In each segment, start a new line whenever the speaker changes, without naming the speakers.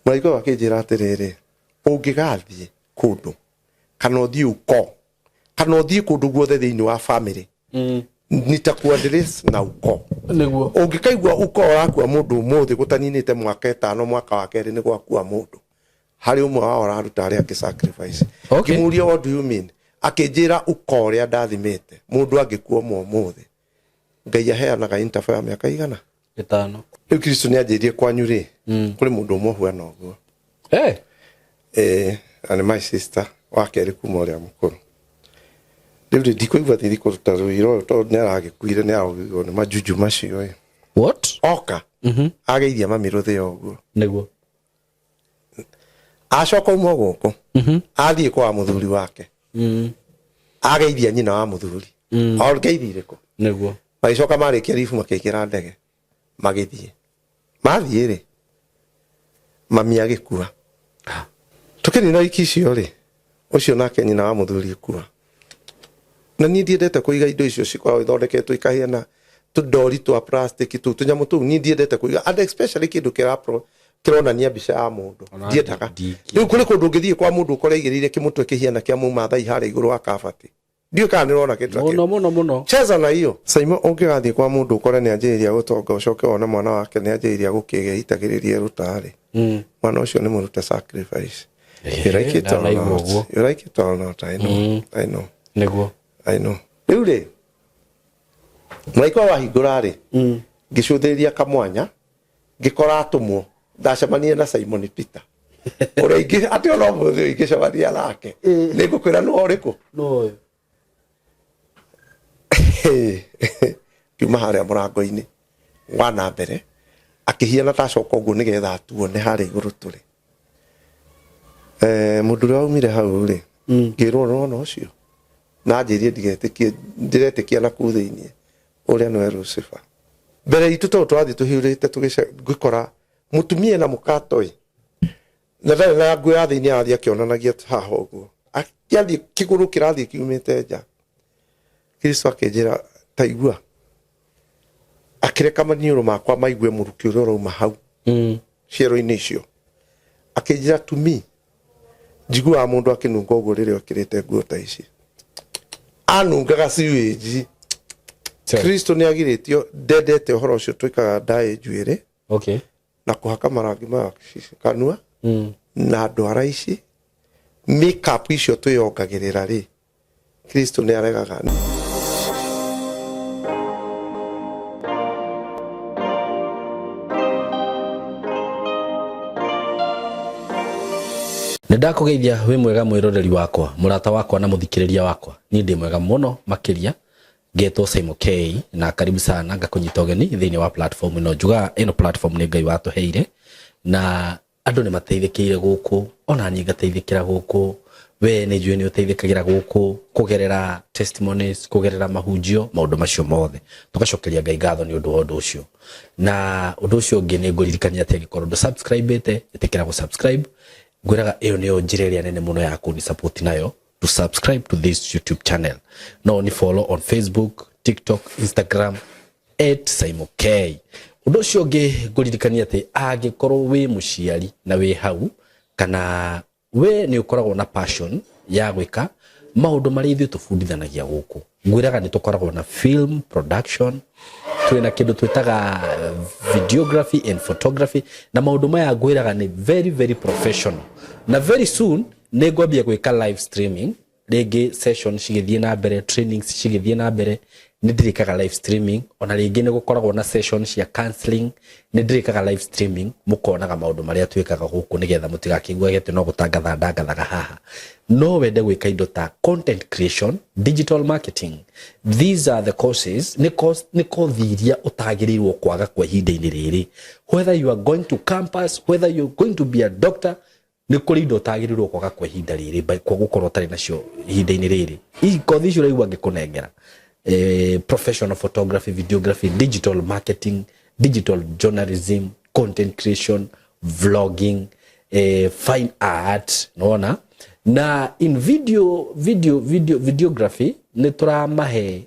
Mũraika ũyũ akĩnjĩra atĩrĩrĩ, ũngĩgathiĩ kũndũ kana ũthiĩ ukoo kana ũthiĩ kũndũ guothe thĩinĩ wa family, nitakuaddress na ukoo.
Nĩguo.
Ũngĩkaigua ukoo ũrakua mũndũ ũmũthĩ gũtaninĩte mwaka ĩtano, mwaka wa kerĩ nĩ gwakua mũndũ, harĩ ũmwe wao ũraruta arĩa angĩ sacrifice. Ngĩmũria, "What do you mean?" Akĩnjĩra ukoo ũrĩa ndathimĩte, mũndũ angĩkua ũmwe ũmũthĩ, Ngai aheanaga interval ya mĩaka igana?
5.
Rĩu Kristo nĩ anjĩrie kwanyu rĩ, kũrĩ mũndũ ũmwe ũhuana ũguo. Ĩĩ, na nĩ my sister wa kerĩ kuma ũrĩa mũkũrũ. Rĩu rĩ, ndikũigua thithi kũruta rũira ũyũ tondũ nĩ aragĩkuire, nĩ arogirwo nĩ majunju macio ĩ.
What?
Oka ageithia mami rũthĩa ũguo.
Nĩguo.
Acoka uma gũkũ, athiĩ kwa mũthuri wake, ageithia nyina wa mũthuri o ngeithi irĩkũ.
Nĩguo.
Magĩcoka marĩkia ribu, makĩingĩra ndege, magĩthiĩ. Mathiĩ rĩ, mami agĩkua. Tũkĩnina wiki icio rĩ, ũcio nake nyina wa mũthuri kua. Na niĩ ndiendete kũiga indo icio cikoragwo ithondeketwo ikahiana tũndori twa plastic, tũu tũnyamũ tũu niĩ ndiendete kũiga, and especially kĩndũ kĩronania mbica ya mũndũ.
Ona
ndiendaga.
Ndingĩenda.
Rĩu kũrĩ kũndũ ũngĩthiĩ kwa mũndũ ũkore aigĩrĩire kĩmũtwe kĩhiana kĩa mũmathai harĩa igũrũ wa kabati. Ndiũĩ kana nĩ ũrona kĩndũ ta kĩu.
Mũno mũno mũno.
Cheza na hiyo. Saimo, ũngĩgathiĩ kwa mũndũ ũkore nĩ anjĩrĩria gũtonga, ũcoke wone mwana wake nĩ anjĩrĩria gũkĩgĩa itagĩrĩrie rũtarĩ, mwana ũcio nĩ mũrute sacrifice. You like it or
Ndanaigua
not?
ũguo.
You like it or not? I know. I know.
Nĩguo.
I know. Rĩu rĩ, mũraika ũyũ wahingũra rĩ, ngĩcũthĩrĩria kamwanya, ngĩkora atũmwo. Ndacemania na Simon Peter ũrĩa ingĩ atĩ ona ũmũthĩ ũyũ ingĩcemania nake nĩ ngũkwĩra nĩ ũrĩkũ.
No ũyũ.
Kiuma harĩa mũrango-inĩ wa na mbere, akĩhiana ta acoka ũguo nĩgetha atuone harĩa igũrũ tũrĩ. Mũndũ ũrĩa waumire hau rĩ, ngĩrwo nĩwona ũcio na anjĩrie ndigetĩkie, ndĩretĩkia na kũu thĩiniĩ ũrĩa nĩwe Lucifer mbere itũ, tondũ tũrathiĩ tũhiũrĩte ngĩkora mũtumia na mũkato ĩ, na ndarĩ na nguo ya thĩiniĩ, arathiĩ akĩonanagia haha ũguo, akĩathiĩ kĩgũrũ kĩrathiĩ kiumĩte nja. Kristo akĩnjĩra, ta igua, akĩreka maniũrũ makwa maigue mũrukĩ ũrĩa ũrauma hau ciero-inĩ icio. Akĩnjĩra, to me njiguaga mũndũ akĩnunga ũguo rĩrĩa ũkĩrĩte nguo ta ici, anungaga sewage. Kristo nĩ agirĩtio, ndendete ũhoro ũcio twĩkaga ndaĩ njuĩrĩ na kũhaka marangi ma kanua na ndwara ici, makeup icio twĩyongagĩrĩra rĩ, Kristo nĩ aregaga.
Nĩ ndakũgeithia, wĩ mwega mwĩroreri wakwa, mũrata wakwa na mũthikĩrĩria wakwa. Niĩ ndĩ mwega mũno makĩria. Ngetwo Simon K na karibu sana, ngakũnyita ũgeni thĩinĩ wa platform ĩno. Njugaga ĩno platform nĩ Ngai watũheire na andũ nĩ mateithĩkĩire gũkũ, ona niĩ ngateithĩkĩra gũkũ. We nĩ njũĩ nĩ ũteithĩkagĩra gũkũ kũgerera testimonies, kũgerera mahunjio, maũndũ macio mothe tũgacokeria Ngai ngatho nĩ ũndũ wa ũndũ ũcio. Na ũndũ ũcio ũngĩ, nĩ ngũririkania atĩ angĩkorwo ndũ subscribe-ĩte, ĩtĩkĩra gũ subscribe. Ngwĩraga ĩyo nĩyo njĩra ĩrĩa nene mũno ya kũni support nayo, to subscribe to this YouTube channel. No ni follow on Facebook, TikTok, Instagram @SimoK. Ũndũ ũcio ũngĩ ngũririkania atĩ angĩkorwo wĩ mũciari na wĩ hau, kana we nĩ ũkoragwo na passion ya gwĩka maũndũ marĩa ithuĩ tũbundithanagia gũkũ, ngwĩraga nĩ tũkoragwo na film production, twĩna kĩndũ twĩtaga videography and photography, na maũndũ maya ngwĩraga nĩ very very professional. Na very soon nĩ ngwambia gwĩka live streaming rĩngĩ, session cigĩthiĩ na mbere, trainings cigĩthiĩ na mbere, nĩ ndĩrĩkaga live streaming. Ona rĩngĩ nĩ gũkoragwo na session cia counseling, nĩ ndĩrĩkaga live streaming, mũkonaga maũndũ marĩa twĩkaga gũkũ, nĩgetha mũtigakĩiguage atĩ no gũtangatha ndangathaga haha. No wende gwĩka indo ta content creation, digital marketing, these are the courses, nĩ course, nĩ kothi iria ũtagĩrĩirwo kwaga kwa ihinda-inĩ rĩrĩ. Whether you are going to campus, whether you are going to be a doctor, nĩ kũrĩ indo ũtagĩrĩirwo kwaga kwa ihinda rĩrĩ, kwa gũkorwo ũtarĩ nacio ihinda-inĩ rĩrĩ. Kothi icio ũraigua ngĩkũnengera, professional photography, videography, digital marketing, digital journalism, content creation, vlogging, fine art, nona na in video videography, nĩ tũramahe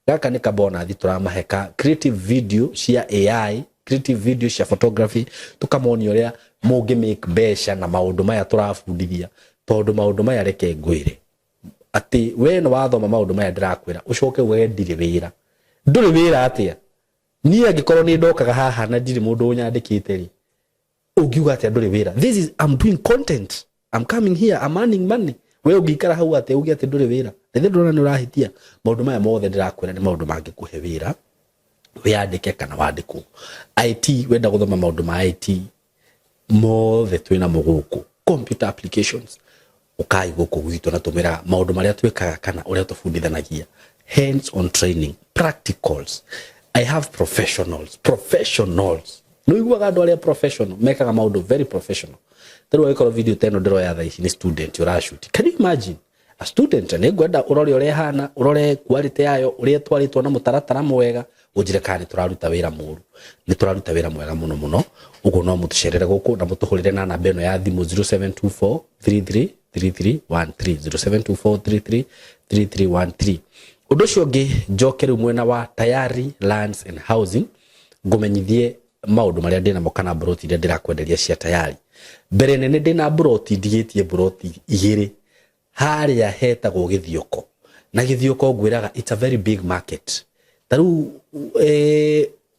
gaka nĩ kabonathi, tũramahe ka creative video cia AI. Creative video cia photography, tũkamonia ũrĩa mũngĩ make mbeca na maũndũ maya tũrabundithia, tondũ maũndũ maya, reke ngwĩre atĩ we nĩ wathoma maũndũ maya ndĩrakwĩra, ũcoke uge ndirĩ wĩra. Ndũrĩ wĩra atĩa? Niĩ angĩkorwo nĩ ndokaga haha na ndirĩ mũndũ ũnyandĩkĩte rĩ, ũngiuga atĩa ndũrĩ wĩra? This is, I'm doing content, I'm coming here, I'm earning money. We ũngĩikara hau atĩa uge atĩ ndũrĩ wĩra? Rĩrĩa ndĩrona nĩ ũrahĩtia. Maũndũ maya mothe ndĩrakwĩra nĩ maũndũ mangĩkũhe wĩra, wĩyandĩke kana wandĩkwo. IT, wenda gũthoma maũndũ ma IT mothe, twĩna mo gũkũ. Computer applications, ũkai gũkũ gwitũ na tũmĩraga maũndũ marĩa twĩkaga kana ũrĩa tũbundithanagia, hands on training, practicals. I have professionals, professionals. Nĩ ũiguaga andũ arĩa professional mekaga maũndũ very professional. Ta rĩu angĩkorwo video ta ĩno ndĩroya thaa ici nĩ student ũrashoot, can you imagine a student? Nĩ ngwenda ũrore ũrĩa ĩhana, ũrore quality yayo, ũrĩa ĩtwarĩtwo na mũtaratara mwega, ũnjĩre kana nĩ tũraruta wĩra mũru. Nĩ tũraruta wĩra mwega mũno mũno. Ũguo no mũtũcerere gũkũ na mũtũhũrĩre na namba ĩno ya thimũ, 0724 33 3313, 0724 333313. Ũndũ ũcio ũngĩ, njoke rĩu mwena wa Tayari Lands and Housing, ngũmenyithie maũndũ marĩa ndĩnamo kana mburoti iria ndĩrakwenderia cia Tayari. Mbere nene ndĩna mburoti, ndigĩtie mburoti igĩrĩ harĩa hetagwo Gĩthioko. Na Gĩthioko ngwĩraga it's a very big market. Ta rĩu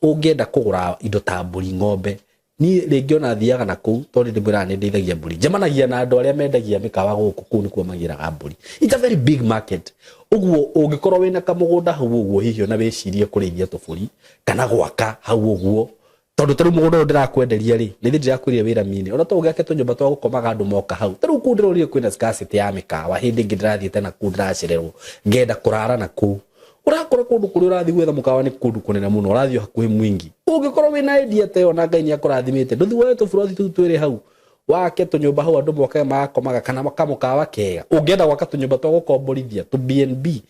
ũngĩenda kũgũra indo ta mbũri, ng'ombe, niĩ rĩngĩ ona thiaga na kũu tondũ ndĩmwĩraga nĩ ndeithagia mbũri, njemanagia na andũ arĩa mendagia mĩkawa gũkũ, kũu nĩkuo magĩraga mbũri. It's a very big market. Ũguo ũngĩkorwo wĩna kamũgũnda hau ũguo, hihi ona wĩcirie kũrĩithia tũbũri kana gwaka hau ũguo, tondũ ta rĩu mũgũnda ũyũ ndĩrakwenderia rĩ, nĩ ndĩrakwĩrire wĩra mini, ona to ũgĩake tũnyũmba twa gũkomaga andũ moka hau. Ta rĩu kũu ndĩrorire kwĩna scarcity ya mĩkawa. Hĩndĩ ĩngĩ ndĩrathiĩte na kũu, ndĩracererwo, ngenda kũrara na kũu, ũrakora kũndũ kũrĩa ũrathiĩ gwetha mũkawa nĩ kũndũ kũnene mũno, ũrathiĩ o hakuhĩ mwingi. Ũngĩkorwo wĩna idea ta ĩyo na Ngai nĩ akũrathimĩte, ndũthiĩ woe tũburoti tũu twĩrĩ hau, wake tũnyũmba hau, andũ moke magakomaga, kana kamũkawa kega. Ũngĩenda gwaka tũnyũmba twa gũkomborithia, tũ B&B,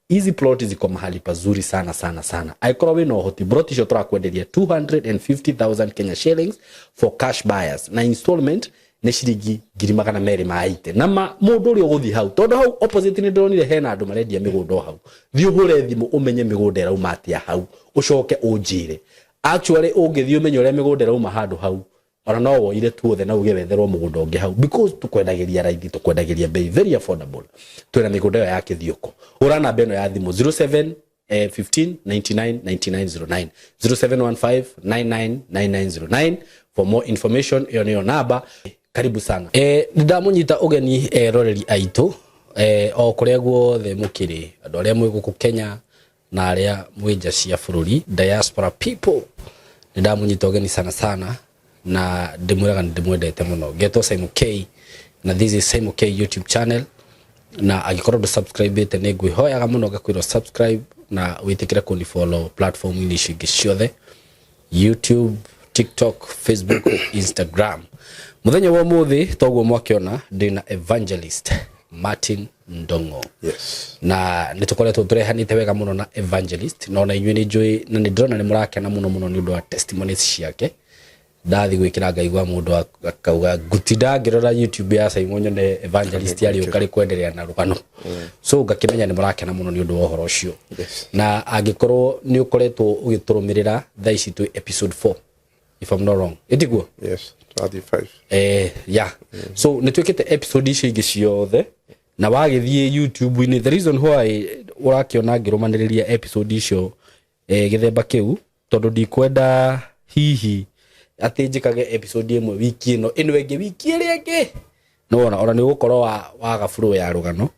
hizi plot ziko mahali pazuri sana sana sana. Angĩkorwo wĩna ũhoti, plot icio tũrakwenderia 250,000 Kenya shillings for cash buyers, na installment nĩ ciringi 280,000. Na ma mũndũ ũrĩa ũgũthiĩ hau, tondũ hau opposite nĩ ndĩronire hena andũ marendia mĩgũnda o hau, thiĩ ũhũre thimũ ũmenye mĩgũnda ĩrauma atĩa hau, ũcoke ũnjĩre. Actually, ũngĩthiĩ ũmenye ũrĩa mĩgũnda ĩrauma handũ hau, ona no woire tuothe na uge wetherwo mũgũnda ũngĩ hau, because tũkwendagĩria raithi, tũkwendagĩria bei very affordable. Twĩna mĩgũnda ĩyo ya Kĩthiũko. Hũra namba ĩno ya thimũ, 07 15 99 99 09, 0715 99 9909 for more information. Ĩyo nĩyo namba. Karibu sana. Nĩ ndamũnyita ũgeni eroreri aitũ o kũrĩa guothe mũkĩrĩ, andũ arĩa mwĩ gũkũ Kenya na arĩa mwĩ nja cia bũrũri, diaspora people, nĩ ndamũnyita ũgeni sana sana na ndĩmwĩraga nĩ ndĩmwendete mũno. Ngetwo Simon K na this is Simon K YouTube channel, na angĩkorwo ndũ subscribe ĩte, nĩ ngwĩhoyaga mũno ngakwĩrwo subscribe na wĩtĩkĩre kũni follow platform-inĩ icio ingĩ ciothe, YouTube, TikTok, Facebook, Instagram. Mũthenya wa ũmũthĩ, toguo mwakĩona, ndĩna Evangelist Martin Ndongo.
Yes.
Na nĩ tũkoretwo tũrehanĩte wega mũno na Evangelist, na ona inyuĩ nĩ njũĩ na nĩ ndĩrona nĩ mũrakena mũno mũno nĩ ũndũ wa testimonies ciake. Ndathi gwĩkĩra, ngaigua mũndũ akauga, "Ngutinda ngĩrora YouTube ya Simon nyone Evangelist arĩũka rĩ kwenderea na rũgano." So ngakĩmenya nĩ mũrakena mũno nĩ ũndũ wa ũhoro ũcio. Na angĩkorwo nĩ ũkoretwo ũgĩtũrũmĩrĩra, thaa ici twĩ episode 4, if I'm not wrong, ĩtiguo?
Yes. 35.
Yeah. So nĩ twĩkĩte episode icio ingĩ ciothe na wagĩthiĩ YouTube-inĩ. The reason why ũrakĩona ngĩrũmanĩrĩria episode icio gĩthemba kĩu, tondũ ndikwenda hihi atĩ njĩkage episode ĩmwe wiki ĩno, ĩno ĩngĩ wiki ĩrĩa ĩngĩ, nĩwona ona nĩ ũgũkorwo waga flow ya rũgano,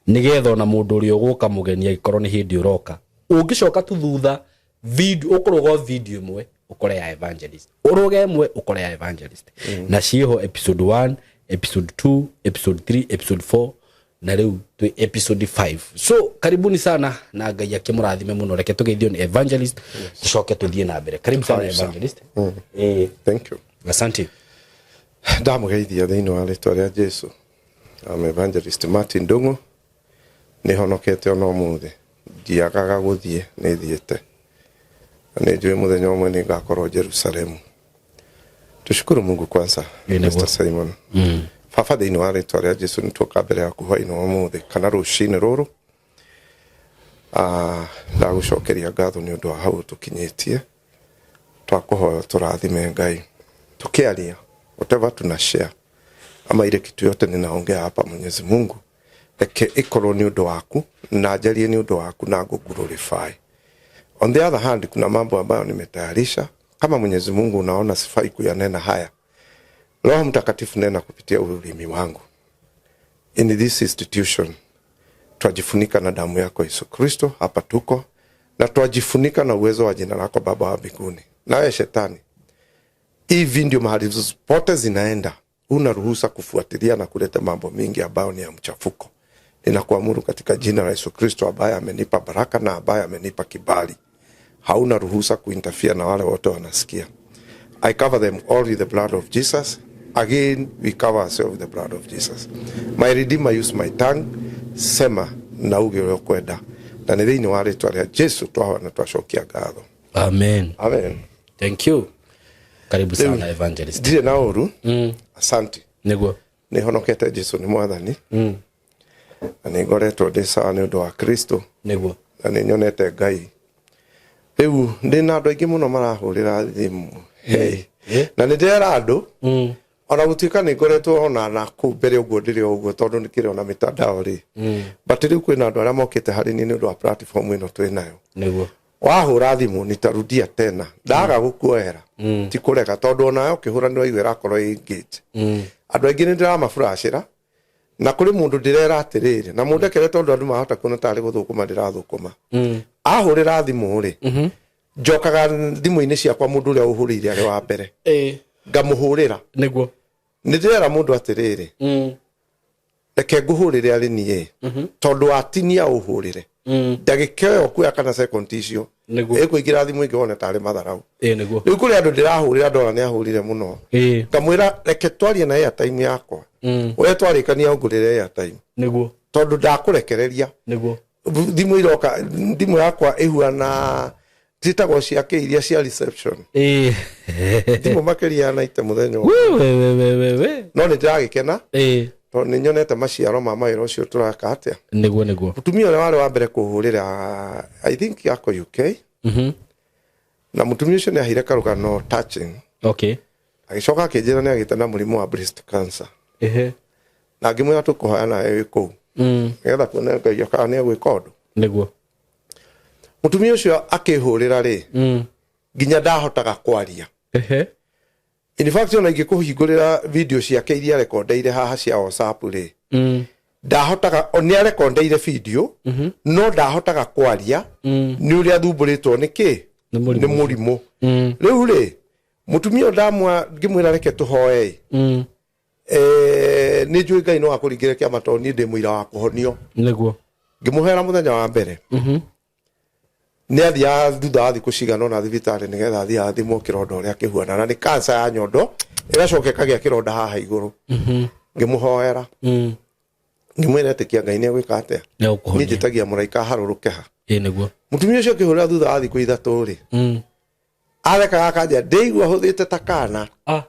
nĩgetha ona mũndũ ũrĩa ũgũka mũgeni, angĩkorwo nĩ hĩndĩ ũroka, ũngĩcoka tu thutha video, ũkũrũga o video ĩmwe ũkore ya Evangelist, ũrũge ĩmwe ũkore ya Evangelist. Na ciĩho episode 1, episode 2, episode 3, episode 4, na rĩu twĩ episode 5. So karibuni sana na Ngai akĩmũrathime mũno. Reke tũgeithio nĩ Evangelist, tũcoke tũthiĩ na mbere. Karibu sana,
Karibu sana.
Evangelist.
Thank you.
Asante.
Ndamũgeithia thĩinĩ wa rĩtwa rĩa Jesu. I'm Evangelist Martin Ndung'u. Nĩ honokete ona ũmũthĩ, ndiagaga gũthiĩ, nĩ thiĩte na nĩ njũĩ mũthenya ũmwe nĩ ngakorwo Jerusalemu. Tushukuru Mungu kwanza.
Ĩ, nĩguo.
Mr. Simon. Baba, thĩinĩ wa rĩtwa rĩa Jesu, nĩ tuoka mbere yaku hwainĩ wa ũmũthĩ kana rũcinĩ rũrũ. Ndagũcokeria ngatho nĩ ũndũ wa hau tũkinyĩtie. Twakuhoya turathime Ngai, tukiaria whatever tuna share ama ile kitu yote ninaongea hapa, Mwenyezi Mungu reke ikorwo ni undu waku na njarie ni undu waku na ngũ glorify. On the other hand, kuna mambo ambayo nimetayarisha. Kama Mwenyezi Mungu unaona sifai kuyanena haya, Roho Mtakatifu nena kupitia ulimi wangu. In this institution twajifunika na damu yako Yesu Kristo, hapa tuko na twajifunika na uwezo wa jina lako Baba wa mbinguni. Nawe shetani, hivi ndio mahali pote zinaenda, huna ruhusa kufuatilia na kuleta mambo mingi ambayo ni ya mchafuko. Ninakuamuru katika jina la Yesu Kristo ambaye amenipa baraka na ambaye amenipa kibali, hauna ruhusa kuinterfere na wale wote wanasikia. I cover them all with the blood of Jesus. Again, we cover ourselves with the blood of Jesus. My Redeemer, use my tongue. Sema na uge ũrĩa ũkwenda. Na nĩ thĩinĩ wa rĩtwa rĩa Jesu twahoya na twacokia ngatho.
Amen.
Amen.
Thank you. Karibu sana, evangelist.
Ndirĩ na ũru. Asante.
Niguo.
Nĩ honokete, Jesu nĩ mwathani. Na nĩ ngoretwo ndĩ sawa nĩ ũndũ wa Kristo.
Niguo.
Na nĩ nyonete Ngai. Rĩu ndĩ na andũ aingĩ mũno marahũrĩra thimũ. Hey. Na nĩ ndĩrera andũ ona gũtuĩka nĩ ngoretwo ona na kũu mbere ũguo ndĩrĩ o ũguo tondũ nĩkĩrĩ ona mĩtandao rĩ, but rĩu kwĩna andũ arĩa mokĩte harĩ niĩ nĩ ũndũ wa platform ĩno twĩ nayo. Wahũra thimũ, nitarudia tena, ndaga gũkuoera ti kũrega, tondũ onawe ũkĩhũra nĩ waigua ĩrakorwo ĩ engaged. Andũ aingĩ nĩ ndĩramafuracĩra na kũrĩ mũndũ ndĩrera atĩrĩrĩ na mũndekere, tondũ andũ mahota kuona tarĩ gũthũkũma ndĩrathũkũma. Ahũrĩra thimũ rĩ, njokaga thimũ-inĩ ciakwa mũndũ ũrĩa ũhũrĩire arĩ wa mbere, ngamũhũrĩra. Nĩ ndĩrera mũndũ atĩrĩrĩ, reke ngũhũrĩre arĩ niĩ, tondũ watinia ũhũrĩre ndagĩka ĩyo kuoya kana second icio ĩkũingĩra thimũ ĩngĩ wone tarĩ matharau. Rĩu kũrĩ andũ ndĩrahũrĩra ndona nĩ ahũrire mũno, ngamwĩra reke twarie na airtime yakwa, ũrĩa twarĩkania ũngũrĩre airtime, tondũ ndakũrekereria. Thimũ iroka, thimũ yakwa ĩhuana ciĩtagwo ciake iria cia reception, thimũ makĩria ya naite mũthenya ũmwe.
We we we we we.
No nĩ ndĩragĩkena tondũ nĩ nyonete maciaro ma mawĩra ũcio tũraka atĩa.
Niguo niguo.
Mũtumia ũrĩa warĩ wa mbere kũhũrĩra, I think yako UK, na mũtumia ũcio nĩ aheire karũgano touching. Agĩcoka akĩnjĩra nĩ agĩte na mũrimũ wa breast cancer, na ngĩmwĩra tũkũhoya nawe wĩ kũu nĩgetha tuone Ngai kana nĩ egwĩka ũndũ. Mũtumia ũcio akĩhũrĩra rĩ, nginya ndahotaga kwaria. In fact, ona ingĩkũhingũrĩra video ciake iria rekondeire haha cia WhatsApp rĩ, ndahotaga nĩ arekondeire video, no ndahotaga kwaria nĩ ũrĩa thumbũrĩtwo nĩ kĩ.
Nĩ mũrimũ.
Nĩ mũrimũ. Rĩu rĩ, mũtumia ũyũ ndamwa ngĩmwĩra reke tũhoe, nĩ njũĩ Ngai no akũringĩre kĩama tondũ niĩ ndĩ mũira wa kũhonio. Ngĩmũhera mũthenya wa mbere, nĩ athiaga thutha wa thikũ cigana ũna thibitarĩ nĩgetha athiĩ athimwo kĩronda ũrĩa kĩhuana, na nĩ cancer ya nyondo ĩgacoka ĩkagĩa kĩronda haha igũrũ. Ngĩmũhoera, ngĩmwĩra ĩtĩkia Ngai nĩ egwĩka atĩa.
Nĩ
Niĩ
egũkũhonia.
Njĩtagia mũraika harũrũke ha.
Ĩ niguo.
Mũtumia ũcio akĩhũrĩra thutha wa thikũ 3 rĩ, arekaga akanja ndĩigua hũthĩte ta kana.
Ah.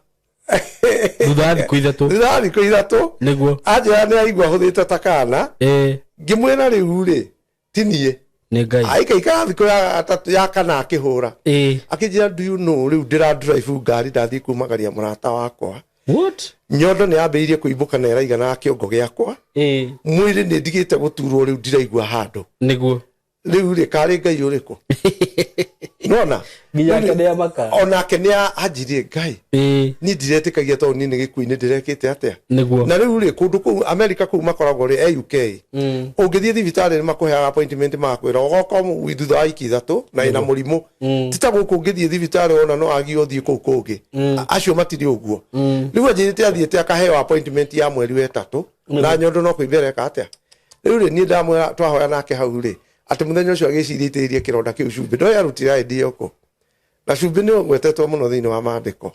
Thutha wa thikũ 3.
Thutha wa thikũ 3. Anjĩra nĩ aigua hũthĩte ta kana. Ngĩmwĩra rĩu rĩ, ti niĩ.
Nĩ Ngai.
Aikaikara thikũ ya gatatũ ya kana akĩhũra, akĩnjĩra, "Do you know, rĩu ndĩra drive ngari ndathiĩ kumagaria mũrata wakwa."
What?
Nyondo nĩ yambĩrĩirie kũimbũka na ĩraigana kĩongo gĩakwa. Mwĩrĩ nĩ ndigĩte gũturwo, rĩu ndiraigua handũ. Rĩu rĩ, karĩ Ngai ũrĩkũ nona?
Nginya ake nĩ amaka.
Onake nĩ anjirie Ngai. Niĩ ndiretĩkagia tondũ niĩ nĩ gĩkuũ-inĩ ndĩrekĩte atĩa. Na rĩu rĩ, kũndũ kũu America kũu makoragwo rĩ e UK, ũngĩthiĩ thibitarĩ nĩ makũheaga appointment, magakwĩra ũgoka thutha wa wiki 3 na ĩna mũrimũ. Ti ta gũkũ ũngĩthiĩ thibitarĩ wona no agio ũthiĩ kũu kũngĩ. Acio matirĩ ũguo. Rĩu anjĩrĩte athiĩte akaheo appointment ya mweri wa ĩtatũ na nyondo no kũimba ĩreka atĩa. Rĩu rĩ, niĩ ndamwĩra twahoya nake hau rĩ, atĩ mũthenya ũcio agĩciria itĩrĩrie kĩronda kĩu cumbĩ, ndoĩ arutire idea ũkũ, na cumbĩ nĩ ũgwetetwo mũno thĩinĩ wa maandĩko.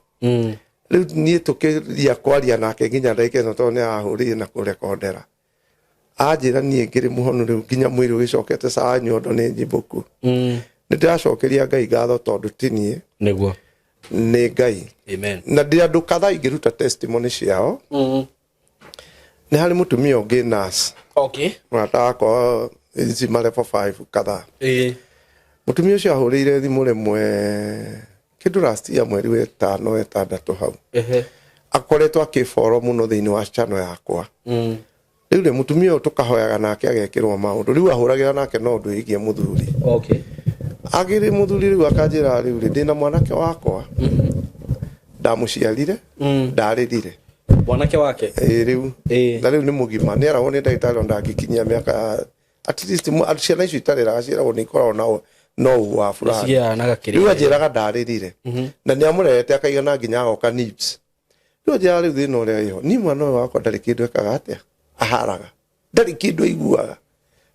Rĩu niĩ tũkĩria kwaria nake nginya ndagĩka ĩno, tondũ nĩ arahũrĩire na kũrekondera, anjĩra niĩ ngĩrĩ mũhonu rĩu, nginya mwĩrĩ ũgĩcokete sawa, nyondo nĩ njimbũku. Nĩ ndĩracokeria Ngai ngatho tondũ ti niĩ, nĩ Ngai.
Amen.
Na ndĩ andũ kadhaa ingĩruta testimony ciao. Nĩ harĩ mũtumia ũngĩ nurse, mũrata wakwa ici ma level 5 kadhaa. Mũtumia ũcio ahũrĩire thimũ rĩmwe. Kĩndũ last year mweri wa ĩtano ĩtandatũ hau.
Ehe.
Akoretwo akĩboro mũno thĩinĩ wa channel yakwa. Rĩu rĩ, mũtumia ũyũ tũkahoyaga nake agekĩrwo maũndũ, rĩu ahũragĩra nake no ũndũ wĩgiĩ mũthuri.
Okay.
Agĩrĩ mũthuri rĩu akanjĩra, rĩu rĩ, ndĩna mwanake wakwa ndamũciarire, ndarĩrire.
Mwanake wake.
Ĩ rĩu.
Ĩ.
Na rĩu nĩ mũgima, nĩ aragwo nĩ ndagĩtarĩ ona ndangĩkinyia mĩaka at least ciana icio itarĩraga ciĩragwo nĩ ikoragwo na no wa fulani.
Cigĩaga na gakĩrĩ.
Rĩu anjĩraga ndarĩrire na nĩ amũrerete akaigana nginya agoka nibs. Rĩu anjĩraga rĩu thĩna ũrĩa wĩho ni mwana ũyũ wakwa ndarĩ kĩndũ ekaga, atĩa aharaga, ndarĩ kĩndũ aiguaga,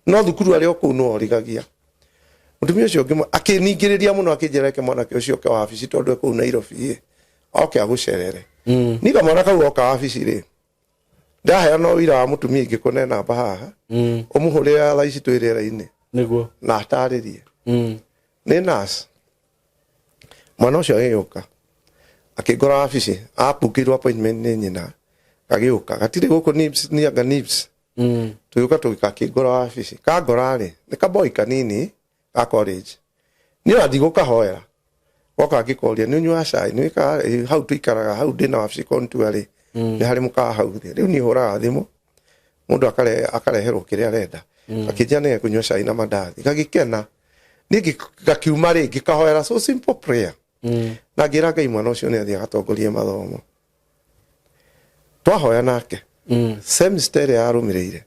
no thukuru arĩ o kũu no origagia. Mũtumia ũcio ũngĩ akĩningĩrĩria mũno, akĩnjĩra reke mwanake ũcio oke wabici tondũ e kũu Nairobi ĩ, oke agũcerere. Ni kamwana kau oka wabici rĩ, ndaheana ũira wa mũtumia ingĩkũne namba haha, ũmũhũrĩre thaa ici twĩ rĩera-inĩ.
Nĩguo.
Na atarĩrie. Nĩ nurse. Mwana ũcio agĩũka akĩngora wabici, abukĩirwo appointment nĩ nyina, agĩũka gatirĩ gũkũ nibs, nĩ anga nibs. Tũgĩũka tũgĩka akĩngora wabici, kangora rĩ, nĩ kaboi kanini ga college, niĩ ona ndigũkahoera, goka ngĩkoria, nĩ ũnyuaga cai, nĩ wĩkaga hau tũikaraga hau ndĩna wabici kontua rĩ, nĩ harĩ mũkawa hau thĩ. Rĩu niĩ hũraga thimũ, mũndũ akareherwo kĩrĩa arenda. Akĩnjĩra nĩ kũnyua cai na mandathi, gagĩkena. Niĩ gakiuma rĩ, ngĩkahoera so simple prayer na ngĩra Ngai mwana ũcio nĩ athiĩ agatongorie mathomo. Twahoya nake, semester ĩrĩa yarũmĩrĩire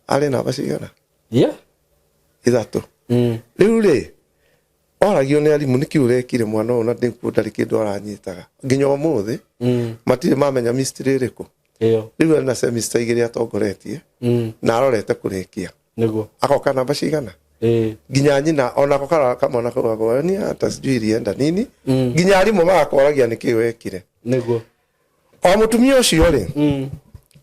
arĩ namba cigana? 3. Rĩu rĩ, oragio nĩ arimũ, nĩkĩ ũrekire mwana ũyũ na ndĩkuo ndarĩ kĩndũ aranyitaga? Nginya ũmũthĩ matirĩ mamenya mystery ĩrĩkũ.
Ĩyo.
Rĩu arĩ na semester 2 atongoretie na arorete kũrĩkia. Agoka namba cigana? Nginya nyina onako karora kamwana kau gakoria ni hata sijui ilienda nini. Nginya arimũ magakoragia nĩkĩ wekire. O mũtumia ũcio rĩ,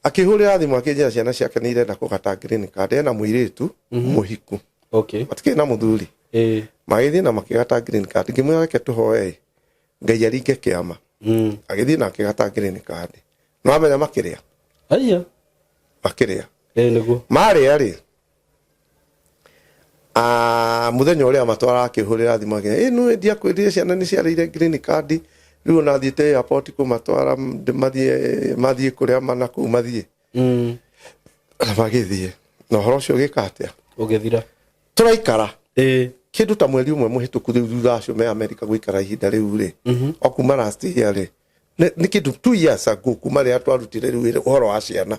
akĩhũrĩra thimũ akĩnjĩra ciana ciake nĩ irenda kũgata green card, ena mũirĩtu mũhiku. Matikĩrĩ na mũthuri. Magĩthiĩ na makĩgata green card. Ngĩmwĩra reke tũhoe Ngai aringe kĩama. Agĩthiĩ na akĩgata green card. No amenya makĩrĩa.
Aya.
Makĩrĩa.
Ĩ nĩguo.
Marĩa rĩ, mũthenya ũrĩa matwara akĩhũrĩra thimũ akĩra, ĩ nĩ ndiakwĩrire ciana nĩ ciarĩire green card, rĩu ona thiĩte airport kũmatwara mathiĩ kũrĩa mana kũu mathiĩ. Na magĩthiĩ na ũhoro ũcio ũgĩka atĩa?
Ũgĩthira.
Tũraikara
Ĩ.
kĩndũ ta mweri ũmwe mũhĩtũku rĩu, thutha acio me America gũikara ihinda rĩu rĩ, o kuma last year rĩ, nĩ kĩndũ 2 years ago kuma rĩrĩa twarutire rĩu ũhoro wa ciana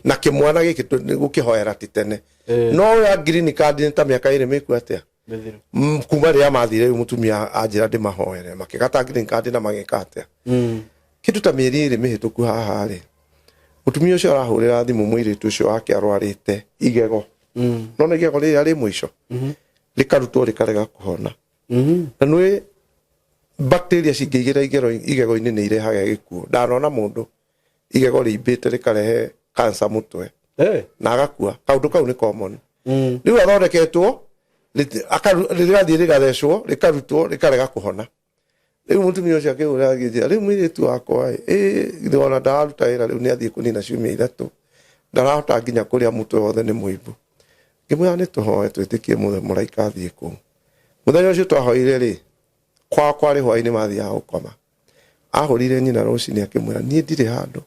na kĩmwana gĩkĩ gũkĩhoera ti tene. No ya green card nĩ ta mĩaka 2 mĩku atĩa?
Mĩthiru.
Kuma rĩrĩa mathire rĩu, mũtumia anjĩra ndĩmahoere, makĩgata green card na magĩka atĩa? Kĩndũ ta mĩeri 2 mĩhĩtũku haha rĩ, mũtumia ũcio arahũrĩra thimũ mũirĩtu ũcio wake arwarĩte igego. Nona igego rĩrĩa rĩ mũico rĩkarutwo rĩkarega kũhona. Na nĩ bacteria cingĩigĩra igego-inĩ nĩ irehaga gĩkuũ. Ndanona mũndũ igego rĩimbĩte rĩkarehe cancer mũtwe na agakua. Kaũndũ kau nĩ common. Rĩu athondeketwo rĩgathiĩ rĩgathecwo, rĩkarutwo, rĩkarega kũhona. Rĩu mũtumia ũcio akĩhũra akĩnjĩra, rĩu mũirĩtu wakwa ĩ ĩ ona ndararuta wĩra, rĩu nĩ athiĩ kũnina ciumia 3, ndarahota nginya kũrĩa, mũtwe wothe nĩ mũimbu. Ngĩmwĩra nĩ tũhoe twĩtĩkie mũraika athiĩ kũu. Mũthenya ũcio twahoire rĩ, kwao kwarĩ hwaĩ-inĩ, mathiaga gũkoma, ahũrire nyina rũcinĩ akĩmwĩra, niĩ ndirĩ handũ.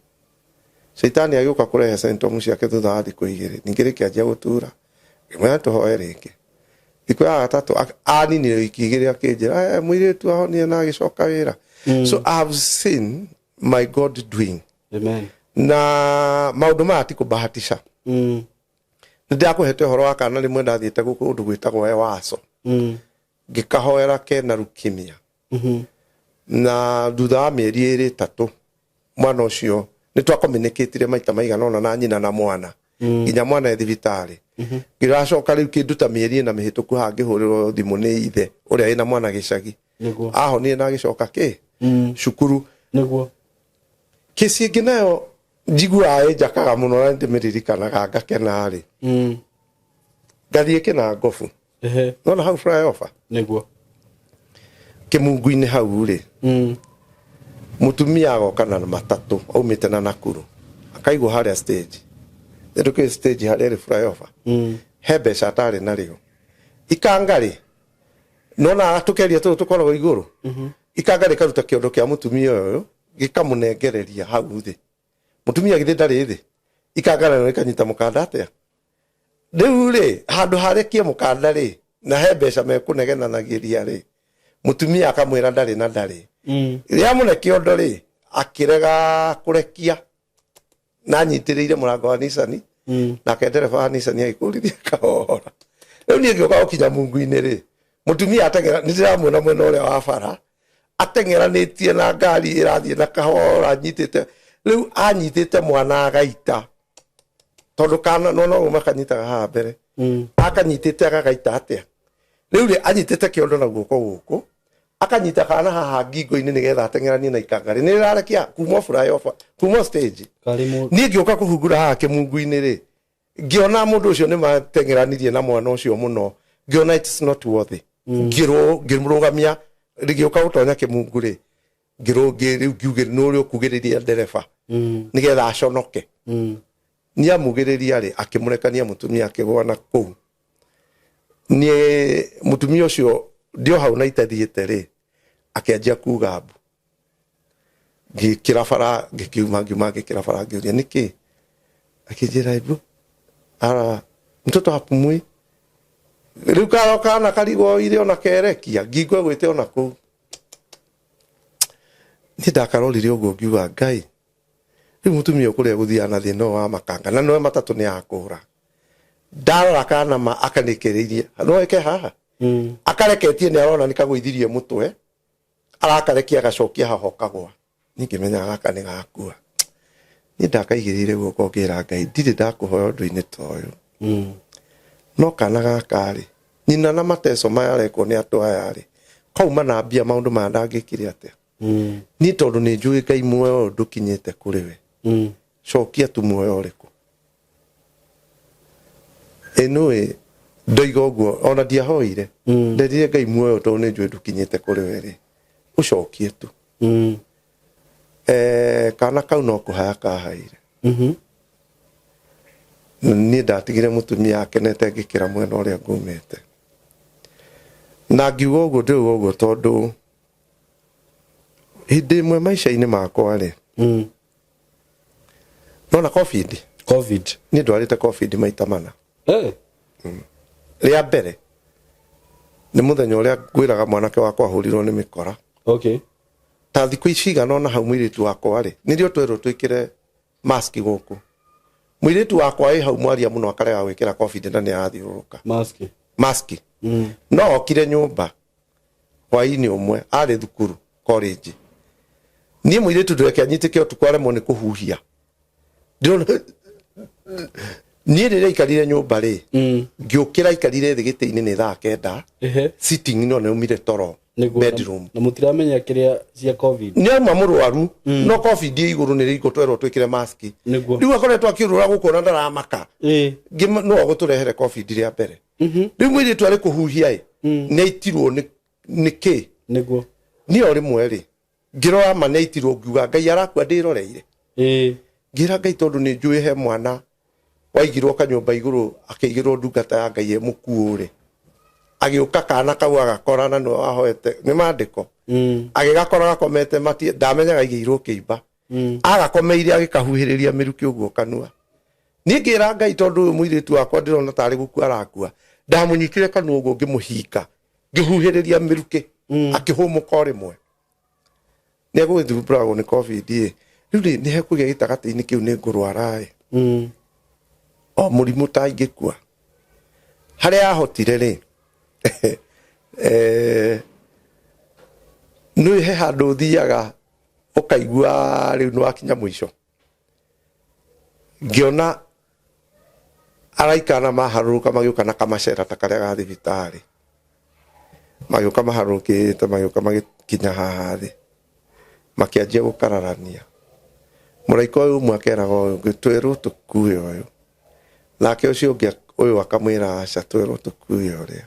Caitani agĩũka kũrehe symptoms ciake thutha wa thikũ 2, ningĩ rĩkĩanjia gũtura. Ngĩmwĩra tũhoe rĩngĩ. Thikũ ya gatatũ aninire wiki 2 akĩnjĩra, "Eh, mũirĩtu ahonire na agĩcoka wĩra." So I have seen my God doing.
Amen.
Na maũndũ maya ti kũbahatisha. Nĩ ndakũhete ũhoro wa kana rĩmwe ndathiĩte gũkũ kũndũ gwĩtagwo Ewaso, ngĩkahoera kena leukemia, na thutha wa mĩeri 2 3 mwana ũcio nĩ twacommunicatire maita maigana ũna na nyina na mwana, nginya mwana e thibitarĩ. Ngĩracoka rĩu kĩndũ ta mĩeri 4 mĩhĩtũku haha, ngĩhũrĩrwo thimũ nĩ ithe ũrĩa wĩna mwana gĩcagi. Ahonire na agĩcoka kĩ cukuru. Kĩci ĩngĩ nayo njiguaga ĩnjakaga mũno na ndĩmĩririkanaga ngakena rĩ, ngathiĩ Kĩnangobu. Nona hau flyover?
Nĩguo.
Kĩmungu-inĩ hau rĩ, mũtumia agoka na matatũ aumĩte na Nakuru, akaigwo harĩa stage ndũkĩ stage harĩa ĩrĩ flyover. He mbeca atarĩ narĩo ikanga rĩ, nona tũkeria tũtũ tũkoragwo igũrũ. Ikanga rĩkaruta kĩondo kĩa mũtumia ũyũ, gĩkamũnengereria hau thĩ. Mũtumia githĩ ndarĩ thĩ? Ikanga narĩo rĩkanyita mũkanda atĩa? Rĩu rĩ, handũ harekie mũkanda rĩ, na he mbeca mekũnegenanagĩria rĩ, mũtumia akamwĩra ndarĩ na ndarĩ. Rĩamũne kĩondo rĩ, akĩrega kũrekia, na anyitĩrĩire mũrango wa Nissan. Nake ndereba wa Nissan agĩkũrithia kahora. Rĩu niĩ ngĩũka gũkinya mungu-inĩ rĩ, mũtumia ateng'era, nĩ ndĩramuona mwena ũrĩa wa bara ateng'eranĩtie na ngari ĩrathiĩ na kahora, anyitĩte rĩu anyitĩte mwana agaita, tondũ kana no no makanyitaga haha mbere. Akanyitĩte agagaita atĩa? Rĩu rĩ, anyitĩte kĩondo na guoko gũkũ, akanyita kana haha ngingo-inĩ nĩgetha ateng'eranie na ikanga rĩ, nĩ rĩrarekia kuma flyover, kuma stage.
Karĩ
Niĩ ngĩũka kũhungura haha kĩmungu-inĩ rĩ, ngĩona mũndũ ũcio nĩ mateng'eranirie na mwana ũcio mũno, ngĩona it's not worthy. Ngĩmũrũgamia, rĩgĩũka gũtonya kĩmungu rĩ, rĩu ngiuge nĩ ũrĩa ũkugĩrĩria ndereba nĩgetha aconoke. Nĩ amugĩrĩria rĩ, akĩmũrekania, mũtumia akĩgũa na kũu. Niĩ mũtumia ũcio ndio hau na itathiĩte rĩ, akĩanjia kuga mbu. Ngĩkĩra bara, ngĩkiuma, ngiuma, ngĩkĩra bara, ngĩũria nĩkĩ, akĩnjĩra hebu ara mtoto hapumui. Rĩu karo kana karigwo ire ona kerekia ngingo ĩgwĩte ona kũu. Niĩ ndakarorire ũguo, ngiuga Ngai, rĩu mũtumia ũkũrĩa gũthiaga na thĩna ũyũ wa makanga na nĩwe matatũ nĩ akũra. Ndarora kana ma akanĩkĩrĩirie no ĩke haha. Akareketie, nĩ arona nĩ kagũithirie mũtwe, arakarekia, agacokia haha, ũkagwa. Niĩ ngĩmenya gaka nĩ gakua. Niĩ ndakaigĩrĩire guoko, ngĩra Ngai, ndirĩ ndakũhoya ũndũ-inĩ ta ũyũ, no kana gaka rĩ, nyina na mateco maya arekwo nĩ andũ aya rĩ, kauma na mbia maũndũ maya ndangĩkire atĩa? Niĩ tondũ nĩ njũĩ Ngai muoyo ũyũ ndũkinyĩte kũrĩ we, cokia tu muoyo ũrĩkũ ĩnũĩ. Ndoiga ũguo, ona ndiahoire. Nderire Ngai, muoyo tondũ nĩ njũĩ ndũkinyĩte kũrĩ we rĩ, ũcokie tu. Kana kau no kũhaya kahaire. Niĩ ndatigire mũtumia akenete, ngĩkĩra mwena ũrĩa ngumĩte, na ngiuga ũguo, ndĩuga ũguo tondũ hĩndĩ ĩmwe maica-inĩ makwa rĩ, nona COVID.
COVID.
Niĩ ndwarĩte COVID maita mana.
Eh.
Rĩa mbere nĩ mũthenya ũrĩa ngwĩraga mwanake wakwa ahũrirwo nĩ mĩkora. Ta thikũ cigana ona hau, mũirĩtu wakwa rĩ, nĩrĩo twerwo twĩkĩre mask gũkũ. Mũirĩtu wakwa ĩ hau mwaria mũno, akarega gwĩkĩra COVID na nĩ arathiũrũrũka.
Mask.
Mask. No okire nyũmba hwainĩ ũmwe, arĩ thukuru college. Niĩ mũirĩtu ndũreke anyitĩke ũtukũ aremwo nĩ kũhuhia. Ndĩrona niĩ rĩrĩa aikarire nyũmba rĩ, ngĩũkĩra, aikarire thĩ gĩtĩ-inĩ nĩ thaa 9. Sitting no nĩaumire toro.
Nĩguo.
Bedroom.
Na mũtiramenya kĩrĩa cia COVID.
Nĩ auma mũrwaru, no COVID ĩ igũrũ, nĩ rĩngũ twerwo twĩkĩre mask. Rĩu akoretwo akĩũrũra gũkũ na ndaramaka. No agũtũrehere COVID rĩa mbere. Rĩu mũirĩtu arĩ kũhuhia ĩ, nĩ aitirwo nĩ kĩ. Niĩ o rĩmwe rĩ, ngĩrora ma nĩ aitirwo, ngiuga Ngai arakua ndĩroreire. Ngĩra Ngai, tondũ nĩ njũĩ he mwana waigirwo kanyũmba igũrũ, akĩigĩrwo ndungata ya Ngai ĩ mũkuũ rĩ, agĩũka kana kau agakora, na nĩwe wahoete nĩ mandĩko. Agĩgakora gakomete mati, ndamenyaga aigĩirwo kĩimba. Agakomeire, agĩkahuhĩrĩria mĩrukĩ ũguo kanua. Niĩ ngĩra Ngai, tondũ ũyũ mũirĩtu wakwa ndĩrona tarĩ gũkua arakua, ndamũnyitire kanua ũguo, ngĩmũhinga, ngĩhuhĩrĩria mĩrukĩ. Akĩhũmũka o rĩmwe. Nĩ egũgĩthumbũragwo nĩ COVID ĩ. Rĩu rĩ, nĩ hekũgĩa gĩtagatĩ-inĩ kĩu, nĩ ngũrwara ĩ, o mũrimũ ta ingĩkua harĩa ahotire rĩ, nĩ he handũ ũthiaga ũkaigua rĩu nĩ wakinya mũico. Ngĩona araika na maharũrũka, magĩũka na kamacera ta karĩa ga thibitarĩ, magĩũka maharũrũkĩte, magĩũka magĩkinya haha thĩ, makĩanjia gũkararania. Mũraika ũyũ ũmwe akeraga ũyũ ũngĩ, "Twerwo tũkue ũyũ," nake ũcio ũngĩ ũyũ akamwĩra, "Aca, twerwo tũkue ũrĩa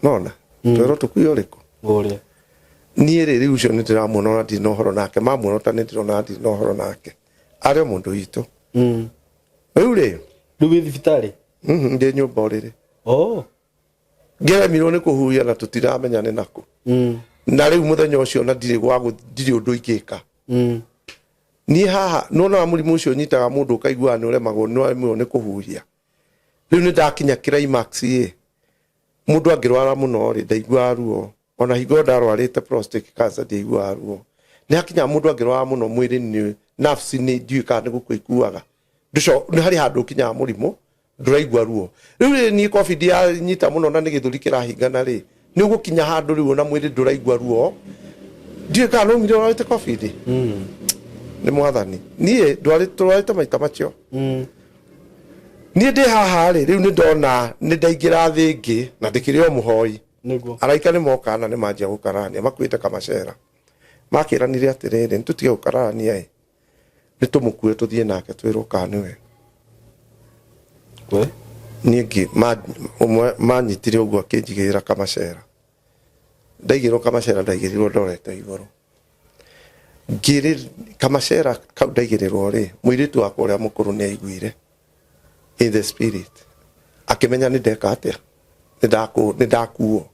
nona twerwo tũkue ũrĩkũ."
Ũrĩa.
Niĩ rĩ, rĩu ũcio nĩ ndĩramuona, ona ndirĩ na ũhoro nake, mamuona ta nĩ ndĩrona ndirĩ na ũhoro nake, arĩ o mũndũ witũ. Rĩu rĩ,
Rĩu wĩ thibitarĩ?
Ndĩ nyũmba ũrĩrĩ.
Oh.
Ngĩremirwo nĩ kũhuhia na tũtiramenya nĩ nakũ. Na rĩu mũthenya ũcio na ndirĩ gwa ndirĩ ũndũ ingĩka. Niĩ haha nĩwonaga mũrimũ ũcio ũnyitaga mũndũ ũkaiguaga nĩ ũremagwo nĩ ũremagwo nĩ kũhuhia. Rĩu nĩ ndakinya climax ĩ, mũndũ angĩrwara mũno rĩ, ndaiguaga ruo. Ona hingo ĩyo ndarwarĩte prostate cancer ndiaiguaga ruo. Nĩ hakinyaga mũndũ angĩrwara mũno mwĩrĩ nĩ nerves nĩ ndiũĩ kana nĩ gũkua ikuaga. Nĩ harĩ handũ ũkinyaga mũrimũ ndũraigua ruo. Rĩu rĩrĩ niĩ COVID yanyita mũno na nĩ gĩthũri kĩrahingana rĩ, nĩ ũgũkinya handũ rĩu ona mwĩrĩ ndũraigua ruo. Ndiũĩ kana nĩ umire ũrwarĩte COVID. Nĩ mwathani. Niĩ tũrwarĩte maita macio. Niĩ ndĩ haha rĩ, rĩu nĩ ndona nĩ ndaingĩra thĩ ĩngĩ na ndĩkĩrĩ o mũhoi.
Nĩguo.
Araika nĩ moka na nĩ manjia gũkararania makuĩte kamacera. Makĩranire atĩrĩrĩ, nĩ tũtige gũkararania ĩ, nĩ tũmũkue tũthiĩ nake twĩrwo kana nĩwe.
We?
Niĩ ngĩ, ma, ũmwe manyitire ũguo akĩnjigĩrĩra kamacera. Ndaigĩrwo kamacera ndaigĩrĩirwo ndorete igũrũ. Ngĩrĩ, kamacera kau ndaigĩrĩrwo rĩ, mũirĩtu wakwa ũrĩa mũkũrũ nĩ aiguire in the spirit. Akĩmenya nĩ ndeka atĩa, nĩ ndakuo.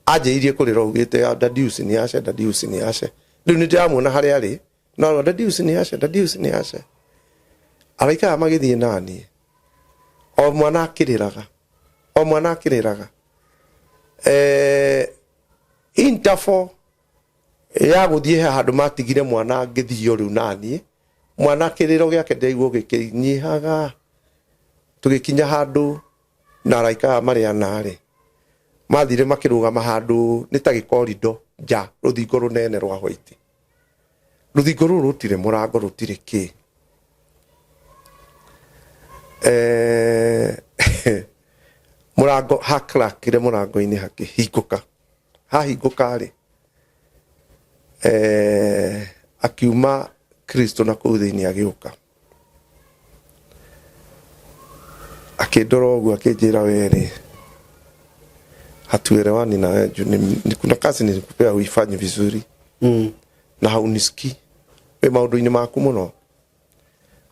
Anjĩrĩirie kũrĩra augĩte daddy usiniache, daddy usiniache. Rĩu nĩ ndĩramuona harĩa arĩ, no daddy usiniache, daddy usiniache. Araika aya magĩthiĩ naniĩ, o mwana akĩrĩraga, o mwana akĩrĩraga. Interval ya gũthiĩ he handũ matigire mwana ngĩthio rĩu naniĩ, mwana kĩrĩro gĩake ndĩraigua gĩkĩnyihaga. Tũgĩkinya handũ na araika aya marĩ ana rĩ, mathire makĩrũgama handũ nĩ ta gĩkorindo nja, rũthingo rũnene rwa white. Rũthingo rũrũ rũtirĩ mũrango, rũtirĩ kĩ. Mũrango hakrakire mũrango-inĩ hakĩhingũka. Hahingũka rĩ, akiuma Kristo na kũu thĩinĩ agĩũka. Akĩndora ũguo akĩnjĩra we rĩ, hatuelewani na wewe juu kuna kazi nilikupea huifanyi vizuri. Na haunisikii. Wĩ maũndũ-inĩ maku mũno.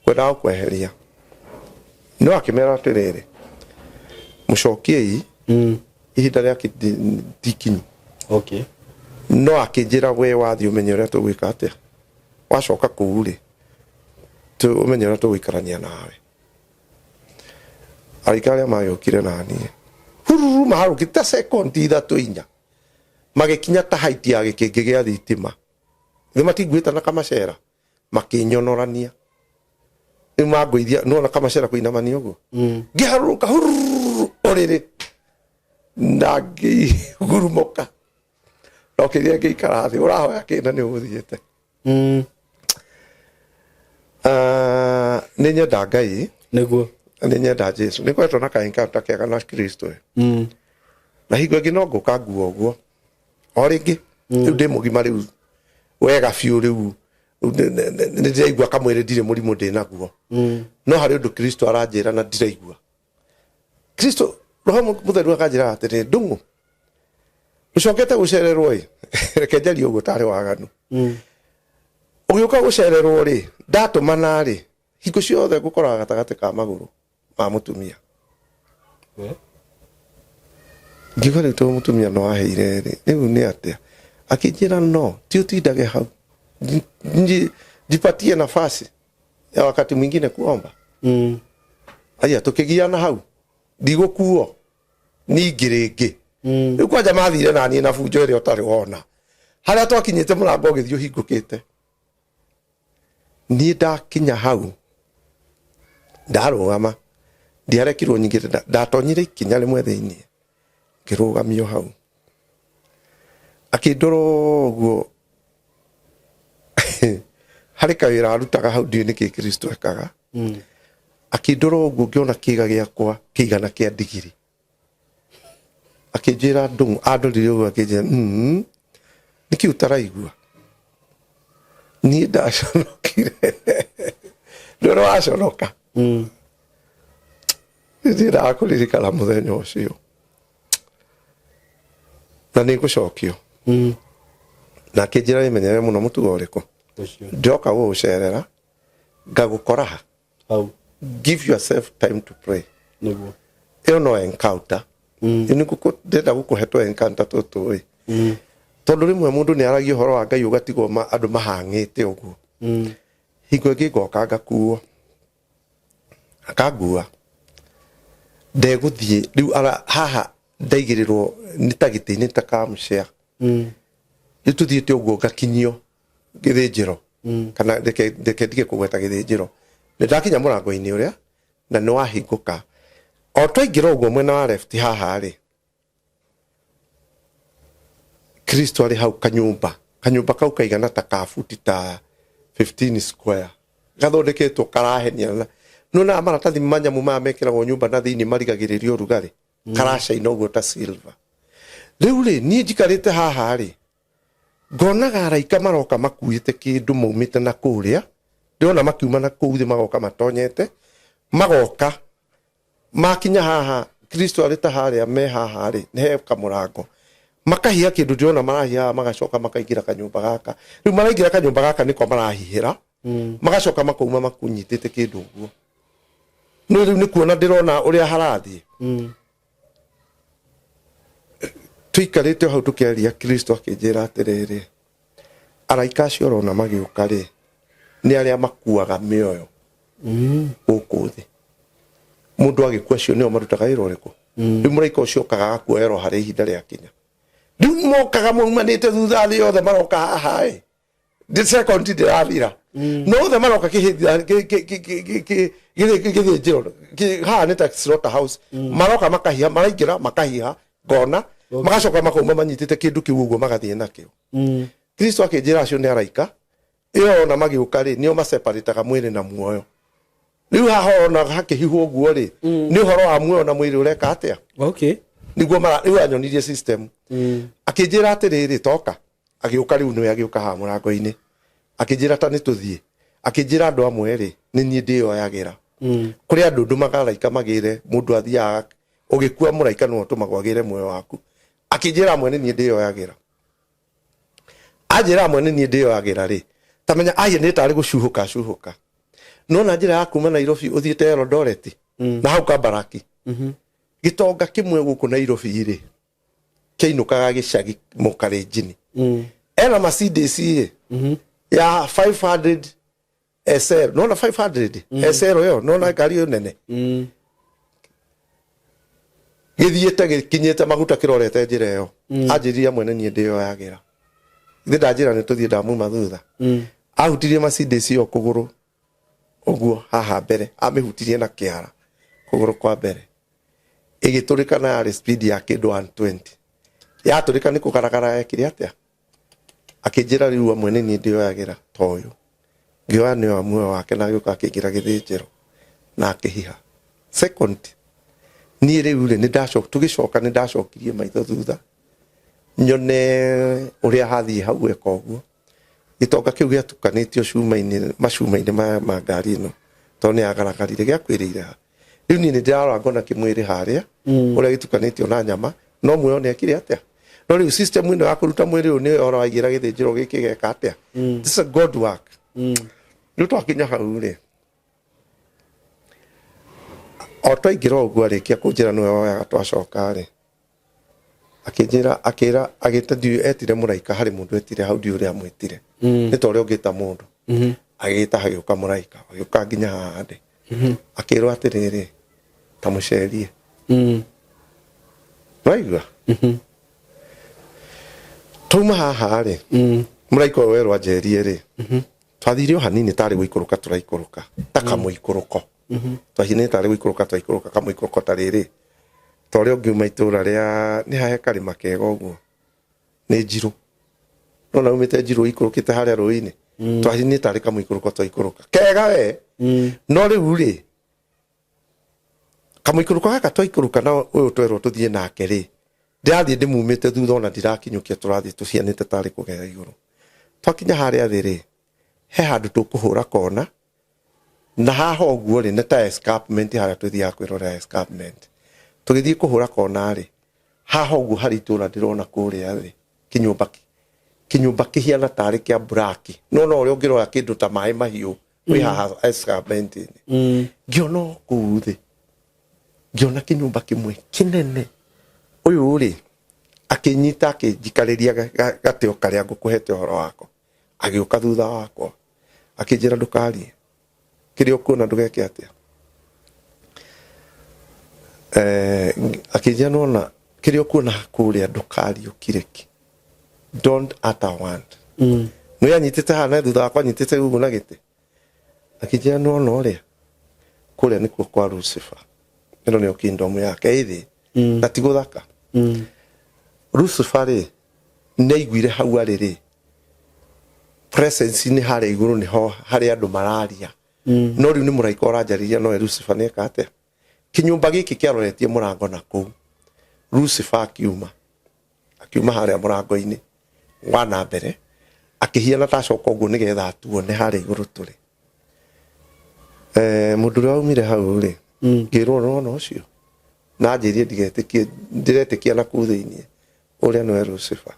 Kwendaga gũkweheria. No akĩmera atĩrĩrĩ, mũcokiei ihinda rĩake ti ikinyu. No akĩnjĩra we wathiĩ ũmenye ũrĩa tũgwĩka atĩa. Wacoka kũu rĩ, ũmenye ũrĩa tũgũikarania nawe. Araika arĩa magĩũkire naniĩ, hururu maharũkĩte ta sekondi ithatũ inya, magĩkinya ta height ya gĩkĩngĩ gĩa thitima. Nĩ matinguĩte na kamacera, makĩnyonorania. Rĩu mangũithia, nĩwona kamacera kũinamania ũguo? Ngĩharũrũka hururu ũrĩrĩ na ngĩgurumũka. Ndokĩrire ngĩikara thĩ, ũrahoya kĩ na nĩ ũgũthiĩte. Nĩ nyenda Ngai.
Nĩguo.
Nĩ nyenda Jesu. Nĩ ngoretwo na ka encounter kega na Kristo. Na hingo ĩngĩ no ngũka nguo ũguo. O rĩngĩ, rĩu ndĩ mũgima rĩu wega biũ rĩu. Nĩ ndĩraigua kamwĩrĩ ndirĩ mũrimũ ndĩ naguo. No harĩ ũndũ Kristo aranjĩra na ndiraigua. Kristo, Roho Mũtheru akanjĩra atĩrĩ, Ndung'u, ũcokete gũcererwo ĩ, reke njarie ũguo tarĩ waganu. Ũgĩũka gũcererwo rĩ, ndatũmana rĩ, hingo ciothe ngũkoraga gatagatĩ ka magũrũ ma mũtumia. Ngiuga rĩu tondũ mũtumia no aheire rĩ, rĩu nĩ atĩa? Akĩnjĩra no, ti ũtindage hau. Jipatie nafasi ya wakati mwingine kuomba. Aya, tũkĩgiana hau, ndigũkuo ningĩ rĩngĩ. Rĩu kwanja mathire na niĩ na bunjo ĩrĩa ũtarĩ wona. Harĩa twakinyĩte mũrango ũgĩthiĩ ũhingũkĩte. Niĩ ndakinya hau, ndarũgama, ndiarekirwo nyingĩre, ndatonyire ikinya rĩmwe thĩiniĩ, ngĩrũgamio hau. Akĩndora ũguo, harĩ kawĩra arutaga hau ndiũĩ nĩkĩ Kristo ekaga. Akĩndora ũguo ngĩona kĩga gĩakwa kĩigana kĩa ndigiri. Akĩnjĩra Ndung'u, andorire ũguo akĩnjĩra, nĩkĩ ũtaraigua? Niĩ ndaconokire. Nĩ ũrĩa waconoka. Ndiendaga kũririkana mũthenya ũcio. Na nĩ ngũcokio. Na akĩnjĩra wĩmenyerere mũno mũtugo ũrĩkũ. Ndoka gũgũcerera, ngagũkora ha.
Hau.
Give yourself time to pray.
Nĩguo.
Ĩyo no encounter. Nĩ ndĩrenda gũkũhe tũ encounter tũtũ ĩ. Tondũ rĩmwe mũndũ nĩ aragia ũhoro wa Ngai ũgatigwo andũ mahang'ĩte ũguo. Hingo ĩngĩ ngoka ngakuo, akangua ndegũthiĩ rĩu haha ndaigĩrĩrwo nĩ ta gĩtĩ-inĩ ta kamũcea. Rĩu tũthiĩte ũguo ngakinyio gĩthĩnjĩro, kana reke ndige kũgweta gĩthĩnjĩro. Nĩ ndakinya mũrango-inĩ ũrĩa na nĩ wahingũka. O twaingĩra ũguo mwena wa left haha rĩ, Kristo arĩ hau kanyũmba, kanyũmba kau kaigana ta ka buti ta 15 square, gathondeketwo karahenia na nĩwonaga maratathi manyamũ maya mekĩragwo nyũmba na thĩinĩ marigagĩrĩria ũrugarĩ, karacaina ũguo ta silver. Rĩu rĩ, niĩ njikarĩte haha rĩ, ngonaga araika maroka makuĩte kĩndũ maumĩte na kũrĩa, ndĩrona makiuma na kũu thĩ magoka matonyete, magoka makinya haha Kristo arĩ ta harĩa me haha rĩ, nĩ he kamũrango, makahiha kĩndũ ndĩrona marahiha haha, magacoka makaingĩra kanyũmba gaka. Rĩu maraingĩra kanyũmba gaka nĩko marahihĩra, magacoka makauma makunyitĩte kĩndũ ũguo. No rĩu nĩ kuona ndĩrona ũrĩa harathiĩ. Tũikarĩte o hau tũkĩaria, Kristo akĩnjĩra atĩrĩrĩ, araika acio ũrona magĩũka rĩ, nĩ arĩa makuaga mĩoyo gũkũ thĩ. Mũndũ agĩkua acio nĩo marutaga wĩra ũrĩkũ? Rĩu mũraika ũcio okaga agakuoera o harĩa ihinda rĩakinya. Rĩu mokaga maumanĩte thutha thĩ yothe maroka haha ĩ. The second ndĩrathira. No othe maroka gĩthĩnjĩro. Haha nĩ ta slaughter house. Maroka makahiha, maraingĩra makahiha, ngona, magacoka makauma manyitĩte kĩndũ kĩu ũguo magathiĩ nakĩo. Kristo akĩnjĩra acio nĩ araika, ĩyo ona magĩũka rĩ, nĩo maseparĩtaga mwĩrĩ na muoyo. Rĩu haha ona hakĩhihwo ũguo rĩ, nĩ ũhoro wa muoyo na mwĩrĩ ũreka atĩa? Nĩguo rĩu anyonirie system. Akĩnjĩra atĩrĩrĩ, toka. Agĩũka rĩu nĩwe agĩũka haha mũrango-inĩ. Akĩnjĩra ta nĩ tũthiĩ. Akĩnjĩra andũ amwe rĩ, nĩ niĩ ndĩyoyagĩra. Kũrĩ andũ ndũmaga araika magĩre, mũndũ athiaga, ũgĩkua mũraika nĩwe ũtũmagwo agĩre muoyo waku. Akĩnjĩra amwe nĩ niĩ ndĩyoyagĩra. Anjĩra amwe nĩ niĩ ndĩyoyagĩra rĩ, ta menya ahiĩ nĩ tarĩ gũcuhũka acuhũka. No na njĩra ya kuma Nairobi ũthiĩte Eldoret, na hau Kabaraki. Gĩtonga kĩmwe gũkũ Nairobi rĩ, kĩainũkaga gĩcagi Mũkarenjini. Ena Mercedes rĩ, ya 500 SL, nona 500 SL ĩyo, nona ngari ĩyo nene. Gĩthiĩte gĩkinyĩte maguta kĩrorete njĩra ĩyo. Anjĩrire amwe nĩ niĩ ndĩyoyagĩra. Ithe ndanjĩra nĩ tũthiĩ ndamuma thutha. Ahutirie Mercedes ĩyo kũgũrũ ũguo haha mbere, amĩhutirie na kĩara kũgũrũ kwa mbere. Ĩgĩtũrĩka na yarĩ speed ya kĩndũ 120. Yatũrĩka nĩ kũgaragara yekire atĩa? Akĩnjĩra rĩu amwe nĩ niĩ ndĩyoyagĩra ta ũyũ. Ngĩoya nĩoya muoyo wake na agĩũka akĩingĩra gĩthĩnjĩro na akĩhiha. Second, niĩ rĩu rĩ, tũgĩcoka nĩ ndacokirie maitho thutha nyone ũrĩa hathiĩ hau eka ũguo. Gĩtonga kĩu gĩatukanĩtio cuma-inĩ, macuma-inĩ ma ngari ĩno tondũ nĩ yagaragarire, gĩakuĩrĩire ha? Rĩu niĩ nĩ ndĩrarora ngona kĩmwĩrĩ harĩa ũrĩa gĩtukanĩtio na nyama, no muoyo nĩ ekire atĩa? No rĩu system ĩno ya kũruta mwĩrĩ ũyũ nĩyo ũraigĩra gĩthĩnjĩro gĩkĩ gĩgeka atĩa? This is a God work. Rĩu twakinya hau rĩ, o twaingĩra ũguo arĩkia kũnjĩra nĩwe woyaga twacoka rĩ, akĩnjĩra, akĩra, agĩta ndiũĩ etire mũraika, harĩ mũndũ etire hau ndiũĩ ũrĩa amwĩtire. Nĩ ta ũrĩa ũngĩta mũndũ. Agĩta hagĩũka mũraika, agĩũka nginya haha ndĩ. Akĩrwo atĩrĩrĩ, ta mũcerie. Waigua? Twauma haha rĩ, mũraika ũyũ werwo anjerie rĩ, twathire o hanini tarĩ gũikũrũka tũraikũrũka, ta kamũikũrũko. Twahinĩ tarĩ gũikũrũka twaikũrũka kamũikũrũko ta rĩrĩ. Ta ũrĩa ũngiuma itũra rĩa, nĩ hahe karĩma kega ũguo, nĩ Njirũ. Nona umĩte Njirũ ũikũrũkĩte harĩa rũĩ-inĩ. Twahinĩ tarĩ kamũikũrũko twaikũrũka. Kega we. No rĩu rĩ, kamũikũrũko gaka twaikũrũka na ũyũ twerwo tũthiĩ nake rĩ, ndĩrathiĩ ndĩmumĩte thutha ona ndirakinyũkia, tũrathiĩ tũcianĩte tarĩ kũgera igũrũ. Twakinya harĩa thĩ rĩ, he handũ tũkũhũra kona, na haha ũguo rĩ, nĩ ta escarpment harĩa tũthiaga kwĩrorera escarpment. Tũgĩthiĩ kũhũra kona rĩ, haha ũguo harĩ itũra ndĩrona kũrĩa thĩ, kĩnyũmba kĩhiana tarĩ kĩa black. No no ũrĩa ũngĩrora kĩndũ ta maĩ mahiũ wĩ haha escarpment-inĩ. Ngĩona o kũu thĩ, ngĩona kĩnyũmba kĩmwe kĩnene. Ũyũ rĩ, Akĩnyita akĩnjikarĩria gatĩ o karĩa ngũkũhete ũhoro wako. Agĩũka thutha wakwa akĩnjĩra ndũkarie, kĩrĩa ũkuona ndũgeke atĩa. Akĩnjĩra nona kĩrĩa ũkuona kũrĩa ndũkarie ũkire ki, don't utter a word. Nĩ anyitĩte haha na thutha wakwa anyitĩte ũguo na gĩtĩ. Akĩnjĩra nona ũrĩa kũrĩa nĩkuo kwa Lucifer, ĩno nĩyo kingdom yake ĩthĩ na ti gũthaka. Lucifer rĩ, nĩ aiguire hau arĩ rĩ, presence-inĩ harĩa igũrũ nĩho harĩa andũ mararia. No rĩu nĩ mũraika ũranjarĩria, nowe Lucifer nĩeka atĩa. Kĩnyũmba gĩkĩ kĩaroretie mũrango na kũu. Lucifer akiuma harĩa mũrango-inĩ wa na mbere, akĩhiana ta acoka ũguo nĩgetha atuone harĩa igũrũ tũrĩ. Mũndũ ũrĩa waumire hau rĩ, ngĩrwo nĩwona ũcio, na anjĩrie ndigetĩkie, ndĩretĩkia na kũu thĩiniĩ ũrĩa nĩwe Lucifer,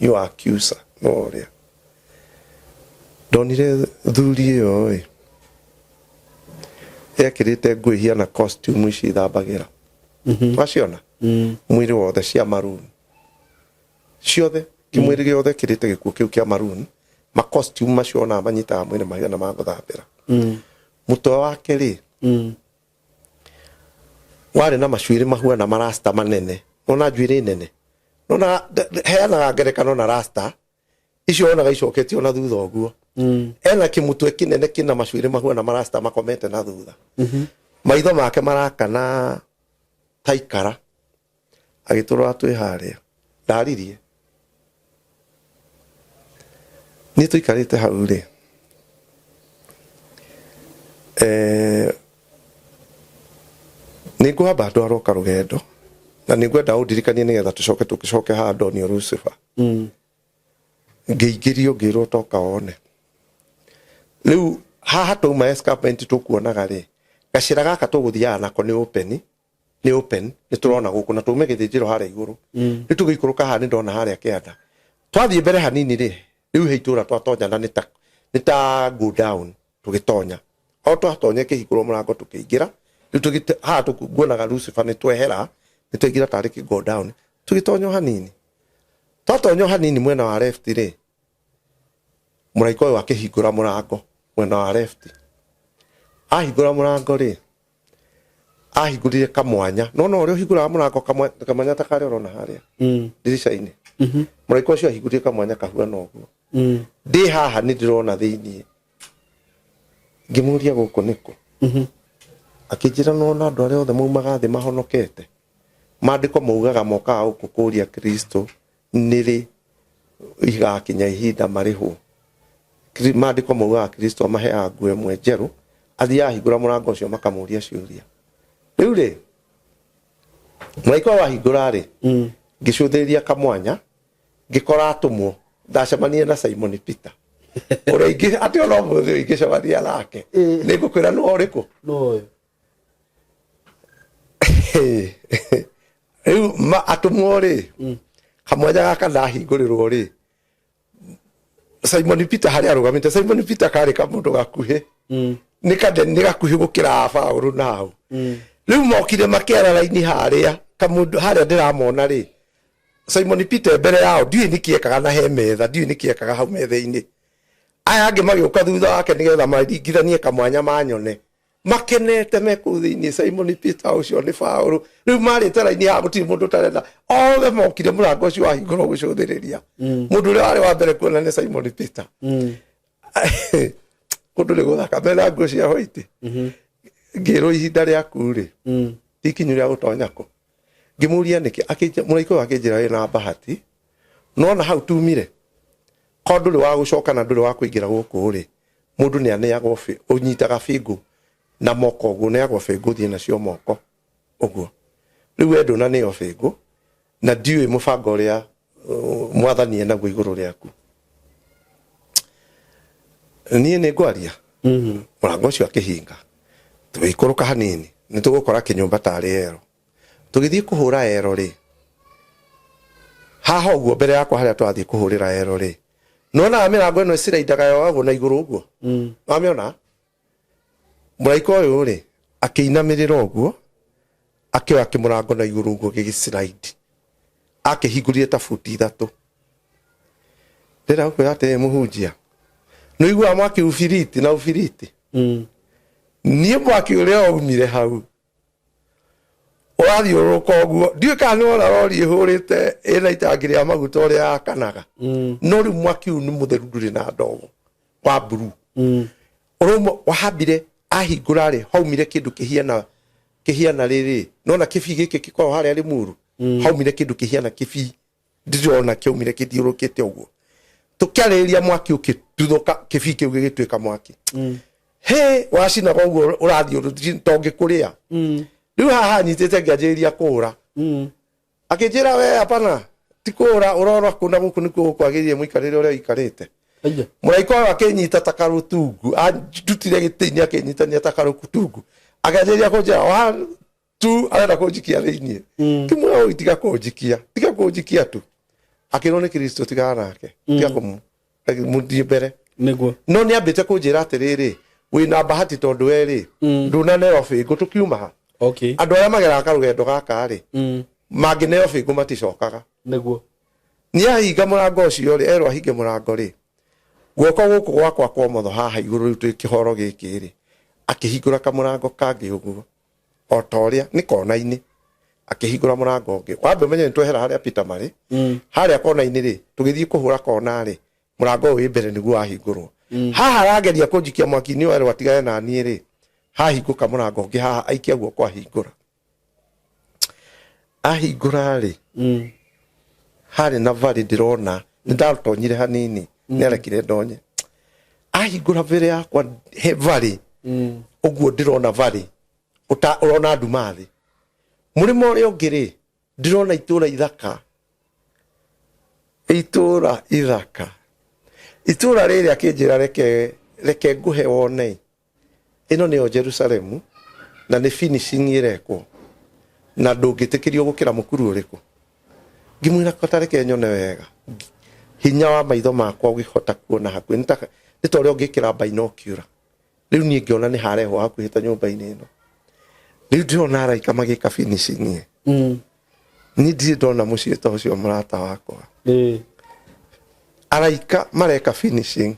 your accuser, no ũrĩa ndonire thuri ĩyo ĩ ekĩrĩte nguo ihiana costume ici ithambagĩra, waciona mwĩrĩ wothe cia maroon ciothe, kĩmwĩrĩ gĩothe kĩrĩte gĩkuo kĩu kĩa maroon, ma costume macio ona manyitaga mwĩrĩ mahiana ma gũthambĩra. Mũtwe wake rĩ, warĩ na macuĩrĩ mahuana marasta manene, nona njuĩrĩ nene, nona heanaga ngerekano na rasta icio wonaga icoketio na thutha ũguo. Ena kĩmũtwe kĩnene kĩna macuĩrĩ mahuana marasta makomete na thutha. Maitho make marakana ta ikara. Agĩtũrora twĩ harĩa, ndaririe niĩ tũikarĩte hau rĩ, nĩ ngwamba ndwarwo karũgendo na nĩ ngwenda ũndirikanie nĩgetha tũcoke tũgĩcoke haha ndonio Lucifer. Ngĩingĩrio ngĩrwo toka wone. Rĩu haha twauma escarpment tũkuonaga rĩ, gacĩra gaka tũgũthiaga nako nĩ open, nĩ open, nĩ tũrona gũkũ na tume gĩthĩnjĩro harĩa igũrũ. Rĩu tũgĩikũrũka haha nĩ ndona harĩa kĩanda. Twathiĩ mbere hanini rĩ, rĩu he itũra twatonya na nĩ ta go down tũgĩtonya. O twatonya kĩhingũrwo mũrango tũkĩingĩra, rĩu tũgĩte haha nguonaga Lucifer nĩ twehera, nĩ twaingĩra tarĩ kĩ go down, tũgĩtonya o hanini. Twatonya o hanini mwena wa left rĩ, mũraika ũyũ akĩhingũra mũrango mwena wa left. Ahingũra mũrango rĩ, ahingũrire kamwanya, no no ũrĩa ũhingũraga mũrango kamwanya ta karĩa ũrona harĩa ndirica-inĩ. Mũraika ũcio ahingũrire kamwanya kahuana ũguo. Ndĩ haha nĩ ndĩrona thĩiniĩ, ngĩmũria gũkũ nĩkũ, akĩnjĩra nona andũ arĩa othe maumaga thĩ mahonokete, maandĩko maugaga mokaga gũkũ kũria Kristo nĩrĩ igakinya ihinda marĩhwo. Maandĩko maugaga Kristo amaheaga nguo ĩmwe njerũ, athiaga ahingũra mũrango ũcio makamũria ciũria. Rĩu rĩ, mũraika ũyũ ahingũra rĩ, ngĩcũthĩrĩria kamwanya, ngĩkora atũmwo, ndacemania na Simon Peter ũrĩa ingĩ atĩ ona ũmũthĩ ũyũ ingĩcemania nake nĩ ngũkwĩra nĩ ũrĩkũ.
No.
Rĩu atũmwo rĩ, kamwanya gaka ndahingũrĩrwo rĩ, Simon Peter harĩa arũgamĩte, Simon Peter karĩ kamũndũ gakuhĩ, nĩ kande nĩ gakuhĩ gũkĩra Paũlũ nao. Rĩu mokire makĩara raini harĩa kamũndũ harĩa ndĩramona rĩ, Simon Peter mbere yao, ndiũĩ nĩkĩ ekaga na he metha, ndiũĩ nĩkĩ ekaga hau metha-inĩ. Aya angĩ magĩũka thutha wake nĩgetha maringithanie kamwanya manyone, makenete me kũu thĩinĩ. Simon Peter ũcio nĩ Paũlũ, rĩu marĩte raini haha, gũtirĩ mũndũ ũtarenda, othe mokire mũrango ũcio wahingũrwo gũcũthĩrĩria. Mũndũ ũrĩa warĩ wa mbere kuona nĩ Simon Peter. Kũndũ nĩ gũthaka mena nguo cia white. Ngĩrwo ihinda rĩaku rĩ ti ikinyu rĩa gũtonya kũ. Ngĩmũria nĩkĩ, mũraika ũyũ akĩnjĩra wĩna bahati, nona hau tumire ko ndũrĩ wa gũcoka na ndũrĩ wa kũingĩra gũkũ rĩ, mũndũ nĩ aneagwo, ũnyitaga bĩngũ na moko ũguo, ũneagwo bĩngũ ũthiĩ nacio moko ũguo. Rĩu we ndũnaneo bĩngũ na ndiũĩ mũbango ũrĩa mwathani enaguo igũrũ rĩaku. Niĩ nĩ ngwaria mũrango ũcio akĩhinga, tũgĩikũrũka hanini nĩ tũgũkora kĩnyũmba tarĩ ero. Tũgĩthiĩ kũhũra ero rĩ, haha ũguo mbere yakwa harĩa twathiĩ kũhũrĩra ero rĩ, nĩwonaga mĩrango ĩno ĩciraindaga yoyagwo na igũrũ ũguo, wamĩona? Mũraika ũyũ rĩ, akĩinamĩrĩra ũguo, akĩoya kĩmũrango na igũrũ ũguo gĩgĩslide. Akĩhingũrire ta buti 3. Ndĩrenda gũkwĩra atĩrĩ mũhunjia, nĩ ũiguaga mwaki ubiriti na ubiriti? Niĩ mwaki ũrĩa waumire hau ũrathiũrũrũka ũguo, ndiũĩ kana nĩ wona rori ĩhũrĩte ĩna itangi rĩa maguta ũrĩa yakanaga. No rĩu mwaki ũyũ nĩ mũtheru, ndũrĩ na ndogo, wa blue. Ũrauma wahambire ahingũra rĩ, haumire kĩndũ kĩhiana kĩhiana rĩrĩ, nona kĩbii gĩkĩ gĩkoragwo harĩa Limuru. Haumire kĩndũ kĩhiana kĩbii, ndĩrona kĩaumire kĩthiũrũkĩte ũguo. Tũkĩarĩrĩria mwaki ũkĩtuthũka, kĩbii kĩu gĩgĩtuĩka mwaki. He wacinaga ũguo ũrathiũrũrũka tongĩkũrĩa. Rĩu haha nyitĩte ngĩanjĩrĩria kũũra. Akĩnjĩra, "We hapana, ti kũũra, ũrora kũna gũkũ nĩkuo gũkwagĩrĩire mũikarĩre ũrĩa ũikarĩte."
Aya.
Mũraika ũyũ akĩnyita ta karũtungu, andutire gĩtĩ-inĩ, akĩnyitania ta karũtungu, akĩanjĩrĩria kũnjĩra one two, arenda kũnjikia thĩiniĩ. Kĩmwĩra, "Ũi, tiga kũnjikia, tiga kũnjikia tu." Akĩrwo nĩ Kristo, "Tigana nake, tiga kũmũ mũthiĩ mbere."
Niguo.
No nĩ ambĩte kũnjĩra atĩrĩrĩ, "Wĩna bahati tondũ we rĩ, ndũnaneo bĩngũ tũkiuma ha." Andũ arĩa mageraga karũgendo gaka rĩ, mangĩneo bĩngũ maticokaga.
Niguo.
Nĩ ahinga mũrango ũcio rĩ, erwo ahinge mũrango rĩ, guoko gũkũ gwakwa kwa ũmotho haha igũrũ rĩu twĩ kĩhoro gĩkĩ rĩ, akĩhingũra kamũrango kangĩ ũguo o ta ũrĩa nĩ kona-inĩ, akĩhingũra mũrango ũngĩ. Wambe ũmenye nĩ twehera harĩa Peter marĩ harĩa kona-inĩ rĩ, tũgĩthiĩ kũhũra kona rĩ, mũrango ũyũ wĩ mbere nĩguo wahingũrwo. Haha arageria kũnjikia mwaki-inĩ ũyũ, erwo atigane na niĩ rĩ, hahingũka mũrango ũngĩ haha, aikia guoko ahingũra. Ahingũra rĩ, harĩ na valley ndĩrona. Nĩ ndatonyire hanini, nĩ arekire ndonye. Ahingũra mbere yakwa he valley ũguo, ndĩrona valley ũta ũrona nduma thĩ. Mũrĩmo ũrĩa ũngĩ rĩ, ndĩrona itũra ithaka, itũra ithaka, itũra rĩrĩ. Akĩnjĩra, reke reke ngũhe wone, ĩno nĩyo Jerusalemu na nĩ finishing ĩrekwo na ndũngĩtĩkĩrio gũkĩra mũkuru ũrĩkũ." Ngĩmwĩra, "Kota reke nyone wega." Hinya wa maitho makwa ũgĩhota kuona hakuhĩ, nĩ ta ũrĩa ũngĩkĩra binocular. Rĩu niĩ ngĩona nĩ harehwo hakuhĩ ta nyũmba-inĩ ĩno. Rĩu ndĩrona araika magĩka finishing. Niĩ ndirĩ ndona mũciĩ ta ũcio, mũrata wakwa. Araika mareka finishing,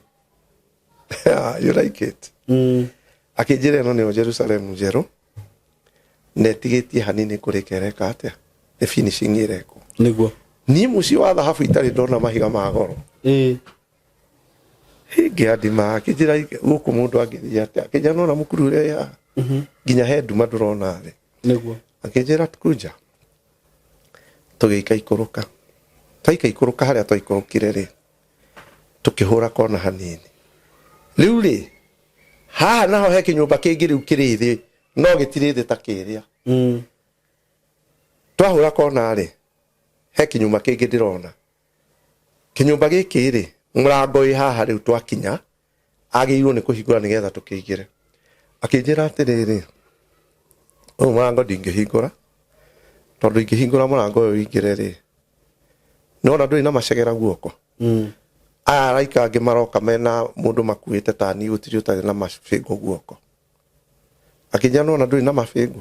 you like it? Akĩnjĩra, "Ĩno nĩyo Jerusalemu njerũ na ĩtigĩtie hanini kũrĩka. Ĩreka atĩa? Nĩ finishing ĩrekwo." Niĩ mũciĩ wa thahabu itarĩ ndona mahiga ma goro. Ngĩandima. Akĩnjĩra, "Gũkũ mũndũ angĩthiĩ atĩa?" Akĩnjĩra, "Nona mũkuru ũrĩa wĩ haha nginya he nduma ndũrona thĩ." Akĩnjĩra, "Kuja." Tũgĩika ikũrũka, twaika ikũrũka, harĩa twaikũrũkire rĩ, tũkĩhũra kona hanini. Rĩu rĩ, haha naho he kĩnyũmba kĩngĩ rĩu kĩrĩ thĩ, no gĩtirĩ thĩ ta kĩrĩa. Twahũra kona rĩ, he kĩnyũmba kĩngĩ ndĩrona. Kĩnyũmba gĩkĩ rĩ, mũrango wĩ haha. Rĩu twakinya, agĩrĩirwo nĩ kũhingũra nĩgetha tũkĩingĩre. Akĩnjĩra atĩrĩrĩ, "Ũyũ mũrango ndingĩhingũra, tondũ ingĩhingũra mũrango ũyũ ũingĩre rĩ, nĩwona ndũrĩ na macegera guoko. Aya araika angĩ maroka mena mũndũ makuĩte ta niĩ, gũtirĩ ũtarĩ na mabĩngũ guoko." Akĩnjĩra, "Nĩwona ndũrĩ na mabĩngũ."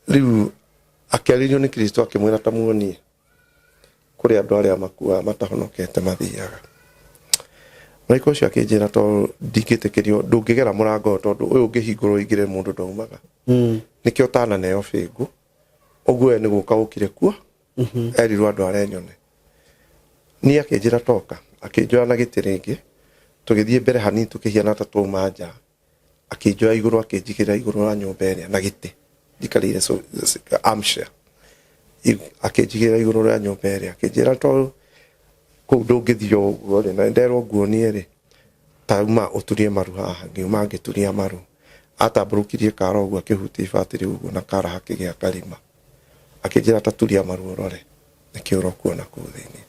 Rĩu akĩarĩrio nĩ Kristo, akĩmwĩra, "Ta muonie kũrĩ andũ arĩa makuaga matahonokete mathiaga." Mũraika ũcio akĩnjĩra, "Tondũ ndingĩtĩkĩrio, ndũngĩgera mũrango ũyũ, tondũ ũyũ ũngĩhingũrwo ũingĩre mũndũ ndaumaga. Nĩkĩo ũtananeo bĩngũ ũguo, we nĩ gũka ũkire kuo." Erirwo andũ arĩa nyone niĩ. Akĩnjĩra, "Toka." Akĩnjoya na gĩtĩ rĩngĩ, tũgĩthiĩ mbere hanini, tũkĩhiana ta twauma nja. Akĩnjoya igũrũ, akĩnjigĩrĩra igũrũ wa nyũmba ĩrĩa na gĩtĩ njikarĩire, armchair. Akĩnjigĩrĩra igũrũ rĩa nyũmba ĩrĩa, akĩnjĩra, "Tondũ kũu ndũngĩthiĩ o ũguo rĩ, na nĩnderwo nguonie rĩ, tauma ũturie maru haha." Ngiuma ngĩturia maru. Atambũrũkirie kara ũguo, akĩhutia ibati rĩu ũguo na kara, hakĩgĩa karima. Akĩnjĩra, "Ta turia maru ũrore nĩkĩ ũrokuona kũu thĩinĩ."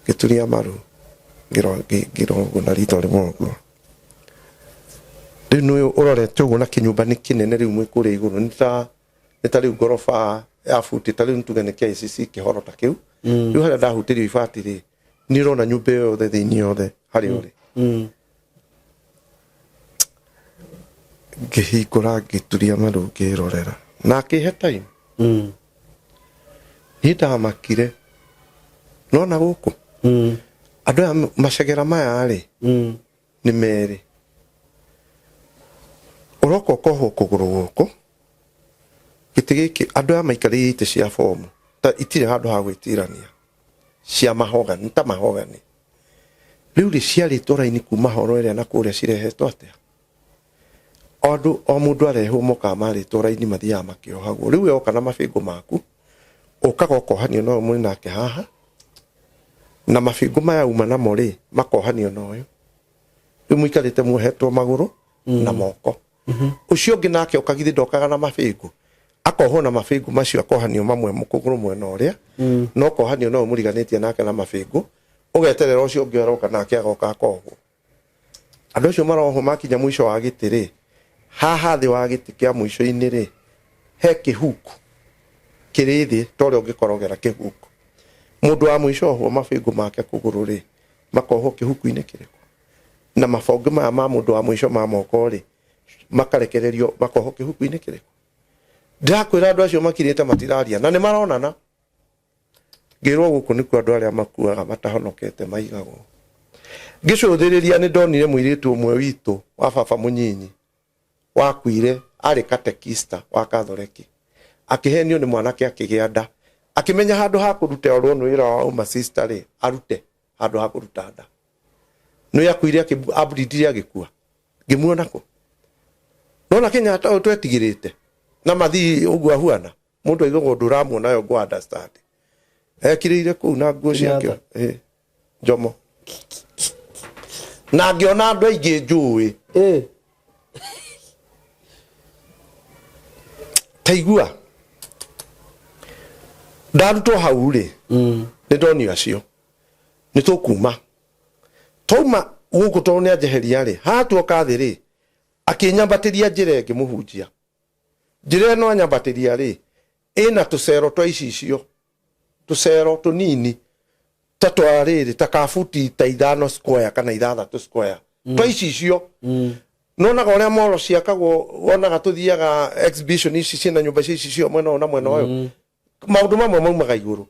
Ngĩturia maru, ngĩrora ũguo na ritho rĩmwe ũguo. Rĩu nĩ ũrorete ũguo na kĩnyũmba nĩ kĩnene. Rĩu mwĩ kũrĩa igũrũ nĩ ta rĩu ngoroba ya buti, ta rĩu nĩtuge nĩ KICC, kĩhoro ta kĩu. Rĩu harĩa ndahutĩrio ibati rĩ, nĩ ũrona nyũmba ĩyo yothe thĩinĩ yothe harĩa ũrĩ. Ngĩhingũra, ngĩturia maru, ngĩrorera na akĩhe time. Niĩ ndamakire nona gũkũ andũ aya macegera maya rĩ nĩ merĩ ũroka ũkohwo kũgũrũ gũkũ gĩtĩ gĩkĩ andũ aya maikarĩire itĩ cia bomu ta itirĩ handũ ha gwĩtirania cia mahogani ta mahogani rĩu rĩ ciarĩtwo raini kuma horo ĩrĩa na kũrĩa cirehetwo atĩa o andũ o mũndũ arehwo mokaga marĩtwo raini mathiaga makĩohagwo rĩu we oka na mabĩngũ maku ũkaga ũkohanio na ũyũ mũrĩ nake haha na mabĩngũ maya uma namo rĩ makohanio na ũyũ rĩu mũikarĩte muohetwo magũrũ na moko ũcio ũngĩ nake ũkagithĩ ndokaga na mabĩngũ akohwo na mabĩngũ macio akohanio mamwe kũgũrũ mwena ũrĩa no kohanio no mũriganĩtie nake na mabĩngũ ũgeterera ũcio ũngĩ aroka nake agoka akohwo andũ acio marohwo makinya mũico wa gĩtĩ rĩ haha thĩ wa gĩtĩ kĩa mũico-inĩ rĩ he kĩhuku kĩrĩ thĩ ta ũrĩa ũngĩkorogera kĩhuku mũndũ wa mũico ohwo mabĩngũ make kũgũrũ rĩ makohwo kĩhuku-inĩ kĩrĩkũ na mabonge maya ma mũndũ wa mũico ma moko rĩ makarekererio makohwo kĩhuku-inĩ kĩrĩkũ ndĩrakwĩra andũ acio makirĩte matiraria na nĩ maronana ngĩrwo gũkũ nĩkuo andũ arĩa makuaga matahonokete maigagwo ngĩcũthĩrĩria nĩ ndonire mũirĩtu ũmwe witũ wa baba mũnyinyi wakuire arĩ katekista wa katholeki akĩhenio nĩ mwanake akĩgĩa nda akĩmenya handũ ha kũruta orwo nĩ wĩra wa ũmasista rĩ arute handũ ha kũruta nda nĩ akuire abridire agĩkua ngĩmuona kũ nona Kenyatta ũyũ twetigĩrĩte na mathii ũguo ahuana mũndũ aigagwo ũndũ ũramuona yo ngũ understand ekirĩire kũu na nguo ciake eh, njomo na ngĩona andũ aingĩ njũĩ taigua ndarutwo hau rĩ nĩ ndonio acio nĩ tũkuma twauma gũkũ tondũ nĩ anjeheria rĩ haha tuoka thĩ rĩ akĩnyambatĩria njĩra ĩngĩ mũhunjia njĩra ĩno anyambatĩria rĩ ĩna tũcero twa icicio tũcero tũnini ta twa rĩrĩ ta kabuti ta ithano square kana ithathatũ square twa icicio nonaga ũrĩa moro ciakagwo wonaga tũthiaga exhibition ici ciĩna nyũmba cia icicio mwena ũyũ na mwena ũyũ maũndũ mamwe maumaga igũrũ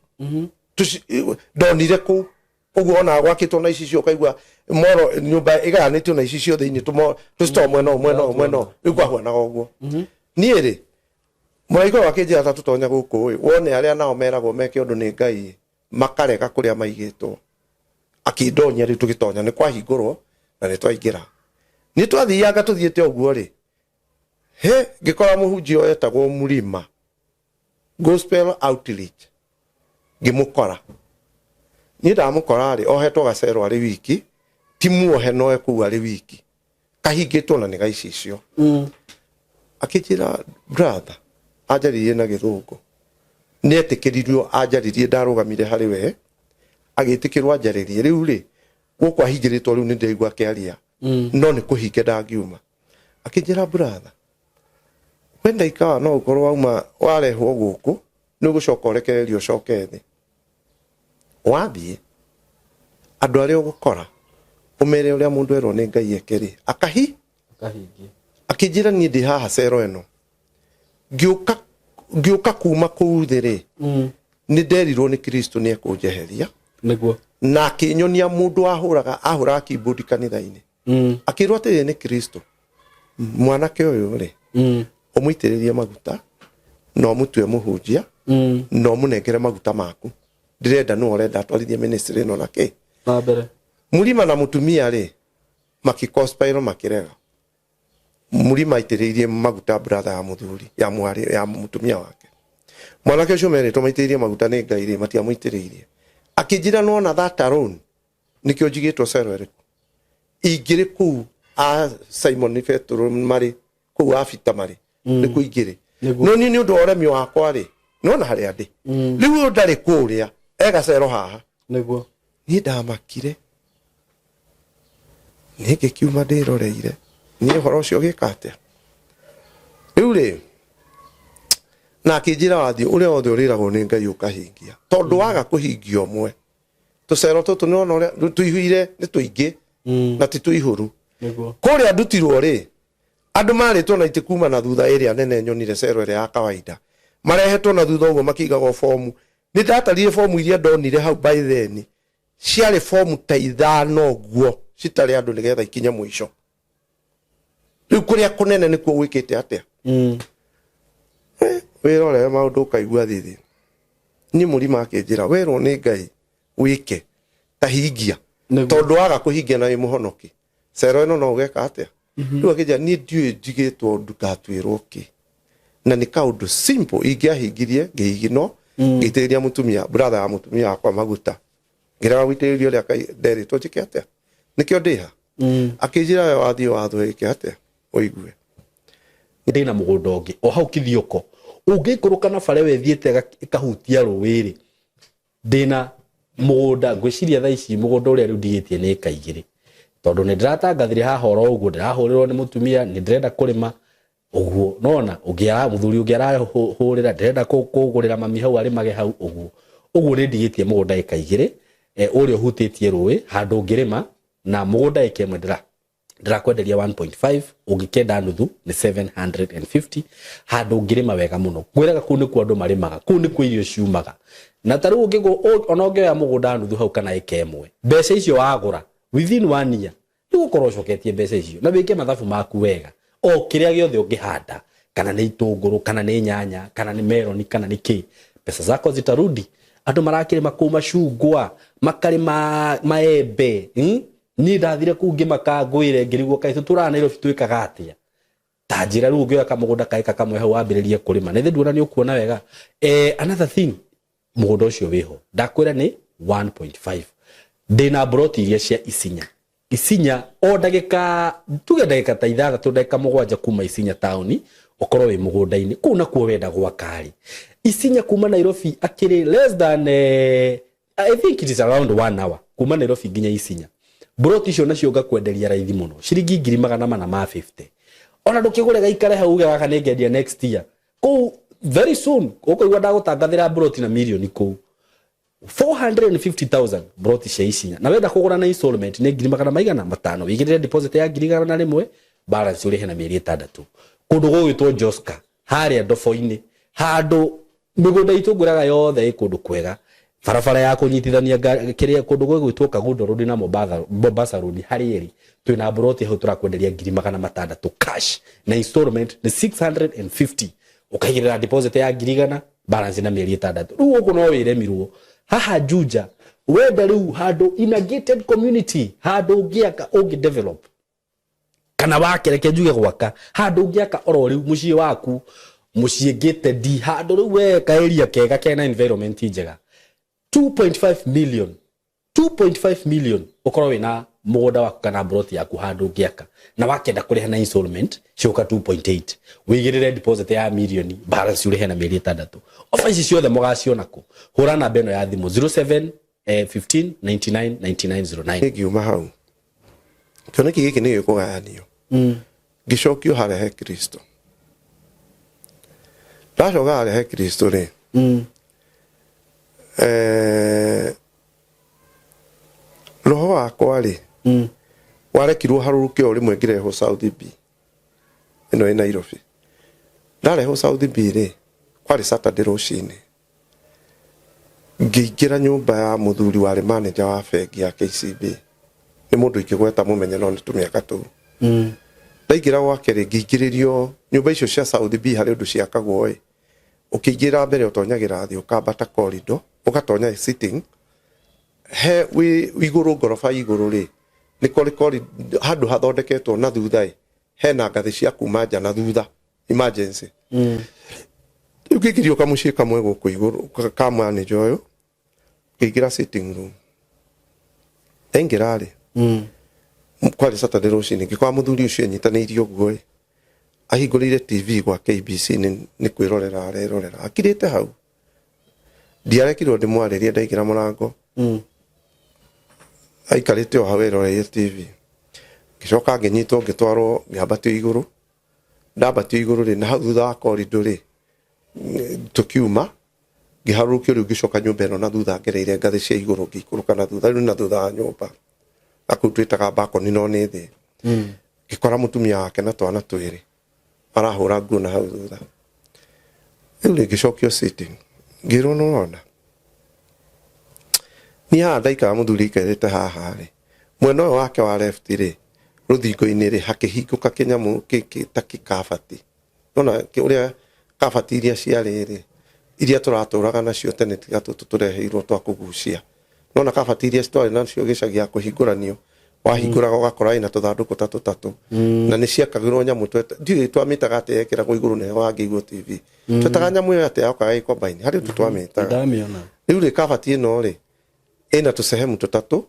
ndonire kũu ũguo ona gwakĩtwo na icicio ũkaigua moro nyũmba ĩgayanĩtio na icicio thĩinĩ tũcitoo mwena ũyũ mwena ũyũ mwena ũyũ rĩu kwahuanaga ũguo niĩ rĩ mũraika ũyũ akĩnjĩra ta tũtonya gũkũ ĩ wone arĩa nao meragwo meke ũndũ nĩ ngai makarega kũrĩa maigĩtwo akĩndonya rĩu tũgĩtonya nĩ kwahingũrwo na nĩ twaingĩra nĩ twathianga tũthiĩte ũguo rĩ he ngĩkora mũhunjia ũyũ etagwo Mlima Gospel Outreach ngĩmũkora niĩ ndamũkora rĩ ohetwo gacero arĩ wiki ti muohe noe kũu arĩ wiki kahingĩtwo na nĩ gaicicio akĩnjĩra brother anjaririe na gĩthũngũ nĩ etĩkĩririo anjaririe ndarũgamire harĩ we agĩtĩkĩrwo anjarĩrie rĩu rĩ gũkũ ahingĩrĩtwo rĩu nĩ ndĩraigua akĩaria no nĩ kũhinge ndangiuma akĩnjĩra brother wenda ikawa no ũkorwo wauma warehwo gũkũ nĩ ũgũcoka ũrekererio ũcoke thĩ wathiĩ andũ arĩa ũgũkora ũmere ũrĩa mũndũ erwo nĩ Ngai eke rĩ akahi
Akahingia.
Akĩnjĩra niĩ ndĩ haha cero ĩno ngĩũka ngĩũka kuma kũu thĩ rĩ nĩ nderirwo nĩ Kristo nĩ ekũnjeheria
Nĩguo.
Na akĩnyonia mũndũ ahũraga ahũraga keyboard kanitha-inĩ akĩrwo atĩrĩ nĩ Kristo mwanake ũyũ rĩ ũmũitĩrĩrie maguta na ũmũtue mũhunjia na ũmũnengere maguta maku ndĩrenda nĩwe ũrenda atwarithie ministry ĩno na kĩ
Na mbere.
Mũrima na mũtumia rĩ makĩconspire makĩrega Mũrima aitĩrĩirie maguta brother ya mũthuri ya mwarĩ ya mũtumia wake mwanake ũcio merĩtwo maitĩrĩrie maguta nĩ Ngai rĩ matiamũitĩrĩirie akĩnjĩra nona that alone nĩkĩo njigĩtwo cero ĩrĩkũ ingĩrĩ kũu a Simon Petro marĩ kũu a Peter marĩ nĩkuo ingĩrĩ
Nĩguo.
No niĩ nĩ ũndũ wa ũremi wakwa rĩ nona harĩa ndĩ rĩu ũyũ ndarĩ kũrĩa egacero haha
Nĩguo.
Niĩ ndamakire niĩ ngĩkiuma ndĩroreire niĩ ũhoro ũcio ũgĩka atĩa rĩu rĩ na akĩnjĩra wathiĩ ũrĩa wothe ũrĩragwo nĩ Ngai ũkahingia tondũ waga kũhingia ũmwe tũcero tũtũ nĩwona ũrĩa tũihũire nĩ tũingĩ na ti tũihũru
Nĩguo.
Kũrĩa ndutirwo rĩ andũ marĩtwo na itĩ kuma na thutha ĩrĩa nene nyonire cero ĩrĩa ya kawaida marehetwo na thutha ũguo makĩigagwo bomu. Nĩ ndatarire bomu iria ndonire hau by then, ciarĩ bomu ta 5 ũguo citarĩ andũ nĩgetha ikinye mũico. Rĩu kũrĩa kũnene nĩkuo gwĩkĩte atĩa? Wĩrorere maũndũ ũkaigua thithi. Niĩ mũrima akĩnjĩra werwo nĩ Ngai wĩke ta hingia, tondũ waga kũhingia na wĩ mũhonoki cero ĩno no ũgeka atĩa? Rĩu akĩnjĩra niĩ ndiũĩ njigĩtwo ndukatuĩrwo kĩ, na nĩ kaũndũ simple ingĩahingirie ngĩhingi no ngĩitĩrĩria mũtumia, brother ya mũtumia wakwa maguta, ngĩrega gũitĩrĩria ũrĩa nderĩtwo njĩke atĩa, nĩkĩo ndĩha. Akĩnjĩra we wathiĩ watho ĩke atĩa ũigue.
Ndĩna mũgũnda ũngĩ o hau Kithioko, ũngĩikũrũka na bare wethiĩte ĩkahutia rũĩ rĩ, ndĩna mũgũnda ngwĩciria thaa ici mũgũnda ũrĩa rĩu ndigĩtie nĩ ĩka 2, tondũ nĩ ndĩratangathire haha oro ũguo ndĩrahũrĩrwo nĩ mũtumia nĩ ndĩrenda kũrĩma ũguo, nona ũngĩ mũthuri ũngĩ arahũrĩra ndĩrenda kũgũrĩra mami hau arĩmage hau ũguo. Ũguo nĩ ndigĩtie mũgũnda ĩka 2 ũrĩa ũhutĩtie rũĩ handũ ũngĩrĩma, na mũgũnda ĩka 1 ndĩrakwenderia 1.5, ũngĩkenda nuthu nĩ 750, handũ ũngĩrĩma wega mũno. Ngwĩraga kũu nĩkuo andũ marĩmaga, kũu nĩkuo irio ciumaga. Na ta rĩu ona ũngĩoya mũgũnda nuthu hau kana ĩka 1, mbeca icio wagũra within 1 year nĩgũkorwo ũcoketie mbeca icio, na wĩke mathabu maku wega o kĩrĩa gĩothe ũngĩhanda, kana nĩ itũngũrũ, kana nĩ nyanya, kana nĩ meroni, kana nĩ kĩ, pesa zako zitarudi. Andũ marakĩrĩma kũu macungwa, makarĩma maembe, Niĩ ndathire kũu ngĩmaka ngwĩre ngĩrigwo kaĩ tũtũraga Nairobi twĩkaga atĩa, ta njĩra rĩu ũngĩoya kamũgũnda kaĩka kamwe hau wambĩrĩrie kũrĩma na ithe nduona nĩ ũkuona wega. Another thing, mũgũnda ũcio wĩho ndakwĩra nĩ 1.5, ndĩna mburoti iria cia Isinya. Isinya o ndagĩka tuge ndagĩka ta 6 ndagĩka 7 kuma Isinya taũni ũkorwo wĩ mũgũnda-inĩ kũu nakuo wenda gwaka rĩ. Isinya kuma Nairobi akĩrĩ less than I think it is around 1 hour kuma Nairobi nginya Isinya. Mburoti icio nacio ngakwenderia raithi mũno, ciringi ngiri magana mana ma 50. Ona ndũkĩgũre gaikare hau uge gaka nĩngendia next year. Kũu very soon ũkũigua ndagũtangathĩra mburoti na mirioni kũu 450,000 mburoti cia Isinya. Na wenda kũgũra na installment nĩ ngiri magana maigana matano, wĩigĩrĩre deposit ya ngiri igana na rĩmwe, balance ũrĩhe na mĩeri 6. Kũndũ gũgwĩtwo Joska harĩa Ndobo-inĩ, handũ mĩgũnda itũ ngũraga yothe ĩ kũndũ kwega, barabara ya kũnyitithania kĩrĩa kũndũ gwĩgwĩtwo Kagundo Road na Mombasa Road harĩ ĩrĩ, twĩna mburoti hau tũrakwenderia ngiri magana matandatũ cash, na installment nĩ 650, ũkaigĩrĩra deposit ya ngiri igana, balance na mĩeri 6. Rĩu gũkũ no wĩremirwo haha Juja, wenda rĩu handũ in a gated community, handũ ũngĩaka ũngĩ develop, kana wake reke njuge gwaka handũ ũngĩaka oro rĩu mũciĩ waku, mũciĩ gated, handũ rĩu we ka area kega kena environment njega, 2.5 million, 2.5 million ũkorwo wĩna mũgũnda waku kana mburoti yaku handũ ũngĩaka, na wakenda kũrĩha na installment ciũka 2.8, wĩigĩrĩre deposit ya mirioni, balance ũrĩhe na mĩeri 6. Ofa ici ciothe mũgaciona kũ? Hũra namba ĩno ya thimũ 07 15 99 99 09.
Ngiuma hau kĩoneki gĩkĩ nĩ gĩkũgayanio, ngĩcokio harĩa he Kristo. Ndacoka harĩa he Kristo rĩ, roho wakwa rĩ warekirwo harũrũke o rĩmwe ngĩrehwo South B ĩno ĩ Nairobi. Ndarehwo South B rĩ, kwarĩ Saturday rũcinĩ, ngĩingĩra nyũmba ya mũthuri warĩ manager wa bengi ya KCB, nĩ mũndũ ingĩgweta mũmenye no nĩ tũmĩaka tũu. Ndaingĩra gwake rĩ, ngĩingĩrĩrio nyũmba icio cia South B harĩ ũndũ ciakagwo ĩ, ũkĩingĩra mbere ũtonyagĩra thĩ ũkambata corridor ũgatonya sitting he wĩ igũrũ ngoroba igũrũ rĩ, nĩ kũrĩ handũ hathondeketwo na thutha ĩ, hena ngathĩ cia kuma nja na thutha emergency. Rĩu ngĩingĩrio kamũciĩ kamwe gũkũ igũrũ ka manager ũyũ, ngĩingĩra sitting room. Ndaingĩra rĩ, kwarĩ Saturday rũcinĩ, ngĩkora mũthuri ũcio enyitanĩirie ũguo ĩ, ahingũrĩire TV gwa KBC nĩ kwĩrorera arerorera akirĩte hau. Ndiarekirwo ndĩmwarĩrie ndaingĩra mũrango. Aikarĩte o hau eroreire TV. Ngĩcoka ngĩnyitwo ngĩtwarwo ngĩambatio igũrũ. Ndambatio igũrũ rĩ, na hau thutha wa corridor rĩ, tũkiuma ngĩharũrũkio rĩu ngĩcoka nyũmba ĩno na thutha ngereire ngathĩ cia igũrũ ngĩikũrũka na thutha rĩu na thutha wa nyũmba. Na kũu twĩtaga balcony no nĩ thĩ. Ngĩkora mũtumia wake na twana twĩrĩ marahũra nguo na hau thutha. Rĩu rĩ ngĩcokio sitting, ngĩrwo nĩ ũrona Niĩ haha ndaikara mũthuri aikarĩte haha rĩ, mwena ũyũ wake wa left rĩ, rũthingo-inĩ rĩ, hakĩhingũka kĩnyamũ ta kĩkabati. Nona ũrĩa kabati iria ciarĩ rĩ, iria tũratũraga nacio tene tiga tũtũ tũreheirwo twa kũgucia. Nona kabati iria twarĩ nacio gĩcagi ya kũhingũranio, wahingũraga ũgakora ĩna tũthandũkũ ta tũtatũ. Na nĩ ciakagĩrwo nyamũ ndiũĩ twamĩtaga atĩa yekĩragwo igũrũ nĩho wangĩigwo TV. Twetaga nyamũ ĩyo atĩa yokaga ĩ combine, harĩ ũndũ twamĩtaga.
Ndamĩona.
Rĩu rĩ kabati ĩno rĩ, ĩna tũcehemu tũtatũ,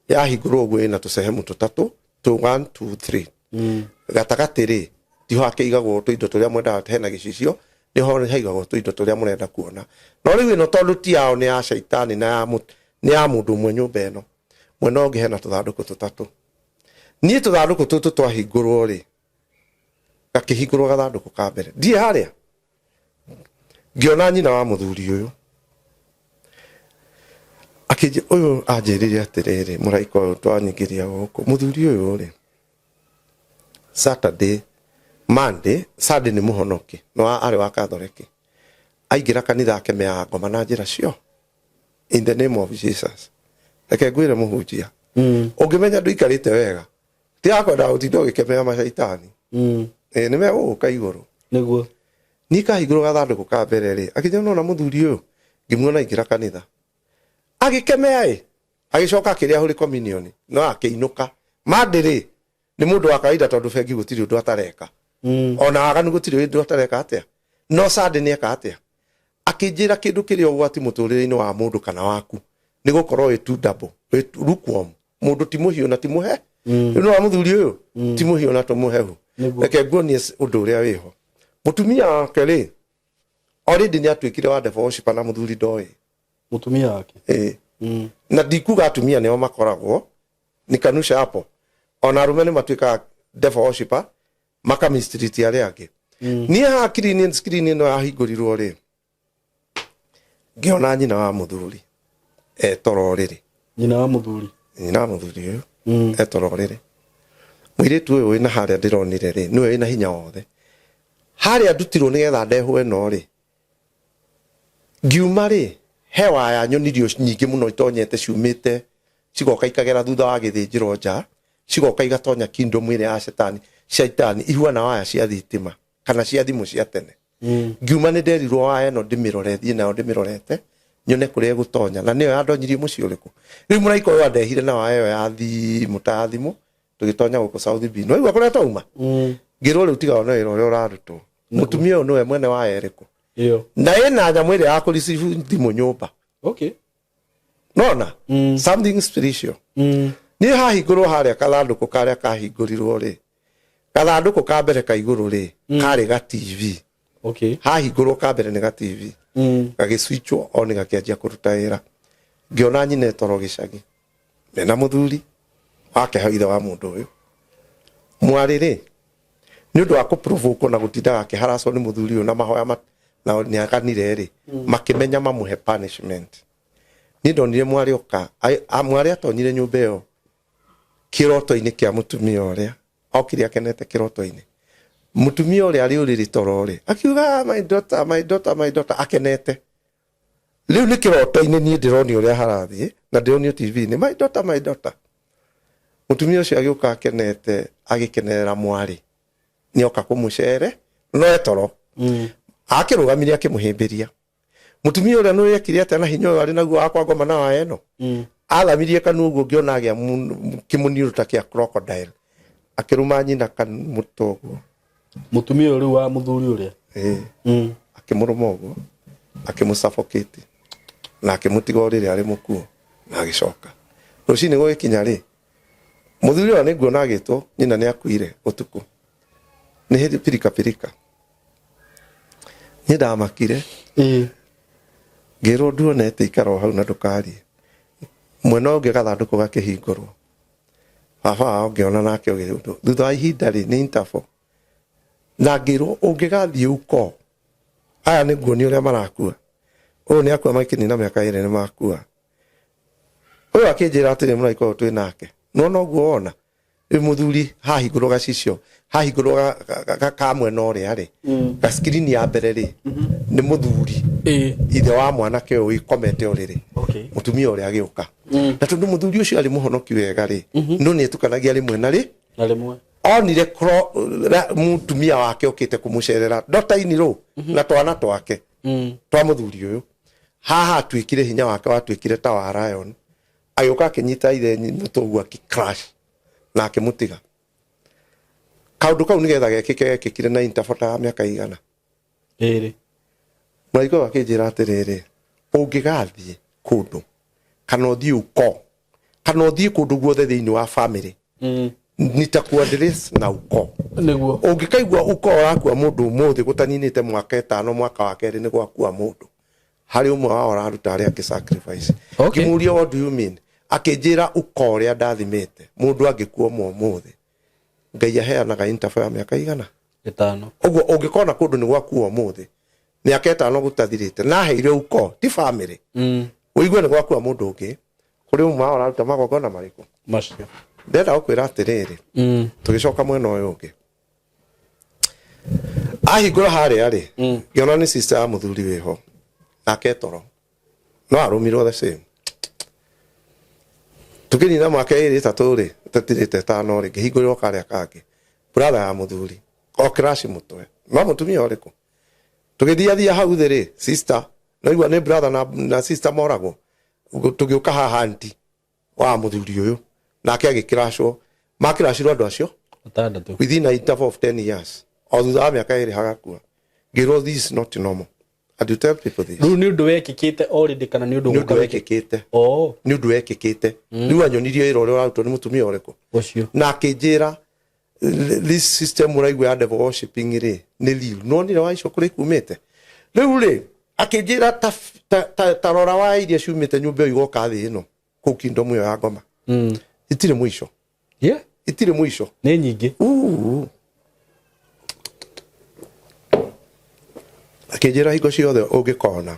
yahingũrwo ũguo ĩna tũcehemu tũtatũ, 2 1 2 3. Gatagatĩ rĩ, tiho hakĩigagwo tũindo tũrĩa mwendaga, hena gĩcicio, nĩho haigagwo tũindo tũrĩa mũrenda kuona. No rĩu ĩno tondũ ti yao nĩ ya caitani na nĩ ya mũndũ ũmwe nyũmba ĩno. Mwena ũngĩ hena tũthandũkũ tũtatũ. Niĩ tũthandũkũ tũtũ twahingũrwo rĩ, gakĩhingũrwo gathandũkũ ka mbere. Ndiĩ harĩa, ngĩona nyina wa mũthuri ũyũ. Akĩnjĩ ũyũ anjĩrire atĩrĩrĩ, mũraika ũyũ twanyingĩria gũkũ, mũthuri ũyũ rĩ, Saturday, Monday, Sunday nĩ mũhonoki, no arĩ wa Katholeki. Aingĩra kanitha akemeaga ngoma na njĩra cio. In the name of Jesus. Reke ngwĩre mũhunjia. Ũngĩmenya ndũikarĩte wega, tiga kwenda gũtinda ũgĩkemea macaitani. Nĩ megũgũka igũrũ.
Nĩguo.
Niĩ kahingũrwo gathandũkũ ka mbere rĩ, akĩnjĩra nona mũthuri ũyũ, ngĩmuona aingĩra kanitha. Agĩkemea ĩ, agĩcoka akĩrĩa Holy Communion, no akĩinũka. Monday rĩ, nĩ mũndũ wa kawaida tondũ bengi gũtirĩ ũndũ atareka. Ona waganu gũtirĩ ũndũ atareka atĩa. No Sunday nĩ eka atĩa. Akĩnjĩra kĩndũ kĩrĩa ũgwati mũtũrĩre-inĩ wa mũndũ kana waku, nĩ gũkorwo wĩ too double, wĩ lukewarm. Mũndũ ti mũhiũ na ti mũhe. Rĩu nĩ wa mũthuri ũyũ, ti mũhiũ na tũmũhehu. Reke nguonie ũndũ ũrĩa wĩho. Mũtumia wake rĩ, already nĩ atuĩkire wa devil worshiper na mũthuri ndoĩ.
Mũtumia wake?
Ĩĩ. Na ndikuga atumia nĩo makoragwo, ni kanusha hapo. Ona arũme nĩ matuĩkaga devil worshiper, maka mistreat arĩa angĩ. Niĩ haha screen ĩno yahingũrirwo rĩ, ngĩona nyina wa mũthuri etoro rĩrĩ.
Nyina wa mũthuri?
Nyina wa mũthuri ũyũ etoro rĩrĩ. Mũirĩtu ũyũ wĩna harĩa ndĩronire rĩ, nĩwe wĩna hinya wothe. Harĩa ndutirwo nĩgetha ndehwo ĩno rĩ, ngiuma rĩ, he waya nyonirio nyingĩ mũno itonyete ciumĩte, cigoka ikagera thutha wa gĩthĩnjĩro nja, cigoka igatonya kingdom ĩrĩa ya shetani, shaitani ihuana waya cia thitima kana cia thimũ cia tene. Ngiuma nĩ nderirwo waya ĩno ndĩmĩrore, thiĩ nayo ndĩmĩrorete, nyone kũrĩa ĩgũtonya, na nĩyo yandonyirie mũciĩ ũrĩkũ. Rĩu mũraika ũyũ andehire na waya ĩyo ya thimũ ta ya thimũ, tũgĩtonya gũkũ South B. Nĩwaigua kũrĩa twauma? Ngĩrwo rĩu tiga one wĩra ũrĩa ũrarutwo. Mũtumia ũyũ nĩwe mwene waya ĩrĩkũ? Na ĩna nyamũ ĩrĩa ya kũreceive thimũ nyũmba. Nona? Something spiritual. Niĩ hahingũrwo harĩa kathandũkũ karĩa kahingũrirwo rĩ, gathandũkũ ka mbere ka igũrũ rĩ, karĩ ga TV. Hahingũrwo ka mbere nĩ ga TV. Gagĩswitchwo on gakĩanjia kũruta wĩra. Ngĩona nyina etoro gĩcagi. Mena mũthuri wake hau ithe wa mũndũ ũyũ. Mwarĩ rĩ, nĩ ũndũ wa kũprovokwo na gũtindaga akĩharacwo nĩ mũthuri ũyũ na mahoya na nĩ aganire rĩ, makĩmenya mamũhe punishment. Niĩ ndonire mwarĩ oka, mwarĩ atonyire nyũmba ĩyo kĩroto-inĩ kĩa mũtumia ũrĩa, okire akenete kĩroto-inĩ. Mũtumia ũrĩa arĩ ũrĩrĩ toro rĩ, akiuga, my daughter, my daughter, my daughter, akenete. Rĩu nĩ kĩroto-inĩ niĩ ndĩronio ũrĩa harathiĩ, na ndĩronio TV-inĩ, my daughter, my daughter. Mũtumia ũcio agĩũka akenete, agĩkenerera mwarĩ. Nĩoka kũmũcere, no etoro. Akĩrũgamire akĩmũhĩmbĩria. Mũtumia ũrĩa nĩ ekire atĩa na hinya ũyũ arĩ naguo wa kwangoma na waya ĩno? Athamirie kanua ũguo ngĩona agĩa kĩmũniũrũ ta kĩa crocodile. Akĩrũma nyina mũtwe ũguo.
Mũtumia ũyũ rĩu wa mũthuri ũrĩa?
Ĩĩ. Akĩmũrũma ũguo, akĩmũsuffocate na akĩmũtiga ũrĩrĩ arĩ mũkuũ na agĩcoka. Rũcinĩ gũgĩkinya rĩ, mũthuri ũrĩa nĩnguona agĩtwo nyina nĩ akuire ũtukũ. Nĩ hĩndĩ pirika pirika. Niĩ ndamakire. Ngĩrwo nduonete ikara o hau na ndũkarie. Mwena ũngĩ gathandũkũ gakĩhingũrwo. Baba wao ngĩona nake ũgĩũndũ. Thutha wa ihinda rĩ, nĩ interval. Na ngĩrwo ũngĩgathiĩ uko. Aya nĩ nguonia ũrĩa marakua. Ũyũ nĩ akua makĩnina mĩaka ĩrĩ nĩ makua. Ũyũ akĩnjĩra atĩrĩ mũraika ũyũ twĩ nake. Nĩwona ũguo wona? Rĩu mũthuri hahingũrwo gacicio, hahingũrwo ka mwena ũrĩa rĩ, ga screen ya mbere rĩ, nĩ mũthuri. Ithe wa mwanake ũyũ wĩkomete ũrĩrĩ. Mũtumia ũrĩa agĩũka. Na tondu muthuri ucio ari muhonoki wega ri, no ni etukanagia rimwe na ri
Na rĩmwe.
Onire mutumia wake okite kumucerera dota-inĩ na twana twake twa muthuri uyu. Haha atuikire hinya wake watuikire ta wa lion, agĩũka akĩnyita ithe mũtwe ũguo, akĩ-crash na akĩmũtiga. Kaũndũ kau nĩgetha gekĩke gekĩkire na interval ta ya mĩaka igana.
2.
Mũraika ũyũ akĩnjĩra atĩrĩrĩ, ũngĩgathiĩ kũndũ kana ũthiĩ ukoo kana ũthiĩ kũndũ guothe thĩinĩ wa family, nitakuaddress na ukoo. Ũngĩkaigua ukoo ũrakua mũndũ ũmũthĩ gũtaninĩte mwaka 5, mwaka wa kerĩ nĩ gwakua mũndũ, harĩ ũmwe wao ũraruta arĩa angĩ sacrifice. Ngĩmũria, "What do you mean?" Akĩnjĩra ukoo ũrĩa ndathimĩte, mũndũ angĩkua ũmwe ũmũthĩ, Ngai aheanaga interval ya mĩaka igana?
5.
Ũguo ũngĩkona kũndũ nĩ gwakua ũmũthĩ, mĩaka 5 gũtathirĩte na aheire ukoo ti family, ũigue nĩ gwakua mũndũ ũngĩ, kũrĩ ũmwe wao ũraruta magongona marĩkũ?
Macio.
Ndĩrenda gũkwĩra atĩrĩrĩ, tũgĩcoka mwena ũyũ ũngĩ, ahingũra harĩa rĩ, ngĩona nĩ sister ya mũthuri wĩho nake toro no arũmirwo the same. Tũkĩnina mwaka 2 3 rĩ, tũtirĩte 5 rĩ, ngĩhingũrĩrwo karĩa kangĩ, brother ya mũthuri o crash mũtwe, no mũtumia ũrĩkũ. Tũgĩthiathia hau thĩ rĩ, sister no igua nĩ brother na sister moragwo. Tũgĩũka haha, aunty wa mũthuri ũyũ nake agĩkĩracwo, makĩracirwo andũ acio
6.
Within a interval of 10 years, o thutha wa mĩaka 2 hagakua. Ngĩrwo this is not normal and you tell people this.
Rĩu nĩ ũndũ wekĩkĩte already kana nĩ ũndũ
Nĩ ũndũ
ũgũka wekĩke?
Wekĩkĩte.
Oh.
Nĩ ũndũ wekĩkĩte. Rĩu anyonirie wĩra ũrĩa ũrarutwo nĩ mũtumia ũrĩkũ.
Ũcio.
Na akĩnjĩra this system ũraigua ya devil worshiping rĩ, nĩ real. Nonire wa icio kũrĩa ikumĩte. Rĩu rĩ, akĩnjĩra ta rora wa iria ciumĩte nyũmba ĩyo igoka thĩ ĩno kũu kingdom ĩyo ya ngoma, itirĩ mũico. Itirĩ mũico.
Nĩ nyingĩ.
Uu. Akĩnjĩra hingo ciothe ũngĩkona,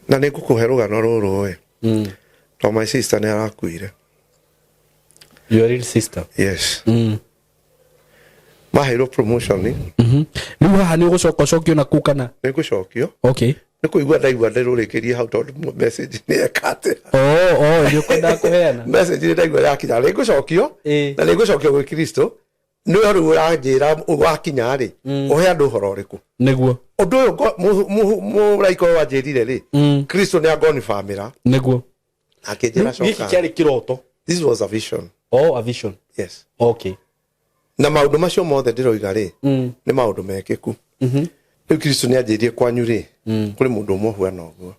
na nĩ ngũkũhe rũgano rũrũ ĩ, to my sister nĩ arakuire.
Your real sister?
Yes. Maheirwo promotion.
Rĩu haha nĩ ũgũcoka ũcokio na kuu kana?
Nĩ ngũcokio. Nĩ kũigua ndaigua ndĩrũrĩkĩrie hau tondũ message nĩ eka atĩa.
Oh, nĩ ũkwendaga kũheana.
Message nĩ ndaigua yakinya, nĩ ngũcokio. Na nĩ ngũcokio gwĩ Kristo. Nĩwe rĩu ũranjĩra wakinya rĩ, ũhe andũ ũhoro ũrĩkũ?
Nĩguo.
Ũndũ ũyũ mũraika ũyũ wanjĩrire rĩ, Kristo nĩ angonibamĩra. Akĩnjĩra
Gĩkĩ
coka.
Kĩarĩ kĩroto?
This was a vision.
Oh, a vision.
Yes. Na maũndũ macio mothe ndĩroiga rĩ, nĩ maũndũ mekĩku. Rĩu Kristo nĩ anjĩrire kwanyu rĩ, kũrĩ mũndũ ũmwe ũhuana ũguo.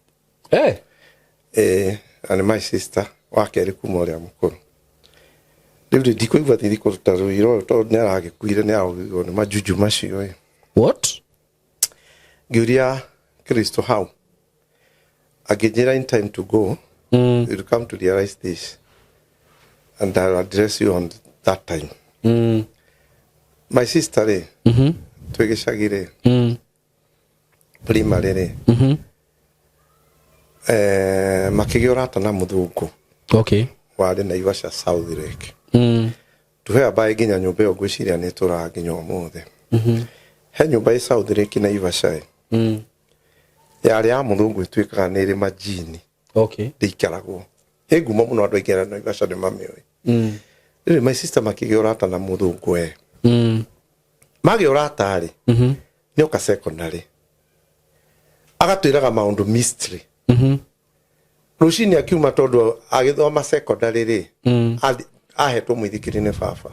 Ĩĩ, na nĩ my sister wa kerĩ kuma ũrĩa mũkũrũ. Rĩu rĩ, ndikũigua thithi kũruta rũira ũyũ tondũ nĩ aragĩkuire, nĩ arogirwo nĩ majunju macio ĩ.
What?
Ngĩũria Kristo hau, akĩnjĩra in time to go, you'll come to realize this and I'll address you on that time. My sister rĩ, twĩ gĩcagi rĩ, primary rĩ, makĩgĩa ũrata na mũthũngũ warĩ Naivasha South Lake. Tuhe nginya nyũmba ĩyo ngwĩciria nĩ ĩtũraga nginya ũmũthĩ. He nyũmba ĩ South Lake Naivasha ĩ, yarĩ ya mũthũngũ, ĩtuĩkaga nĩ ĩrĩ majini. Ndĩikaragwo, ĩ ngumo mũno, andũ aingĩ arĩa Naivasha nĩ mamĩũĩ. Rĩu my sister makĩgĩa ũrata na mũthũngũ e, magĩa ũrata rĩ, nĩ oka secondary agatwĩraga maũndũ mystery. Rũcinĩ akiuma, tondũ agĩthoma secondary rĩ, ahetwo mũithikiri nĩ baba.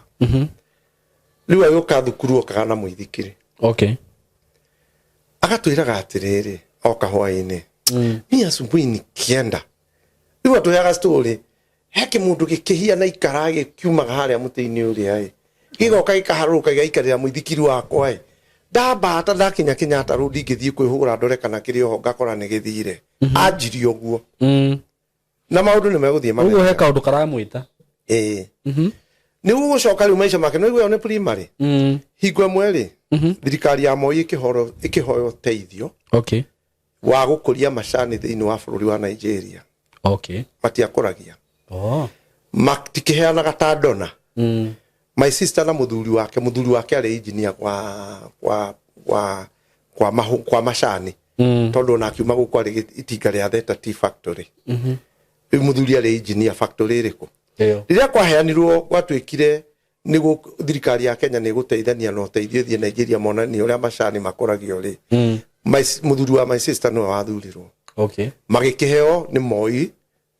Rĩu agĩũka thukuru okaga na mũithikiri. Agatwĩraga atĩrĩrĩ, oka hwaĩ-inĩ, "Mi asubuhi nikienda," rĩu atũheaga story, he kĩmũndũ gĩkĩhiana ikara gĩkiumaga harĩa mũtĩ-inĩ ũrĩa ĩ, gĩgoka gĩkaharũrũka gĩgaikarĩra mũithikiri wakwa ĩ. Ndambata ndakinya Kenyatta Road ngĩthiĩ kwĩhũra ndore kana kĩrĩ oho, ngakora nĩ gĩthire. Anjirie ũguo, na maũndũ nĩ megũthiĩ
Ũguo he kaũndũ karamwĩta.
Ĩĩ, nĩ gũgũcoka rĩu maica make no ĩyo nĩ primary. Hingo ĩmwe rĩ, thirikari ya Moi ĩkĩhoya ũteithio wa gũkũria macani thĩinĩ wa bũrũri wa Nigeria. Matiakũragia. Matikĩheanaga ta dona. My sister na mũthuri wake, mũthuri wake arĩ engineer kwa macani. Tondũ ona akiuma gũkũ arĩ itinga rĩa Theta Tea Factory. Rĩu mũthuri arĩ engineer factory ĩrĩkũ?
Ĩyo.
Rĩrĩa kwaheanirwo gwatuĩkire nĩ thirikari ya Kenya nĩ ĩgũteithania na ũteithio ĩthiĩ Nigeria monanie ũrĩa macani makũragio rĩ, mũthuri wa my sister nĩwe wathurirwo. Magĩkĩheo nĩ Moi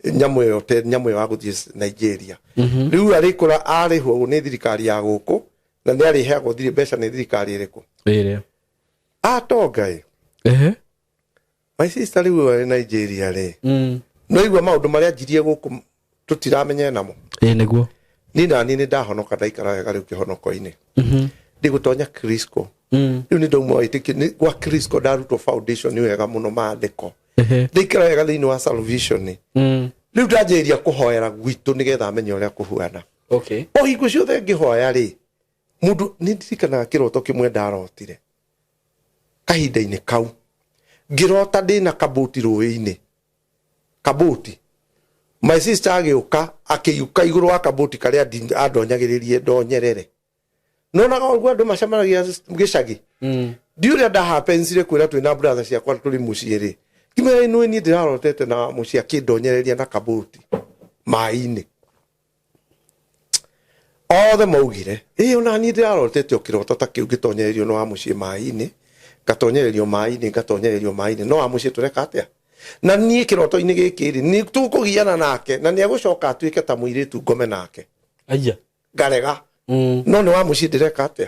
nyamũ ĩyo nyamũ ĩyo ya gũthiĩ Nigeria. Rĩu arĩkũra arĩhwo nĩ thirikari ya gũkũ na nĩ arĩheagwo thiri mbeca nĩ thirikari ĩrĩkũ?
Ĩrĩa.
Atonga ĩ. My sister rĩu arĩ Nigeria rĩ, no igua maũndũ marĩa anjirie gũkũ tũtiramenye namo.
Ĩ nĩguo.
Niĩ nani nĩ ndahonoka, ndaikara wega rĩu kĩhonoko-inĩ. Ndĩgũtonya Crisco. Rĩu nĩ ndauma wĩtĩkio nĩ gwa Crisco, ndarutwo foundation wega mũno maandĩko. Ndaikara wega thĩinĩ wa salvation. Rĩu ndanjĩrĩria kũhoera gwitũ nĩgetha amenye ũrĩa kũhuana. O hingo ciothe ngĩhoya rĩ, mũndũ nĩ ndirikanaga kĩroto kĩmwe ndarotire kahinda-inĩ kau. Ngĩrota ndĩna kabũti rũĩ-inĩ, kabũti. My sister agĩũka akĩiũka igũrũ wa kabũti karĩa andonyagĩrĩrie ndonyerere. Nonaga ũguo andũ macemanagia gĩcagi. Ndi ũrĩa ndahapensire kwĩra twĩna brother ciakwa tũrĩ mũciĩ rĩ, ngĩmera nĩ niĩ ndĩrarotete na mũciĩ akĩndonyereria na kabũti maĩ-inĩ. Othe maugire ĩ ona niĩ ndĩrarotete o kĩroto ta kĩu, ngĩtonyererio no wa mũciĩ maĩ-inĩ, ngatonyererio maĩ-inĩ, ngatonyererio maĩ-inĩ no wa mũciĩ. Tũreka atĩa na niĩ kĩroto-inĩ gĩkĩ rĩ? Nĩ tũkũgiana nake na nĩ egũcoka atuĩke ta mũirĩtu ngome nake.
Aya.
Ngarega. No nĩ wa mũciĩ, ndĩreka atĩa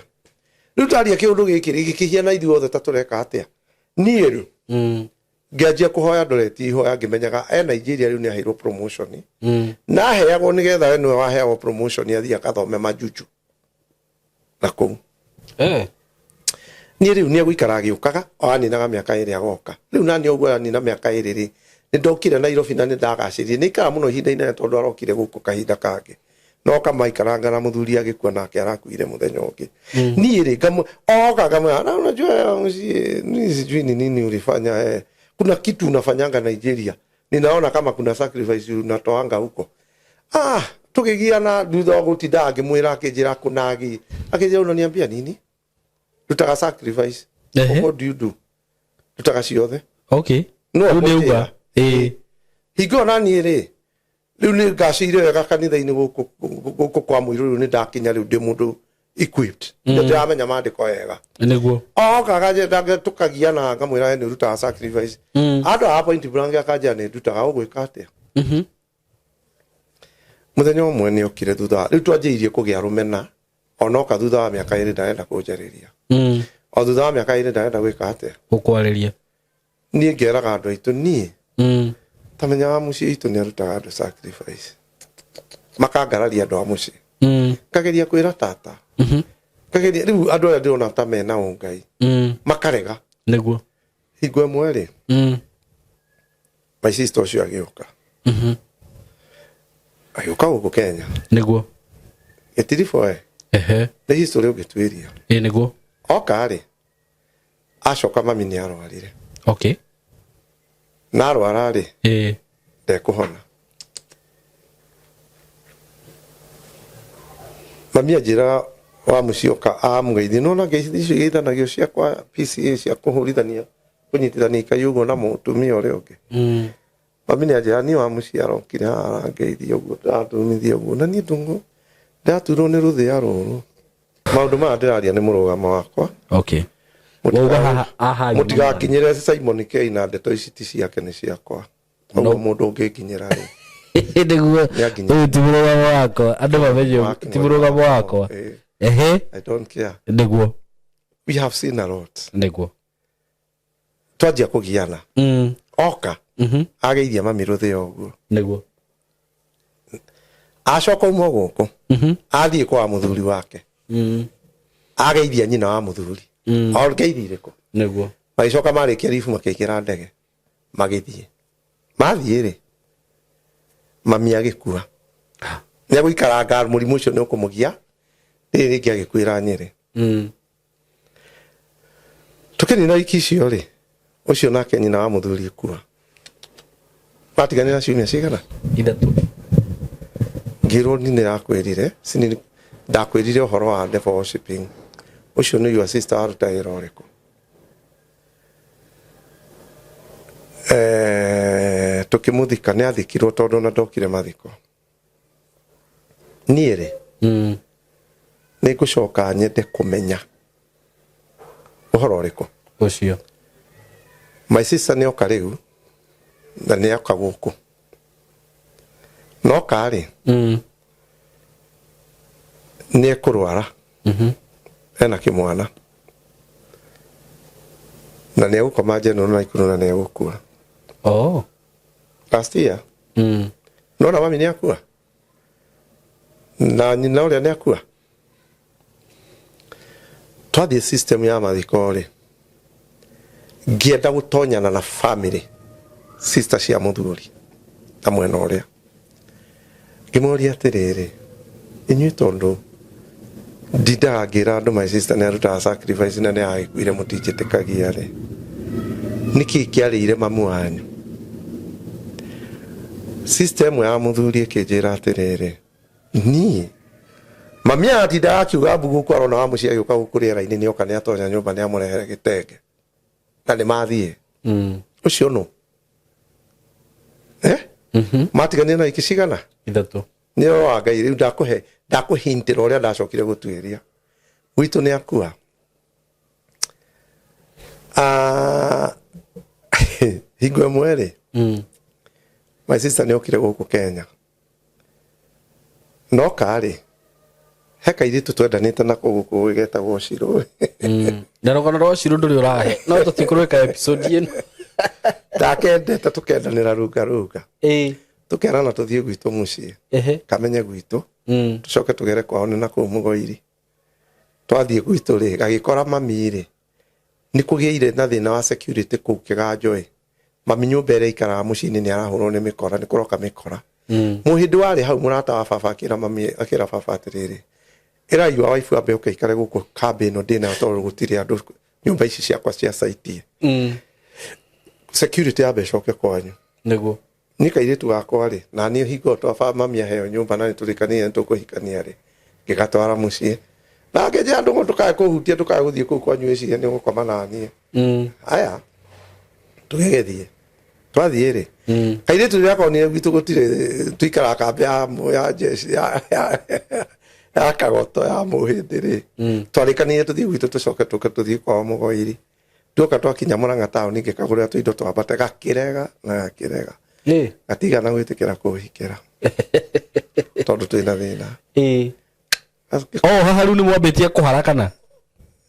rĩu? Taria kĩũndũ gĩkĩ rĩ, gĩkĩhiana ithuĩ othe ta tũreka atĩa. Niĩ rĩu ngĩanjia kũhoya ndoreti ihoya ngĩmenyaga e Nigeria rĩu nĩ aheirwo promotion. Na aheagwo nĩgetha we nĩwe waheagwo promotion athiĩ akathome majuju na kũu. Niĩ rĩu nĩ egũikara agĩũkaga o aninaga mĩaka 2 agoka. Rĩu nani ũguo anina mĩaka 2 rĩ, nĩ ndokire Nairobi na nĩ ndagacĩrire. Nĩ ikara mũno ihinda inene tondũ arokire gũkũ kahinda kangĩ no kamaikaranga na mũthuri agĩkua nake arakuire mũthenya ũngĩ. Niĩ rĩ oka ngamwĩra, na unajua ya mũciĩ ni sijui ni nini ulifanya, kuna kitu unafanyanga Nigeria, ninaona kama kuna sacrifice unatoanga huko. Ah, tukigiana thutha wa gutinda ngĩmwĩra, akĩnjĩra kũnagi, akĩnjĩra, unaniambia nini rutaga sacrifice? What do you do? Rutaga ciothe. No
Rĩu nĩ
akũnjĩra.
uga. Ĩ.
Hingo ĩyo na niĩ rĩ, rĩu nĩ ngacĩire wega kanitha-inĩ gũkũ kwa mũirũ. Rĩu nĩ ndakinya, rĩu ndĩ mũndũ equipped. Nĩ ndĩramenya maandĩko wega.
Nĩguo.
Oka akanja tũkagiana, ngamwĩra we nĩ ũrutaga sacrifice. Andũ a point blank akanjĩra nĩ ndutaga, ũgwĩka atĩa? Mũthenya ũmwe nĩ okire thutha rĩu twanjĩirie kũgĩa rũmena onoka thutha wa mĩaka 2 ndarenda kũnjarĩria. O thutha wa mĩaka 2 ndarenda gwĩka atĩa?
Gũkwarĩria.
Niĩ ngeraga andũ aitũ niĩ ta menya wa mũciĩ itũ nĩ arutaga andũ sacrifice, makangararia andũ a mũciĩ. Ngageria kwĩra tata, ngageria rĩu andũ arĩa ndĩrona ta mena ũngai makarega. Hingo ĩmwe rĩ, my sister ũcio agĩũka, agĩũka gũkũ Kenya. Gĩtiriboe. Nĩ history ũngĩtuĩria.
Ĩ nĩguo.
Oka rĩ, acoka mami nĩ arwarire. Na arwara rĩ, ndekũhona. Mami anjĩra wa mũcioka amũgeithie nona ngeithi icio igeithanagio cia kwa PCA cia kũhũrithania kũnyitithania ikai ũguo na mũtumia ũrĩa ũngĩ. Mami nĩ anjĩra niĩ wa mũciĩ arokire haha arangeithia ũguo ndĩratumithia ũguo na niĩ ndũng'ũ ndĩraturwo nĩ rũthĩa rũrũ. Maũndũ maya ndĩraria nĩ mũrũgamo wakwa.
Wauga haha aha.
Mũtigakinyĩre Simon K na ndeto ici ti ciake, nĩ ciakwa. Ũguo mũndũ ũngĩnginyĩra rĩ,
Nĩguo.
Nĩanginyĩra.
Ũyũ ti mũrũgamo wakwa, andũ mamenye ũguo, ti mũrũgamo wakwa.
I don't care. We have seen a lot. Twanjia kũgiana, oka ageithia mami rũthĩa ũguo. Acoka uma gũkũ athiĩ kwa mũthuri wake, ageithia nyina wa mũthuri. O ngeithi irĩkũ? Magĩcoka marĩkia ribu makĩingĩra ndege magĩthiĩ. Mathiĩ rĩ, mami agĩkua. Nĩ agũikaranga mũrimũ ũcio nĩ ũkũmũgia rĩrĩ rĩngĩ agĩkuĩra Nyĩrĩ. Tũkĩnina wiki icio rĩ, ũcio nake nyina wa mũthuri kua matiganĩra ciumia cigana?
3.
Ngĩrwo ni nĩrakwĩrire sini ndakwĩrire ũhoro wa devil worshiping. Ũcio nĩ your sister waruta wĩra ũrĩkũ? Tũkĩmũthika, nĩ athikirwo tondũ ona ndokire mathiko. Niĩ rĩ, nĩ ngũcoka nyende kũmenya ũhoro ũrĩkũ
Ũcio.
My sister nĩ oka rĩu, na nĩ oka gũkũ, noka rĩ, nĩ ekũrwara, ena kĩmwana, na nĩ egũkoma General Naikuru na nĩ egũkua.
Oh.
Last year. Nona mami nĩ akua na nyina ũrĩa nĩ akua. Twathiĩ system ya mathiko rĩ, ngĩenda gũtonyana na family sister cia mũthuri na mwena ũrĩa, ngĩmoria atĩrĩrĩ, inyuĩ tondũ ndindaga ngĩra andũ my sister nĩ arutaga sacrifice na nĩ agĩkuire, mũtinjĩtĩkagia rĩ, nĩkĩ kĩarĩire mamu wanyu? Sister ĩmwe ya mũthuri ĩkĩnjĩra atĩrĩrĩ, niĩ mami atindaga akiuga mbu gũkũ, arona wa mũciĩ agĩũka gũkũ rĩera-inĩ, nĩ oka, nĩ atonya nyũmba, nĩ amũrehere gĩtenge na nĩ mathiĩ. Ũcio nũ eh? Matiganire na iki cigana?
Ithatũ.
Nĩ ũhoro wa Ngai. Rĩu ndakũhe, ndakũhintĩra ũrĩa ndacokire gũtuĩria gwitũ nĩ akua. Ah, hingo ĩmwe rĩ, my sister nĩ okire gũkũ Kenya. Noka rĩ, he kairĩtu twendanĩte nako gũkũ getagwo Shiro.
Na rũgano rwa Shiro ndũrĩ ũrahe, no tũtikũrwĩka episode ĩno.
Ndakendete, tũkendanĩra runga runga. Tũkerana tũthiĩ gwitũ mũciĩ, kamenye gwitũ, tũcoke tũgere kwao nĩ na kũu Mũgoiri. Twathiĩ gwitũ rĩ, gagĩkora mami rĩ, nĩ kũgĩire na thĩna wa security kũu kĩganjo ĩ. Mami nyũmba ĩrĩa aikaraga mũciĩ-inĩ nĩ arahũrwo nĩ mĩkora, nĩ kũroka mĩkora. Mũhĩndĩ warĩ hau, mũrata wa baba, akĩra mami, akĩra baba atĩrĩrĩ, ĩra your wife ambe oke aikare gũkũ kambĩ ĩno ndĩ nayo, tondũ gũtirĩ andũ nyũmba ici ciakwa cia site. Security yambe ĩcoke kwanyu.
Nĩguo.
Niĩ kairĩtu gakwa rĩ, na niĩ hingo twa mami aheo nyũmba na nĩ tũrĩkanĩire nĩ tũkũhikania rĩ, ngĩgatwara mũciĩ na ngĩnjĩra ndũgũ, ndũkae kũhutia, ndũkae gũthiĩ kũu kwanyu wĩcirie nĩ ũgũkoma na niĩ. Aya, tũgĩgĩthiĩ. Twathiĩ rĩ, kairĩtu rĩrĩa konire gwitũ gũtirĩ, tũikaraga kambĩ ya jeshi ya Kagoto ya Mũhĩndĩ rĩ, twarĩkanĩire tũthiĩ gwitũ, tũcoke tũke tũthiĩ kwao Mũgoiri. Tuoka twakinya Mũrang'a taũni, ngĩkagũrĩra tũindo twambate, gakĩrega na gakĩrega. Gatigana gwĩtĩkĩra kũhikĩra tondũ twĩna thĩna.
Oh, haha rĩu nĩ mwambĩtie kũhara kana?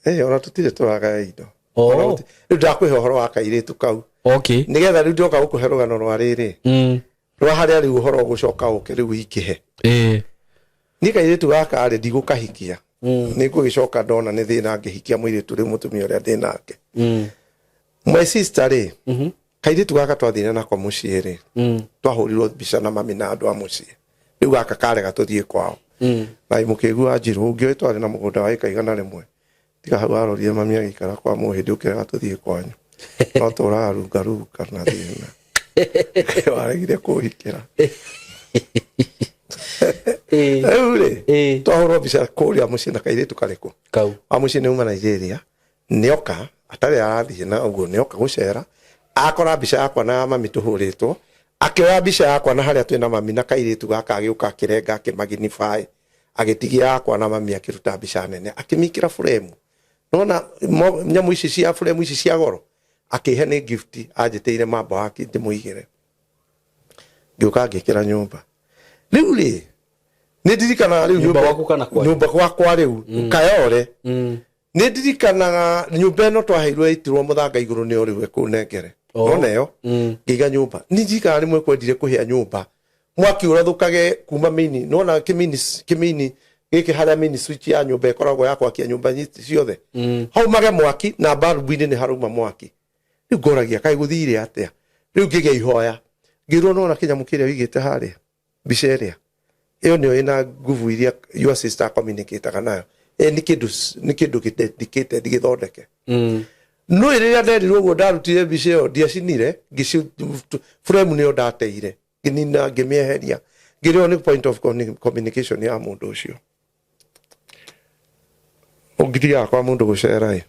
Ĩ, ona tũtirĩ tũragaya indo. Rĩu ndakũhe ũhoro wa kairĩtu kau, nĩgetha rĩu ndoka gũkũhe rũgano rwa rĩrĩ, rwa harĩa rĩu ũhoro ũgũcoka ũke rĩu ingĩhe. Niĩ kairĩtu gaka rĩ, ndigũkahikia. Nĩ ngũgĩcoka ndona nĩ thĩna ngĩhikia mũirĩtu rĩu, mũtumia ũrĩa ndĩ nake. My sister rĩ, kairĩtu gaka twathire nako mũciĩ rĩ, twahũrirwo mbica na mami na andũ a mũciĩ. Rĩu gaka karega tũthiĩ kwao. Na mũkĩgu wa Njirũ ũngĩ twarĩ na mũgũnda wa ĩka 100, tiga hau arorire mami agĩikara kwa mũhĩndĩ, ũkĩrega tũthiĩ kwanyu, no tũraga runga runga na thĩna waregire kũhikĩra. Rĩu rĩ, twahũrwo mbica kũrĩa mũciĩ na kairĩtu karĩkũ?
Kau.
Wa mũciĩ nĩ uma Nigeria, nĩoka atarĩ arathiĩ na ũguo, nĩoka gũcera, akora mbica yakwa na ya mami tũhũrĩtwo, akĩoya mbica yakwa na harĩa twĩna mami na kairĩtu gaka, agĩũka akĩrenga, akĩmagnify, agĩtigia yakwa na mami, akĩruta mbica nene, akĩmĩkĩra frame. Nona nyamũ ici cia frame ici cia goro, akĩhe nĩ gift anjĩtĩire mambo wake ndĩmũigĩre. Ngĩũka ngĩkĩra nyũmba. Rĩu rĩ, nĩ ndirikanaga rĩu
Nyũmba gwaku kana kwanyu?
Nyũmba gwakwa rĩu Kayore. Nĩ ndirikanaga nyũmba ĩno twaheirwo ĩitirwo mũthanga igũrũ nĩ ũrĩwe kũnengere. Nona ĩyo ngĩiga nyũmba, nĩ ndirikanaga rĩmwe kwendire kũhĩa nyũmba, mwaki ũrathũkage kuma main, nona kĩmini, kĩmini gĩkĩ harĩa main switch ya nyũmba ĩkoragwo ya kwakia nyũmba ciothe, haumage mwaki na balbu-inĩ nĩ harauma mwaki. Rĩu ngoragia, kaĩ gũthire atĩa? Rĩu ngĩgĩa ihoya, ngĩrwo, nona kĩnyamũ kĩrĩa wĩigĩte harĩa, mbica ĩrĩa ĩyo nĩyo ĩna nguvu iria your sister communicataga nayo. Nĩ kĩndũ, nĩ kĩndũ gĩdedicated gĩthondeke. No rĩrĩa nderirwo ũguo, ndarutire mbica ĩyo, ndiacinire, frame nĩyo ndateire, ngĩnina, ngĩmĩeheria, ngĩrĩo nĩ point of communication ya mũndũ ũcio. Ũngĩthiaga kwa mũndũ gũcera ĩ,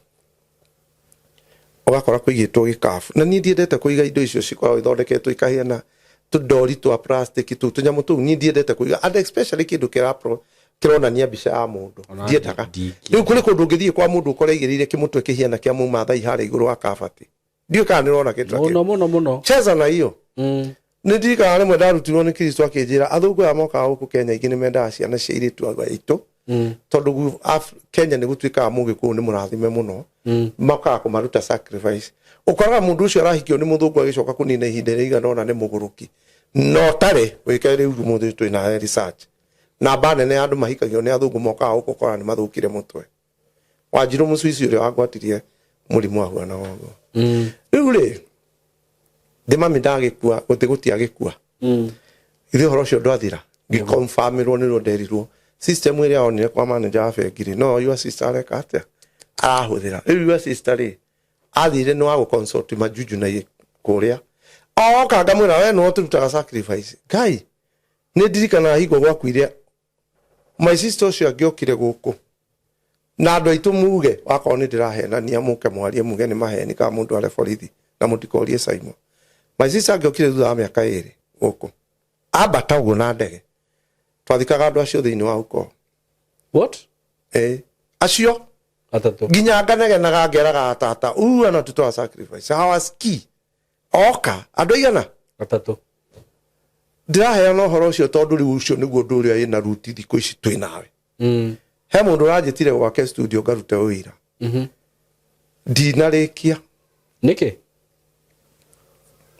Ũgakora kũigĩtwo gĩkabu, na niĩ ndiendete kũiga indo icio cikoragwo ithondeketwo ikahiana tũndori twa plastic tũu, tũnyamũ tũu niĩ ndiendete kũiga, and especially kĩndũ kĩronania mbica ya mũndũ.
Ona
Ndiendaga.
ndingĩ.
Rĩu kũrĩ kũndũ ũngĩthiĩ kwa mũndũ ũkore aigĩrĩire kĩmũtwe kĩhiana kĩa mũmathai harĩa igũrũ wa kabati. Ndiũĩ kana nĩũrona kĩndũ ta kĩu.
Muno muno muno.
Cheza na hiyo. Nĩ ndirikanaga rĩmwe ndarutirwo nĩ Kristo akĩnjĩra athũngũ aya mokaga gũkũ Kenya aingĩ nĩ mendaga ciana cia airĩtu aitũ, tondũ Kenya nĩ gũtuĩkaga mũgĩkũyũ nĩ mũrathime mũno, mokaga kũmaruta sacrifice. Ũkoraga mũndũ ũcio arahikio nĩ mũthũngũ, agĩcoka kũnina ihinda rĩigana ũna nĩ mũgũrũki. No tarĩ wĩke rĩu mũthĩ twĩna research, namba nene ya andũ mahikagio nĩ athũngũ mokaga gũkũ, ũkora nĩ mathũkire mũtwe. Wanjirũ Mũcuici ũrĩa wangwatirie mũrimũ ahuanaga ũguo. Rĩu rĩ, ndĩ mami ndagĩkua, gũtĩ gũtiagĩkua. Ithuĩ ũhoro ũcio ndwathira, ngĩconfirmĩrwo nĩrwo nderirwo system ĩrĩa onire kwa manager wa bengi rĩ, no your sister areka atĩa, arahũthĩra. Rĩu your sister rĩ, athire nĩ wa gũconsult majuju na kũrĩa oka, ngamwĩra we nĩwe tũrutaga sacrifice. Ngai, nĩ ndirikanaga hingo gwakuire my sister ũcio angĩokire gũkũ na andũ aitũ muge wakorwo nĩ ndĩrahenania, mũke mwarie muge nĩ maheni kana mũndũ are borithi na mũtikorie Simon. My sister angĩokire thutha wa mĩaka 2 gũkũ, ambata ũguo na ndege, twathikaga andũ acio thĩinĩ wa ukoo.
What?
Eh, acio.
Atatũ.
Nginya nganegenaga ngeraga tata uu anatutoa sacrifice hawasikii. Oka andũ aigana?
Atatũ.
Ndĩraheana ũhoro ũcio tondũ rĩu ũcio nĩguo ũndũ ũrĩa wĩna ruti thikũ ici twĩ nawe. He mũndũ ũranjĩtire gwake studio ngarute ũira. Ndinarĩkia.
Nĩkĩ?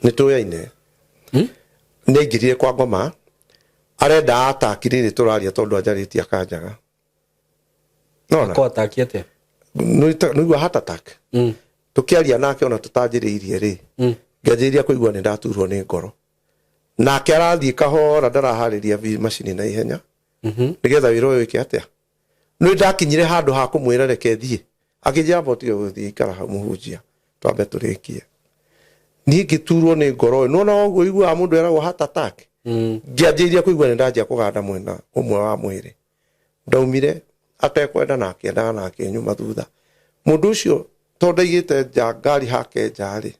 Nĩ tũyaine. Nĩ aingĩrire kwa ngoma, arenda ataki rĩrĩ tũraria tondũ anjarĩtie akanjaga nona.
Ko ataki atĩa?
Nĩigua heart attack. Tũkĩaria nake ona tũtanjĩrĩirie rĩ, ngĩanjĩrĩria kũigua nĩ ndaturwo nĩ ngoro. Nake arathiĩ kahora, ndaraharĩria macini na ihenya nĩgetha wĩra ũyũ wĩke atĩa. Nĩ ndakinyire handũ ha kũmwĩra reke thiĩ, akĩnjĩra amba ũtige gũthiĩ, ikara hau mũhunjia, twambe tũrĩkie. Niĩ ngĩturwo nĩ ngoro ĩ, nĩwona ũguo iguaga mũndũ eragwo heart attack. Ngĩanjĩrĩria kũigua nĩ ndanjia kũganda mwena ũmwe wa mwĩrĩ. Ndaumire atekwenda na akĩendaga na akĩnyuma thutha. Mũndũ ũcio tondũ ndaigĩte nja ngari hake nja rĩ,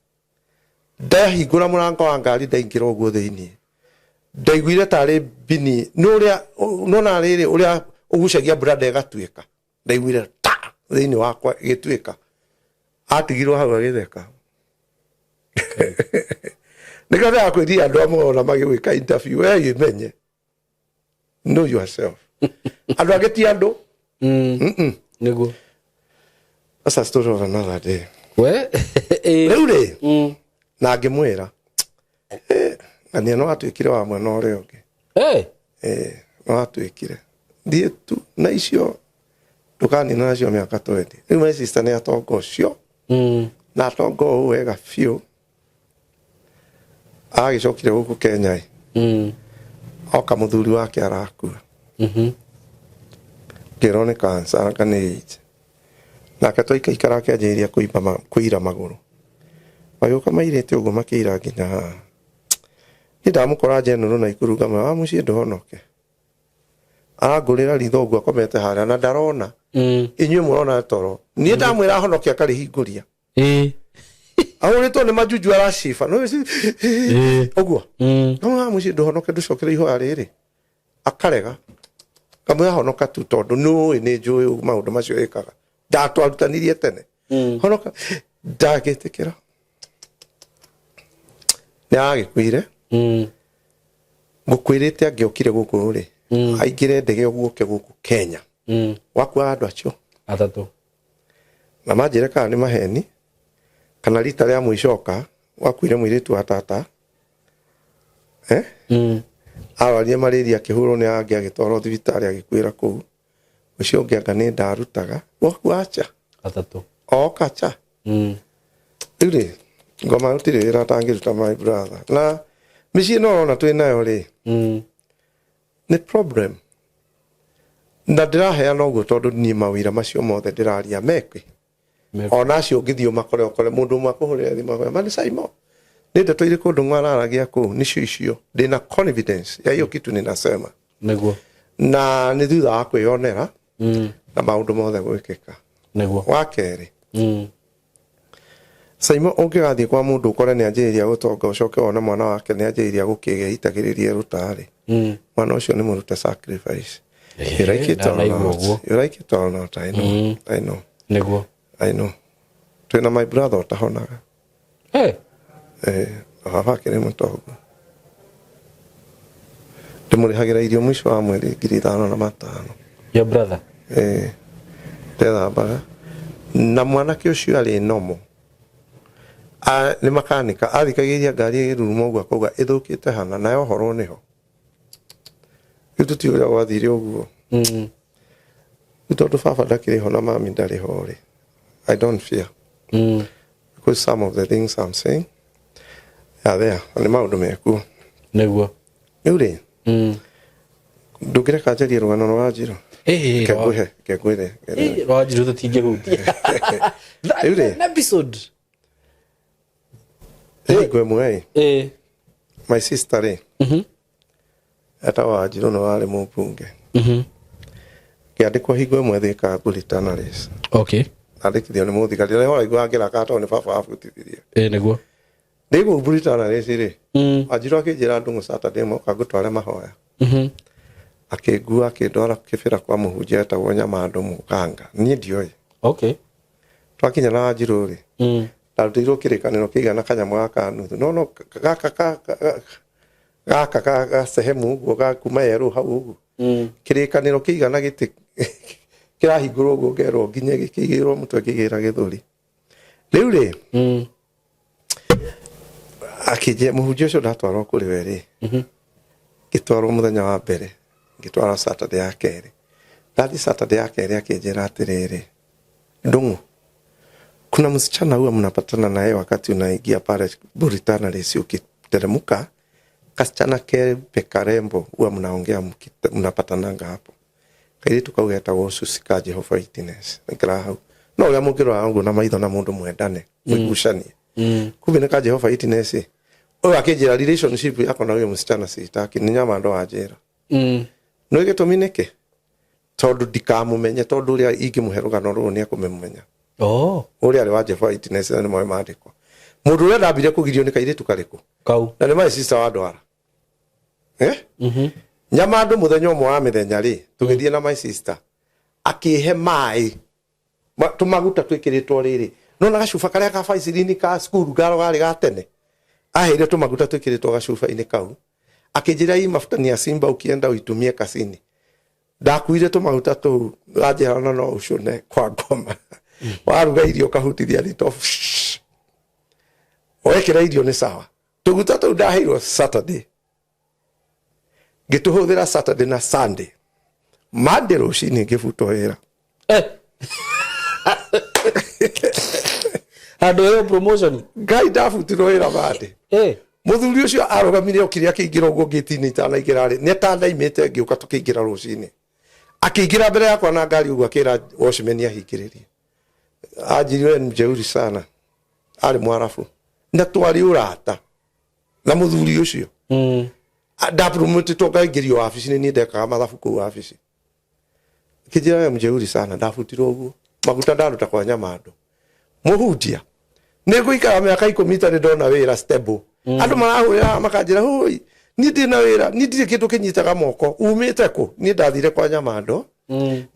ndahingũra mũrango wa ngari, ndaingĩra ũguo thĩinĩ, ndaiguire tarĩ mbini nĩ ũrĩa nona rĩrĩ ũrĩa ũgucagia brada ĩgatuĩka. Ndaiguire ta thĩinĩ wakwa ĩgĩtuĩka. Atigirwo hau agĩtheka. Nĩkĩo ndĩrakwĩria andũ amwe ona magĩgwĩka interview, we wĩmenye, know yourself. Andũ angĩ ti andũ.
Nĩguo.
That's a story of another day.
We.
Rĩu rĩ, na ngĩmwĩra, ng'ania no atuĩkire wa mwena ũrĩa ũngĩ.
Hey.
Eh, no atuĩkire thiĩ tu na icio ndũkanina nacio mĩaka 20. Rĩu my sister nĩ atonga ũcio, na atonga ũũ wega biũ. Agĩcokire gũkũ Kenya ĩ, oka mũthuri wake arakua. Ngĩrwo nĩ cancer anga nĩ AIDS. Nake twaikaikara akĩanjĩrĩria kũimba kũira magũrũ, magĩũka mairĩte ũguo makĩira nginya haha. Niĩ ndamũkora njenũrũ na ikuru, ngamwĩra wa mũciĩ ndũhonoke. Arangũrĩra ritho ũguo akomete harĩa na ndarona. Inyuĩ mũrona toro, niĩ ndamwĩra ahonoke akarĩhingũria. Ahũrĩtwo nĩ majunju araciba no ũguo. Ngamwĩra wa mũciĩ ndũhonoke, ndũcokere ihoya rĩrĩ, akarega. Ngamwĩra honoka tu, tondũ nĩũĩ nĩ njũĩ maũndũ macio ĩkaga, ndatwarutanirie tene. Honoka, ndangĩtĩkĩra. Nĩ aragĩkuire. Ngũkwĩrĩte angĩokire gũkũ rĩ, aingĩre ndege ũguo oke gũkũ Kenya, wakua andũ acio.
Atatũ.
Na manjĩre kana nĩ maheni kana rita rĩa mũico oka wakuire mũirĩtu wa tata, eh? Arwarire malaria, akĩhũrwo nĩ angĩ, agĩtwarwo thibitarĩ, agĩkuĩra kũu. Ũcio ũngĩ anga nĩ ndarutaga wakua acha.
Atatũ.
Oka cha. Rĩu rĩ, ngoma gũtirĩ wĩra atangĩruta, my brother. Na mĩciĩ ĩno ũrona twĩ nayo rĩ, nĩ problem. Na ndĩraheana ũguo tondũ niĩ mawĩra macio mothe ndĩraria mekĩ. Ona acio ũngĩthiĩ ũmakore, ũkore mũndũ ũmwe akũhũrĩra thimũ akwĩra mani Simon, nĩ ndeto irĩkũ ndũng'ũ araragia kũu? Nĩcio icio ndĩna confidence ya hiyo kitu ninasema.
Nĩguo.
Na nĩ thutha wa kwĩyonera na maũndũ mothe gwĩkĩka.
Nĩguo.
Wa kerĩ, Saimo, ũngĩgathiĩ kwa mũndũ ũkore nĩ anjĩrĩria gũtonga, ũcoke wone mwana wake nĩ anjĩrĩria gũkĩgĩa itagĩrĩrie rũtarĩ, mwana ũcio nĩ mũrute sacrifice. You like it or
Ndanaigua
not?
ũguo.
You like it or not? I know. I know.
Nĩguo.
I know. Twĩna my brother ũtahonaga.
Eh,
Eh, na baba akĩrĩ mũtongu. Ndĩmũrĩhagĩra irio mũico wa mweri 5,500.
Your brother?
Eh, ndethambaga. Na mwanake ũcio arĩ nomo. Nĩ makanika athikagĩrĩria ngari ĩgĩruruma ũguo akauga ĩthũkĩte hana nayo ũhoro nĩho. Rĩu tũtiũĩ ũrĩa gwathire ũguo. Rĩu tondũ baba ndakĩrĩ ho na mami ndarĩ ho rĩ, I don't fear. Because some of the things I'm saying are there. Na nĩ maũndũ mekuo.
Nĩguo.
Rĩu rĩ, ndũngĩreka njarie rũgano rwa Wanjirũ?
Eh,
Reke ngwĩhe, reke ngwĩre.
Rwa Wanjirũ tũtingĩhutia. That
Rĩu
is
rĩ.
an episode.
Hingo ĩmwe ĩ, my sister rĩ, etagwo Wanjirũ nĩ warĩ mũmbunge. Ngĩandĩkwo hingo ĩmwe Thika Mburita Race. Ndandĩkithio nĩ mũthigari ũrĩa ũraigua ngĩraka tondũ nĩ baba wabutithirie.
Nĩguo.
Ndĩ kũu Mburita Race rĩ, Wanjirũ akĩnjĩra ndũng'ũ Saturday ĩmwe ũka ngũtware mahoya. Akĩngua akĩndwara kĩbĩra kwa mũhunjia etagwo Nyamandũ Mũkanga. Niĩ ndioĩ. Twakinya na Wanjirũ rĩ, ndarutĩirwo kĩrĩkanĩro kĩigana kanyamũ gaka nuthu. No no gaka ka gaka ka ga sehemu ũguo ga kuma yerũ hau ũguo. Kĩrĩkanĩro kĩigana gĩtĩ kĩrahingũrwo ũguo ngerwo nginye gĩkĩigĩrwo mũtwe kĩigĩra gĩthũri. Rĩu rĩ, akĩnjĩra mũhunjia ũcio ndatwarwo kũrĩ we rĩ, ngĩtwarwo mũthenya wa mbere, ngĩtwarwo Saturday ya kerĩ. Ndathiĩ Saturday ya kerĩ akĩnjĩra atĩrĩrĩ, Ndung'u, kuna msichana huwa mnapatana naye wakati unaingia pale Buritana Race ukiteremka, kasichana keupe karembo huwa mnaongea mnapatananga hapo. Kairitu kau getagwo Susi ka Jehovah Witness. Naikara hau. No ũrĩa mũngĩrora ũguo na maitho na mũndũ mwendane, mũigucanie. Kumbe nĩ ka Jehovah Witness. Ũyũ akĩnjĩra relationship yako na huyo msichana sitaki, nĩ Nyamando wanjĩra. Nĩ gĩtũmi nĩkĩ? Tondũ ndikamũmenye, tondũ ũrĩa ingĩmũhe rũgano rũrũ nĩ ekũmũmenya. Ũrĩa arĩ wa Jehovah Witness na nĩ moĩ maandĩko. Mũndũ ũrĩa ndambire kũgirio nĩ kairĩtu karĩkũ?
Kau.
Na nĩ my sister wa ndwara. Eh? Nyamandũ mũthenya ũmwe wa mĩthenya rĩ, tũgĩthiĩ na my sister, akĩhe maĩ tũmaguta twĩkĩrĩtwo rĩrĩ. Nona gacuba karĩa ka baicirini ka cukuru garo garĩ ga tene. Aheire tũmaguta twĩkĩrĩtwo gacuba-inĩ kau. Akĩnjĩra hii mafuta ni ya Simba ukienda uitumie kasini. Ndakuire tũmaguta tũu wanjĩra ona no ũcũne kwa ngoma. Waruga irio ũkahutithia rito. Wekĩra irio nĩ sawa. Tũguta tũu ndaheirwo Saturday. Ngĩtũhũthĩra Saturday na Sunday. Monday rũcinĩ ngĩbutwo wĩra.
Handũ heo promotion.
Ngai ndabutirwo wĩra Monday. Mũthuri ũcio arũgamire okire akĩingĩra ũguo ngĩti-inĩ itanaingĩra rĩ, nĩ atandaimĩte ngĩũka tũkĩingĩra rũcinĩ. Akĩingĩra mbere yakwa na ngari ũguo akĩra watchman ahingĩrĩrie. Anjĩrire we ni mjeuri sana. Arĩ Mwarabu. Na twarĩ ũrata na mũthuri ũcio. Ndapromotetwo ngaingĩrio wabici-inĩ, niĩ ndekaga mathabu kũu wabici. Akĩnjĩra we mjeuri sana, ndabutirwo ũguo. Maguta ndaruta kwa Nyamandũ. Mũhunjia nĩ ngũikara mĩaka 10 itarĩ ndona wĩra stable. Andũ marahũrĩra makanjĩra hũi, niĩ ndirĩ na wĩra, niĩ ndirĩ kĩndũ kĩnyitaga moko, umĩte kũ? Niĩ ndathire kwa Nyamandũ.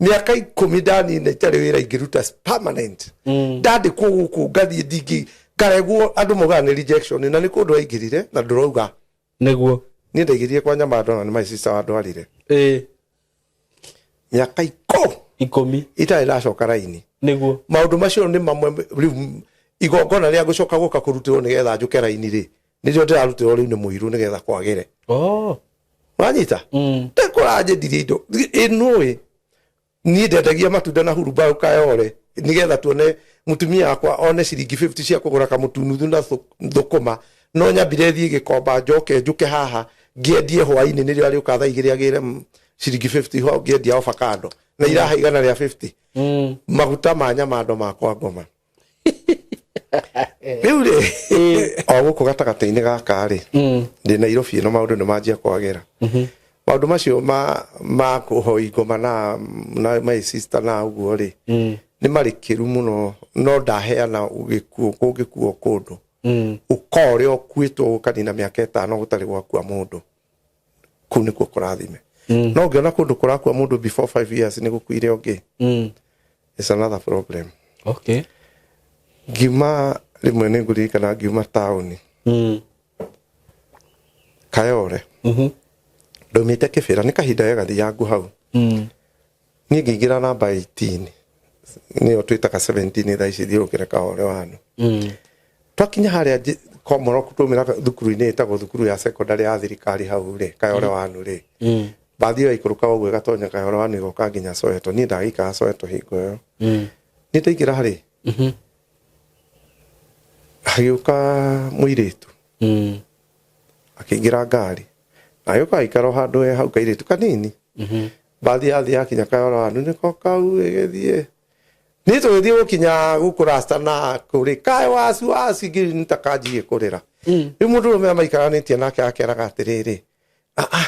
Mĩaka 10 ndanina itarĩ wĩra ingĩruta permanent. Ndandĩkwo gũkũ ngathiĩ ndingĩ ngaregwo, andũ maugaga nĩ rejection, na nĩ kũndũ aingĩrire na ndũrauga.
Nĩguo.
Niĩ ndaingĩrire kwa Nyamandũ na nĩ my sister wandwarire. Mĩaka
10.
Itarĩ ndacoka raini.
Nĩguo.
Maũndũ macio nĩ mamwe rĩu igongona rĩa gũcoka gũka kũrutĩrwo nĩgetha njũke raini rĩ, nĩrĩo ndĩrarutĩrwo rĩu nĩ mũiru nĩgetha kwagĩre. Wanyita? Ndĩkũranjĩndirie indo. Ĩnũĩ. Niĩ ndendagia matunda na hurumbarũ kayore nĩgetha tuone mũtumia wakwa one ciringi 50 cia kũgũra kamũtu nuthu na thũkũma, no nyambire thiĩ Gĩkomba njoke njũke haha ngĩendie hwainĩ nĩrĩo arĩũka thaa igĩrĩ agĩre ciringi 50 ho ngĩendia avocado na iraha igana rĩa 50. Maguta ma Nyamando makwa ngoma. Rĩu rĩ, o gũkũ gatagatĩ-inĩ gaka rĩ, ndĩ Nairobi ĩno maũndũ nĩ manjia kwagĩra. Maũndũ macio ma kũhoi ngoma na my sister na ũguo rĩ, Nĩ marĩkĩru mũno, no ndaheana gĩkuũ kũngĩkuo kũndũ. Ũka ũrĩa ũkuĩtwo ũkanina mĩaka 5 gũtarĩ gwakua mũndũ, kũu nĩkuo kũrathime. No ũngĩona kũndũ kũrakua mũndũ before 5 years nĩ gũkuire ũngĩ, it's another problem. Ngiuma rĩmwe nĩ ngũririkana ngiuma taũni Kayore. Ndaumĩte Kĩbĩra nĩ kahinda gegathiangu hau. Niĩ ngĩingĩra namba 18, nĩyo twĩtaga 17 thaa ici, thiũrũkĩre Kahore wanu. Twakinya harĩa Komoro twaumĩra thukuru-inĩ ĩtagwo thukuru ya secondary ya thirikari hau rĩ Kayore wanu rĩ, bathi ĩyo yaikũrũka ũguo ĩgatonya Kayore wanu ĩgoka nginya Soweto. Niĩ ndagĩikara Soweto hingo ĩyo. Niĩ ndaingĩra rĩ, hagĩũka mũirĩtu akĩingĩra ngari na agĩũka agĩikara o handũ he hau, kairĩtu kanini. Bathi yathiĩ yakinya Kayore wanu nĩko kau ĩgĩthiĩ, niĩ tũgĩthiĩ gũkinya gũkũ rasta na kũrĩ kaĩ wacu waci ngiri nĩ ta kanjie kũrĩra. Rĩu mũndũ ũrũme amaikaranĩtie nake akeraga atĩrĩrĩ, "Ah, ah,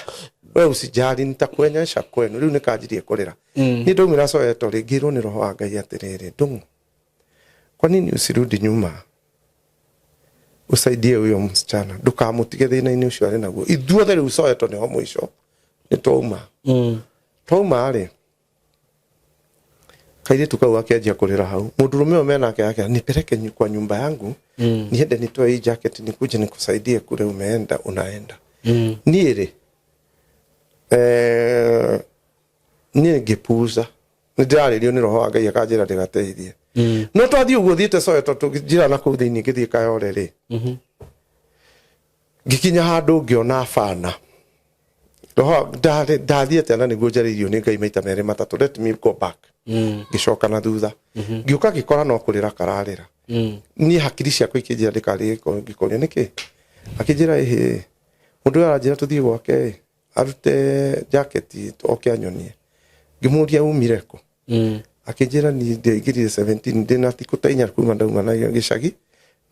we usijali, nitakuonyesha kwenu." Rĩu nĩ kanjirie kũrĩra. Niĩ ndaumĩra Soweto rĩ, ngĩrwo nĩ roho wa Ngai atĩrĩrĩ, "Ndung'u, kwa nini usirudi nyuma usaidie huyo msichana? Ndũkamũtige thĩna-inĩ ũcio arĩ naguo." Ithuothe rĩu Soweto nĩho mũico nĩ twauma. Twauma rĩ, kairĩtu kau akĩanjia kũrĩra hau. Mũndũrũme ũyũ menake akĩra, "Nipeleke kwa nyumba yangu, niende nitoe hii jacket, nikuje nikusaidie kule umeenda unaenda." Niĩ rĩ, niĩ ngĩpuza nĩ ndĩrarĩrio nĩ roho wa Ngai akanjĩra ndĩgateithie. No twathiĩ ũguo thiĩte Soweto, tũgĩnjĩra na kũu thĩinĩ, ngĩthiĩ Kayore rĩ, ngĩkinya handũ ngĩona bana roho ndathiĩte na nĩguo njarĩirio nĩ Ngai maita merĩ matatũ, let me go back. Ngĩcoka na thutha, ngĩũka ngĩkora no kũrĩra kararĩra. Niĩ hakiri ciakwa ikĩnjĩra ndĩkarĩe. Ngĩkoria nĩkĩ, akĩnjĩra ĩhĩ mũndũ ũyũ aranjĩra tũthiĩ gwake ĩ, arute jaketi oke anyonie. Ngĩmũria umire kũ. Akĩnjĩra niĩ ndiaingĩrire 17 ndĩna thikũ ta 4 kuma ndauma na gĩcagi.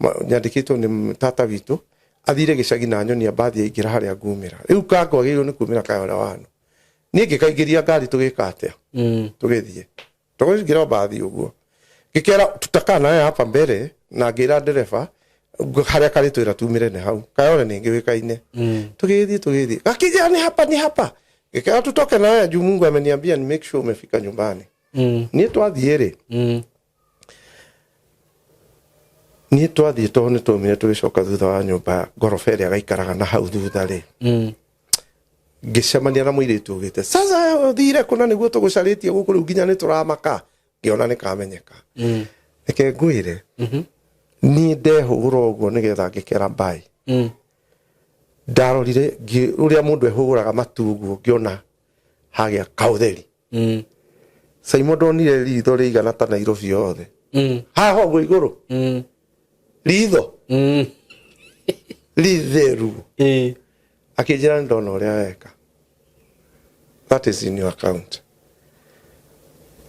Nyandĩkĩtwo nĩ tata witũ athire gĩcagi na nyonia mbathi aingĩra harĩa ngumĩra. Rĩu kangwagĩrĩirwo nĩ kumĩra Kayore wanu. Niĩ ngĩkaingĩria ngari, tũgĩka atĩa, tũgĩthiĩ tũgĩingĩra mbathi ũguo, ngĩkera tutakaa nawe hapa mbere, na ngĩra ndereba harĩa karĩ twĩra tumĩre nĩ hau Kayore nĩ ngĩũĩkaine. Tũgĩthiĩ tũgĩthiĩ, gakĩnjĩra nĩ hapa, nĩ hapa. Ngĩkera tutoke nawe juu Mungu ameniambia ni make sure umefika nyumbani. Niĩ twathiĩ rĩ, niĩ twathiĩ tondũ nĩ twaumire tũgĩcoka thutha wa nyũmba ngoroba ĩrĩa gaikaraga na hau thutha rĩ, ngĩcemania na mũirĩtu ugĩte, "Sasa ũthire kũna nĩguo tũgũcarĩtie gũkũ, rĩu nginya nĩ tũramaka." Ngĩona nĩ kamenyeka. Reke ngwĩre, niĩ ndehũgũra ũguo nĩgetha ngĩkera mbai, ndarorire ũrĩa mũndũ ehũgũraga matu ũguo, ngĩona hagĩa kaũtheri. Saimo, ndonire ritho rĩigana ta Nairobi yothe haha ũguo igũrũ, ritho ritheru. Akĩnjĩra, "Nĩ ndona ũrĩa weka, that is in your account,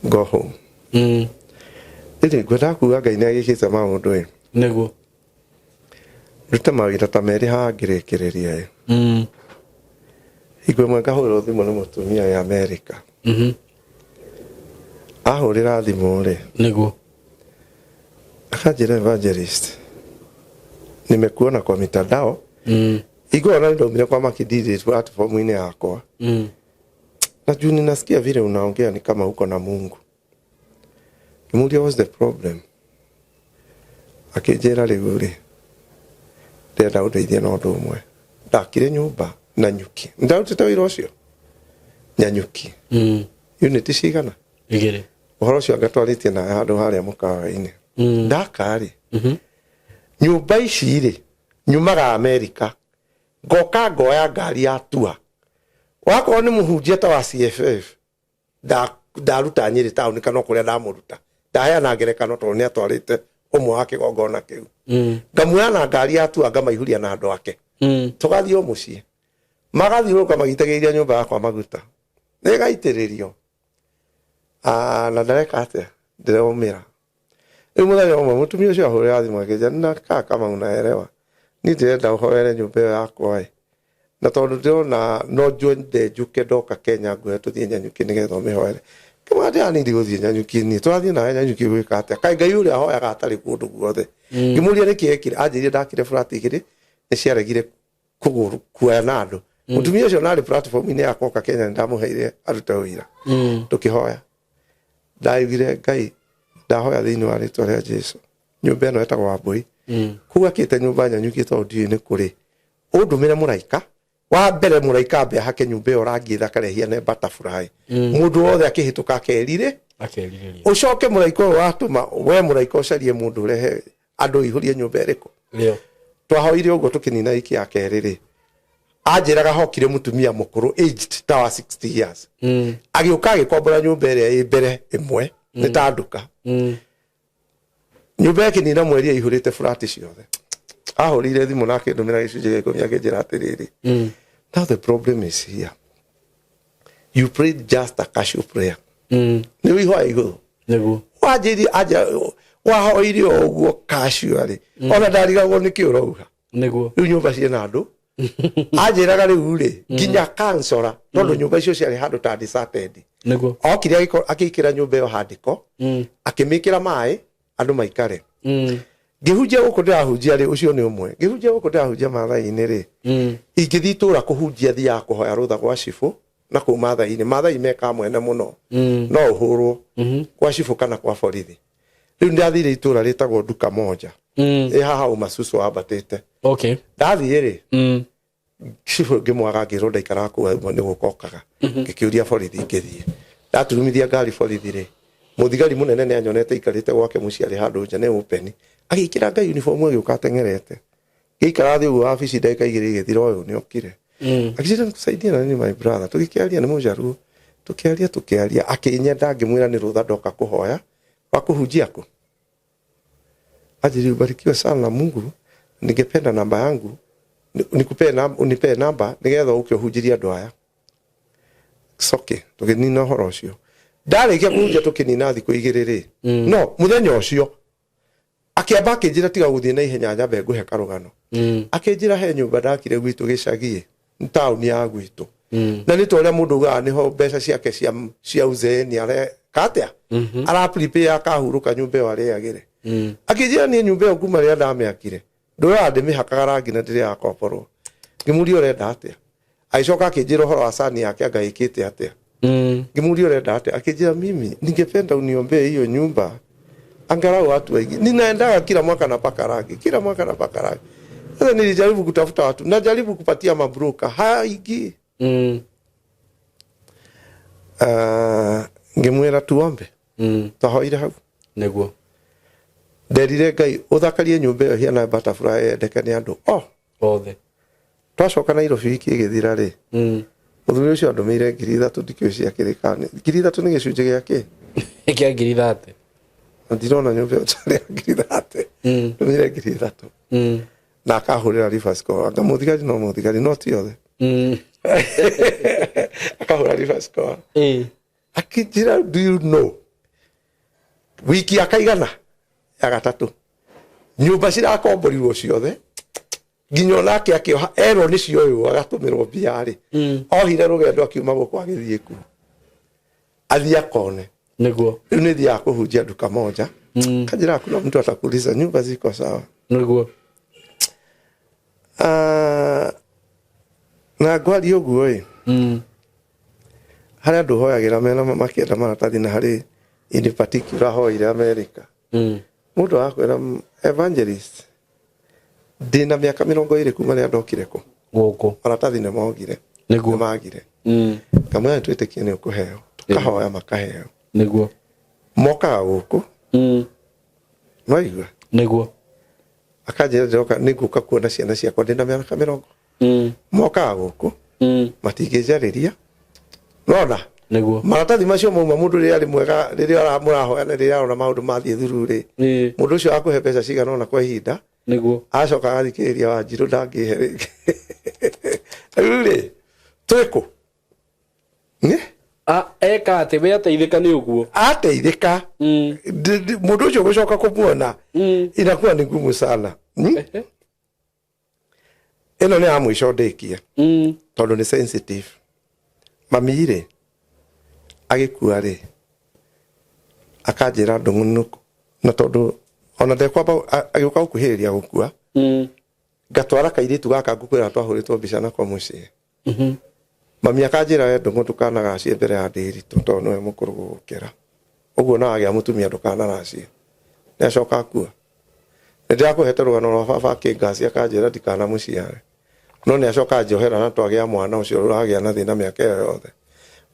go home." Rĩrĩ ngwendaga kuga Ngai nĩ agĩkĩte maũndũ ĩ. Ndute mawĩra ta merĩ haha ngĩrĩkĩrĩria ĩ. Hingo ĩmwe ngahũrĩrwo thimũ nĩ mũtumia ya Amerika. Ahũrĩra thimũ rĩ, akanjĩra, "Evangelist, nimekuona kwa mitandao." Hingo ĩyo na nĩndaumire kwa Makididi platform-inĩ yakwa. "Na juu ninasikia vile unaongea ni kama uko na Mungu." Ngĩmũria, "What's the problem?" Akĩnjĩra, "Rĩu rĩ, ndĩrenda ũndeithie na ũndũ ũmwe. Ndakire nyũmba na nyuki, ndarutĩte wĩra ũcio Nyanyuki." Unit cigana?
2.
Ũhoro ũcio angatwarĩtie nawe handũ harĩa mũkawa-inĩ. Ndaka rĩ, nyũmba ici rĩ, nyumaga Amerika, ngoka ngoya ngari ya tua, wakorwo nĩ mũhunjia ta wa CFF, ndaruta Nyĩrĩ taũni kana o kũrĩa ndamũruta. Ndaheana ngerekano tondũ nĩ atwarĩte ũmwe wa kĩgongona kĩu. Ngamuoya na ngari ya tua, ngamaihuria na andũ ake. Tũgathiĩ o mũciĩ, magathiũrũrũka magitagĩrĩria nyũmba yakwa maguta, nĩgaitĩrĩrio. Ah, na ndareka atĩa, ndĩraumĩra rĩu. Mũthenya ũmwe mũtumia ũcio ahũrĩra thimũ akĩnjĩra, "Na kaa kama unaelewa, niĩ ndĩrenda ũhoere nyũmba ĩyo yakwa ĩ, na tondũ ndĩrona no njende njũke ndoka Kenya nguhe tũthiĩ Nyanyuki nĩgetha ũmĩhoere." Kĩmwatĩ ani ndigũthiĩ Nyanyuki niĩ, tũrathiĩ nawe Nyanyuki gwĩka atĩa? Kaĩ Ngai ũrĩa ahoyaga atarĩ kũndũ guothe? Ngĩmũria nĩkĩ ekire, anjĩrire ndakire flat igĩrĩ nĩ ciaregire kũgũrũ kuoya na andũ. Mũtumia ũcio narĩ platform-inĩ ya Koka Kenya nĩ ndamũheire arute ũira. Tũkĩhoya. Ndaugire Ngai ndahoya thĩinĩ wa rĩtwa rĩa Jesu. Nyũmba ĩno ĩtagwo Wambũi. Kũu akĩte nyũmba Nyanyuki tondũ ndiũĩ nĩ kũrĩ. Ũndũmĩre mũraika wa mbere mũraika ambe ahake nyũmba ĩyo rangi ĩthakare ĩhiane butterfly. Mũndũ wothe akĩhĩtũka akerire
Akerirĩria.
Ũcoke mũraika ũyũ watũma we mũraika ũcarie mũndũ ũrehe andũ ũihũrie nyũmba ĩrĩkũ.
Rĩo.
Twahoire ũguo tũkĩnina wiki ya kerĩ rĩ, anjĩraga hokire mũtumia mũkũrũ aged ta wa 60 years. Agĩũka agĩkombora nyũmba ĩrĩa ĩ mbere ĩmwe nĩ ta nduka. Nyũmba ĩkĩnina mweri ĩihũrĩte flat ciothe. Ahũrĩire thimũ na akĩndũmĩra gĩcunjĩ gĩa ikũmi akĩnjĩra atĩrĩrĩ, now the problem is here, you prayed just a casual prayer. Nĩ ũihoya igũrũ.
Nĩguo.
Wanjĩrie anja wahoire o ũguo casually, ona ndarigagwo nĩkĩ ũrauga.
Nĩguo.
Rĩu nyũmba ciĩna andũ. Anjĩraga rĩu rĩ, nginya kansora, tondũ nyũmba icio ciarĩ handũ ta deserted.
Nĩguo.
Okire agĩkĩra nyũmba ĩyo handĩko, akĩmĩkĩra maĩ andũ maikare. Ngĩhunjia gũkũ ndĩrahunjia rĩ, ũcio nĩ ũmwe. Ngĩhunjia gũkũ ndĩrahunjia Maathai-inĩ rĩ, ingĩthiĩ itũũra kũhunjia thiaga kũhoya rũtha gwa cibũ na kũu Maathai-inĩ. Maathai mekaga mwene mũno, no ũhũrwo gwa cibũ kana kwa borithi. Rĩu ndathire itũũra rĩtagwo Nduka Moja, ĩ haha ũmacucu wambatĩte. Ndathiĩ rĩ, cibũ ngĩmwaga, ngĩrwo ndaikaraga kũu ĩmwe nĩ gũkokaga. Ngĩkĩũria borithi, ngĩthiĩ ndaturumithia ngari borithi rĩ, mũthigari mũnene nĩ anyonete ikarĩte gwake mũciĩ arĩ handũ nja nĩ open, agĩkĩra ngai uniform agĩũka ateng'erete. Ngĩikara thĩ ũguo wabici ndagĩka igĩrĩ igĩthira, ũyũ nĩ okire. Akĩnjĩra nikusaidie na nini my brother. Tũgĩkĩaria, nĩ mũjaruo, tũkĩaria tũkĩaria, akĩnyenda, ngĩmwĩra nĩ rũtha ndoka kũhoya wa kũhunjia kũ. Anjĩrire ubarikiwe sana na Mungu, ningependa namba yangu nikupee namba, unipee namba nigetha ũke ũhunjĩrie andũ aya. Coke tũgĩnina ũhoro ũcio. Ndarĩkia kũhunjia tũkĩnina thikũ igĩrĩ rĩ, no mũthenya ũcio akĩamba akĩnjĩra tiga gũthiĩ na ihenya nyambe ngũhe karũgano. Akĩnjĩra he nyũmba ndakire gwitũ gĩcagi taũni ya gwitũ, na nĩ ta ũrĩa mũndũ ugaga nĩho mbeca ciake cia uzeeni areka atĩa, ara prepare akahurũka nyũmba ĩyo arĩagĩre. Akĩnjĩra niĩ nyũmba ĩyo kuma rĩrĩa ndamĩakire ndũraga ndĩmĩhakaga rangi na ndĩrĩ yakomborwo. Ngĩmũria ũrenda atĩa, agĩcoka akĩnjĩra ũhoro wa sani yake anga ĩkĩte atĩa. Ngĩmũria ũrenda atĩa, akĩnjĩra mimi ningependa uniombee hiyo nyumba angalau watu waingi, ninaendaga kila mwaka napaka rangi, kila mwaka napaka rangi. Sasa nilijaribu kutafuta watu, najaribu kupatia mabroka, haingii. Ngĩmwĩra tuombe. Twahoire hau.
Nĩguo.
Nderire Ngai ũthakarie nyũmba ĩyo hiana butterfly yendeke nĩ andũ o
othe.
Twacoka Nairobi wiki ĩgĩthira rĩ, mũthuri ũcio andũmĩire 3,000, ndikĩũĩ ciakĩrĩ kana 3,000 nĩ gĩcunjĩ gĩa kĩ.
Kĩa 30,000.
Na ndirona nyũmba ĩyo tarĩ ya 30,000. Ndũmĩire 3,000 na akahũrĩra reverse call, anga mũthigari no mũthigari no ti othe. Akahũra reverse call, akĩnjĩra, do you know, wiki ya kaigana ya gatatũ nyũmba cirakomborirwo ciothe, nginya onake akĩoha erwo nĩ cioywo agatũmĩrwo mbia rĩ, ohire rũgendo akiuma gũkũ agĩthiĩ kuo athiĩ akone.
Nĩguo.
Rĩu nĩ thiaga kũhunjia nduka moja. Kanjĩra hakuna mtu atakuuliza, nyumba ziko sawa.
Nĩguo.
Ah, na ngwaria ũguo ĩ, harĩ andũ hoyagĩra mena makĩenda maratathi, na harĩ in particular hoire America. Mũndũ akwĩra, evangelist, ndĩna mĩaka 20 kuma rĩrĩa ndokire kũ
gũkũ.
Maratathi nĩ mogire.
Nĩguo.
Nĩ magire. Kamwĩra nĩ twĩtĩkie nĩ ũkũheo, tũkahoya makaheo.
Nĩguo.
Mokaga gũkũ. Nwaigua?
Nĩguo.
Akanjĩra ndĩroka nĩ ngũka kuona ciana ciakwa, ndĩna mĩaka mĩrongo. Mokaga gũkũ, matingĩnjarĩria nona.
Nĩguo.
Maratathi macio mauma mũndũ rĩrĩa arĩ mwega, rĩrĩa mũrahoya na rĩrĩa arona maũndũ mathiĩ thuru rĩ, mũndũ ũcio akũhe mbeca cigana ũna kwa ihinda.
Nĩguo.
Acoka agathikĩrĩria Wanjirũ ndangĩhe rĩngĩ. Rĩu rĩ, twĩkũ? Nĩ?
Eka atĩ we ateithĩka nĩ ũguo.
Ateithĩka. Mũndũ ũcio gũcoka kũmuona inakuwa ni ngumu sana. Ĩno nĩ ya mũico ndĩkie, tondũ nĩ sensitive. Mami rĩ, agĩkua rĩ, Akanjĩra ndũng'ũ na tondũ ona ndekwamba agĩũka gũkuhĩrĩria gũkua, ngatwara kairĩtu gaka ngũkwĩra twahũrĩtwo mbica nako mũciĩ. Mami akanjĩra, we ndũng'ũ, ndũkanaracie mbere ya Ndĩritũ tondũ nĩwe mũkũrũ gũgũkĩra ũguo, na wagĩa mũtumia ndũkanaracie. Nĩ acoka akua. Nĩ ndĩrakũhete rũgano rwa baba akĩngacia akanjĩra ndikanamũciare, no nĩ acoka njohera na twagĩa mwana ũcio ũragĩa na thĩna mĩaka ĩyo yothe.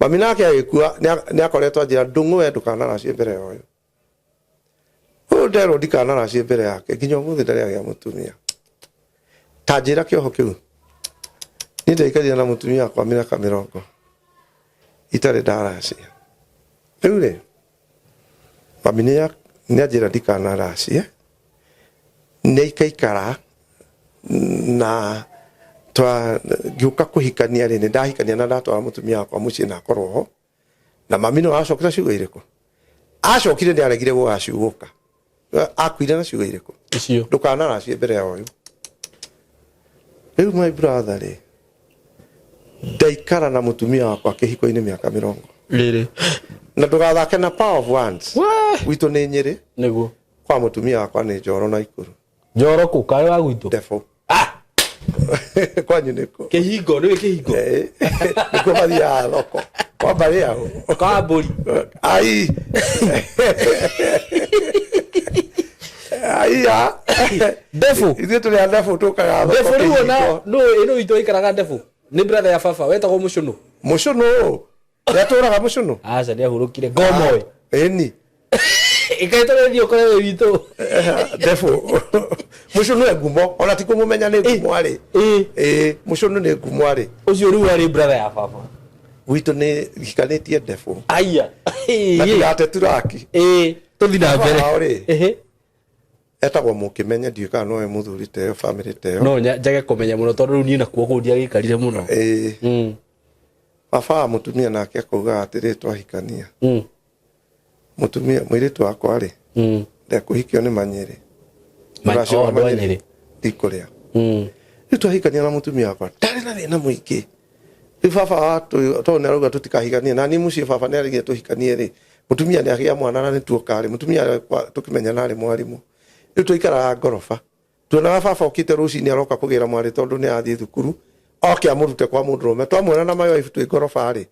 Mami nake agĩkua nĩ akoretwo anjĩra, ndũng'ũ, we ndũkanaracie mbere ya ũyũ. Ũyũ nderwo ndikanaracie mbere yake, nginya ũmũthĩ ndarĩ agĩa mũtumia. Ta njĩra kĩoho kĩu. Niĩ ndaikarire na mũtumia wakwa mĩaka 20 itarĩ ndaracia. Rĩu rĩ, mami nĩ anjĩra ndikanaracie, nĩ aikaikara na twa ngĩũka kũhikania rĩ, nĩ ndahikania na ndatwara mũtumia wakwa mũciĩ na akorwo ho. Na mami no acokire ciugo irĩkũ? Acokire nĩ aregire gũgaciugũka. Akuire na ciugo irĩkũ?
Icio.
Ndũkanaracie mbere ya ũyũ. Rĩu my brother rĩ, ndaikara na mũtumia wakwa kĩhiko-inĩ mĩaka 20.
2.
Na ndũgathake na power of words.
We.
Gwitũ nĩ Nyĩrĩ.
Nĩguo.
Kwa mũtumia wakwa nĩ Njoro na Ikuru.
Njoro kũ karĩ wa gwitũ?
Ndebũ. Kwanyu nĩkũ?
Kĩhingo, nĩũĩ kĩhingo?
Eh, nĩkuo mathiaga thoko kwa mbarĩ yao.
Kwa mbũri.
Ai, aiya.
Ndebũ.
Ithuĩ tũrĩ a ndebũ, tũkaga thoko.
Ndebũ rĩu ona
kĩhingo.
nũ ĩno witũ waikaraga ndebũ nĩ brother ya baba wetagwo Mũcũnũ.
Mũcũnũ nĩatũraga mũcũnũ?
Aca, nĩ ahurũkire ngomoĩ.
Ĩni.
Ĩkaĩtũrĩthio kũrĩ wĩ witũ.
Ndebũ mũcũnũ e ngumo, ona ti kũmũmenya nĩ ngumo arĩ. Ĩĩ, mũcũnũ nĩ ngumo arĩ.
Ũcio rĩu arĩ brother ya baba.
Gwitũ nĩ hikanĩtie ndebũ.
Aya.
Na ndigate turaki.
Ĩĩ, tũthi na mbere.
Wao rĩ, etagwo Mũkĩmenye, ndiũĩ kana nowe mũthuri ta ĩyo, bamĩrĩ ta ĩyo.
No njage kũmenya mũno tondũ rĩu niĩ nakuo kũu ndiagĩikarire mũno.
Ĩĩ. Baba wa mũtumia nake akauga atĩrĩ, twahikania, mũtumia mũirĩtu wakwa rĩ, ndekũhikio nĩ Manyĩrĩ. Rũracio
Oh,
rwa
andũ a
Manyĩrĩ
Nyĩrĩ.
ndikũrĩa. Rĩu twahikania na mũtumia wakwa ndarĩ na thĩna mũingĩ. Rĩu baba watũ tondũ nĩ arauga tũtikahikanie, na niĩ mũciĩ baba nĩ aregire tũhikanie rĩ, mũtumia nĩ agĩa mwana na nĩ tuoka rĩ, mũtumia tũkĩmenyana arĩ mwarimũ. Rĩu twaikaraga ngoroba, tuonaga baba okĩte rũcinĩ aroka kũgĩra mwarĩ tondũ nĩ athiĩ thukuru, oke amũrute kwa mũndũrũme. Twamuona na my wife twĩ ngoroba rĩ,